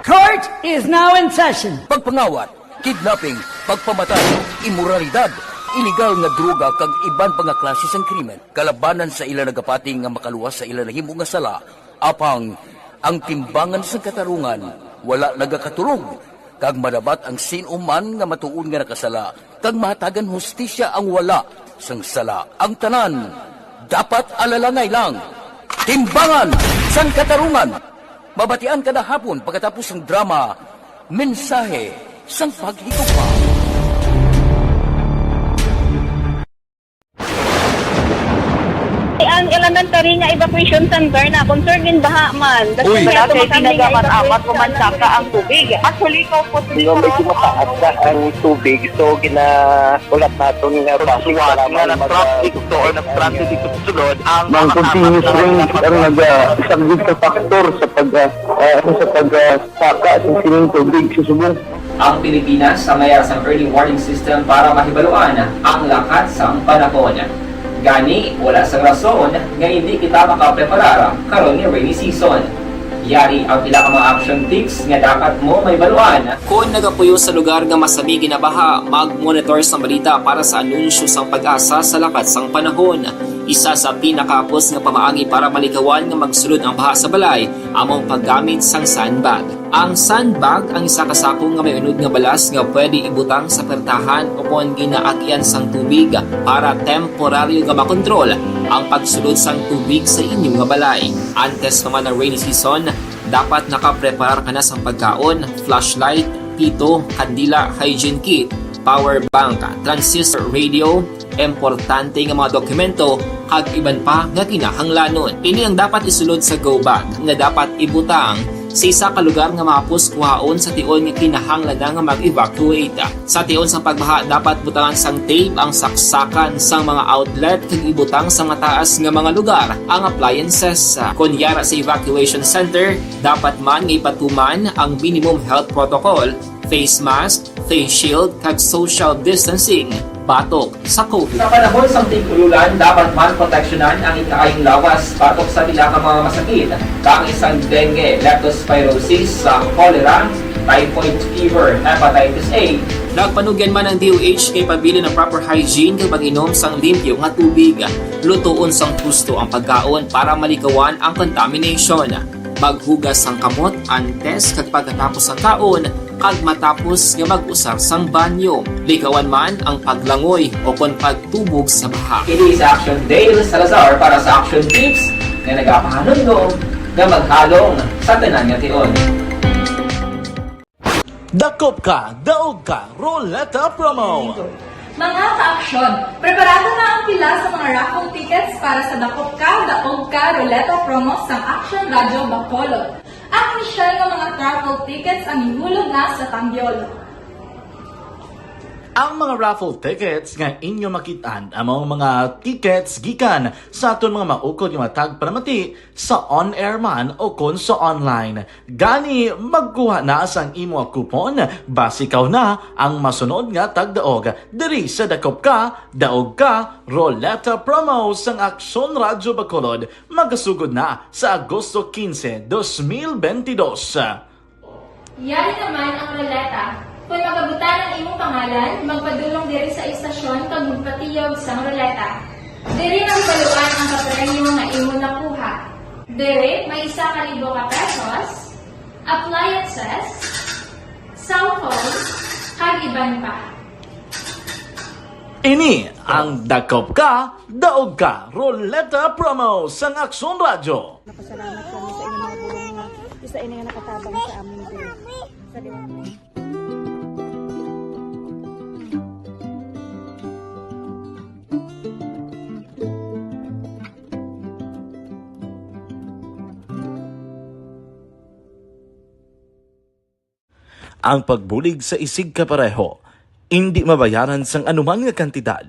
Court is now in session. Pagpangawat, kidnapping, pagpamatay, imoralidad, iligal nga droga kag iban pa nga klase sang krimen kalabanan sa ila nagapati nga makaluwas sa ila nahimo nga sala. Apang ang timbangan sang katarungan wala nagakatulog, kag madabat ang sin-o man nga matuod nga nakasala, kag mahatagan hustisya ang wala sang sala. Ang tanan dapat alalangay lang. Timbangan sang Katarungan, mabatian kada hapon pagkatapos sang drama, Mensahe sang Paghigugma. Ang elementary nga evacuation center na concerned in baha man. Uy. Wala kay pinagaman amat ko man saka ang tubig. Actually, ko po Di ba medyo mataas na ang tubig, so ginahulat naton nga basi nga nag-traffic to or nag-transit dito sa sulod ang Ang continuous rain ang nagasaglit sa factor sa pag ah, ah, sa pag ah, saka sa sining tubig sa subong. Ang Pilipinas sa mayar sang early warning system para mahibaluan ang lakat sang panahon. Gani, wala sang rason nga indi kita makapreparar karon nga rainy season. Yari ang pila ka mga action tips nga dapat mo mahibaluan. Kon nagapuyo sa lugar nga masami ginabaha, mag-monitor sang balita para sa anunsyo sang PAGASA sa lakat sang panahon. Isa sa pinakahapos nga pamaagi para malikawan nga magsulod ang baha sa balay amo ang paggamit sang sandbag. Ang sandbag ang isa ka sako nga may unod nga balas nga pwede ibutang sa pertahan o kon ginaagian sang tubig para temporaryo nga makontrol ang pagsulod sang tubig sa inyo nga balay. Antes pa man ang rainy season, dapat nakapreparar ka na sang pagkaon, flashlight, pito, kandila, hygiene kit, power bank, transistor radio, importante nga mga dokumento, kag iban pa nga kinahanglanon. Ini ang dapat isulod sa go bag nga dapat ibutang sa isa ka lugar nga mahapos kuhaon sa tion nga kinahanglan na nga mag-evacuate. Sa tion sang pagbaha, dapat butangan sang tape ang saksakan sang mga outlet kag ibutang sa mataas nga mga lugar ang appliances. Kon yara sa evacuation center, dapat man nga ipatuman ang minimum health protocol, face mask, face shield, kag social distancing batok sa COVID. Sa panahon sang tig-ululan, dapat man proteksyonan ang ikaayong lawas batok sa pila ka mga masakit, kaangay sang dengue, leptospirosis, sa cholera, typhoid fever, hepatitis A. Nagpanugyan man ang D O H nga ipabilin ang proper hygiene kag pag-inom sang limpyo nga tubig. Lutoon sang husto ang pagkaon para malikawan ang contamination. Maghugas sang kamot antes kag pagkatapos sang kaon, kag matapos nga mag-usar sang banyo. Likawan man ang paglangoy o kon pagtubog sa baha. Ini si Action Dale Salazar para sa Action Tips nga nagapahanumdom nga maghalong sa tanan nga tion. Dakop ka, daog ka, Roleta Promo! Mga ka-aksyon, preparado na ang pila sa mga raffle tickets para sa Dakop Ka, Daog Ka, Roleta Promo sang Action Radio Bacolod. Ang inisyal nga mga raffle tickets ang ihulog na sa Tambiolo. Ang mga raffle tickets nga inyo makit-an amo ang mga tickets gikan sa aton mga maukod nga mga tagpanamati sa on-air man o kon sa online. Gani, magkuha na sang imo coupon, basi ikaw na ang masunod nga tagdaog diri sa Dakop Ka, Daog Ka, Roleta Promo sang Aksyon Radyo Bacolod, magasugod na sa Agosto quince, dos mil veintidós. Yari naman ang roleta. Kon magabutang ang imong pangalan, magpadulong diri sa istasyon kag magpatiyog sang roleta. Diri mahibaluan ang kapremyo nga imo nakuha. Diri may isa ka libo ka pesos, appliances, cellphone, kag iban pa. Ini ang Dakop Ka, Daog Ka, Roleta Promo sang Aksyon Radyo. Napasalamat kami sa inyong mga bulong nga isa ini nga nakatabang sa amin diri sa Diwata. Ang pagbulig sa isigkapareho indi mabayaran sang anuman nga kantidad.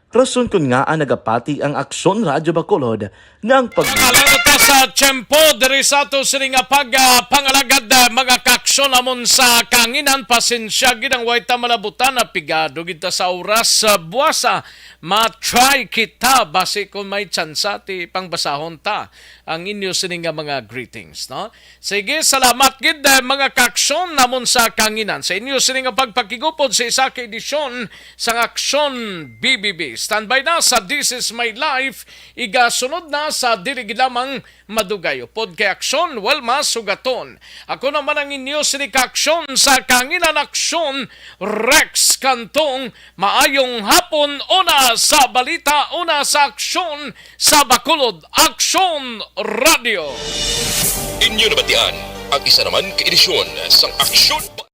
Rason kon ngaa nagapati ang Aksyon Radyo Bacolod nga ang pag- Alagad ta sa tiyempo diri sa ato sini nga pag, ah, pangalagad, ah, mga kaaksyon namon sa kahanginan. Pasensya gid ang way ta malabutan, ah, pigado gid ta sa oras. Ah, buwasa, ma-try kita basi kung may tsansa ti pangbasahon ta ang inyo sini nga mga greetings, no? Sige, salamat gid, eh, mga kaaksyon namon sa kahanginan, sa inyo sini nga pagpakigupod sa isa ka edisyon sang Aksyon B B B. Standby na sa This Is My Life, igasunod na sa dili gid lamang madugay. Upod kay Aksyon, well, masugaton. Ako naman ang inyo sini kaaksyon sa kahanginan, Aksyon, Rex Cantong. Maayong hapon, una sa balita, una sa aksyon, sa Bacolod Aksyon Radio. Inyo nabatian ang isa naman ka edisyon sang Aksyon.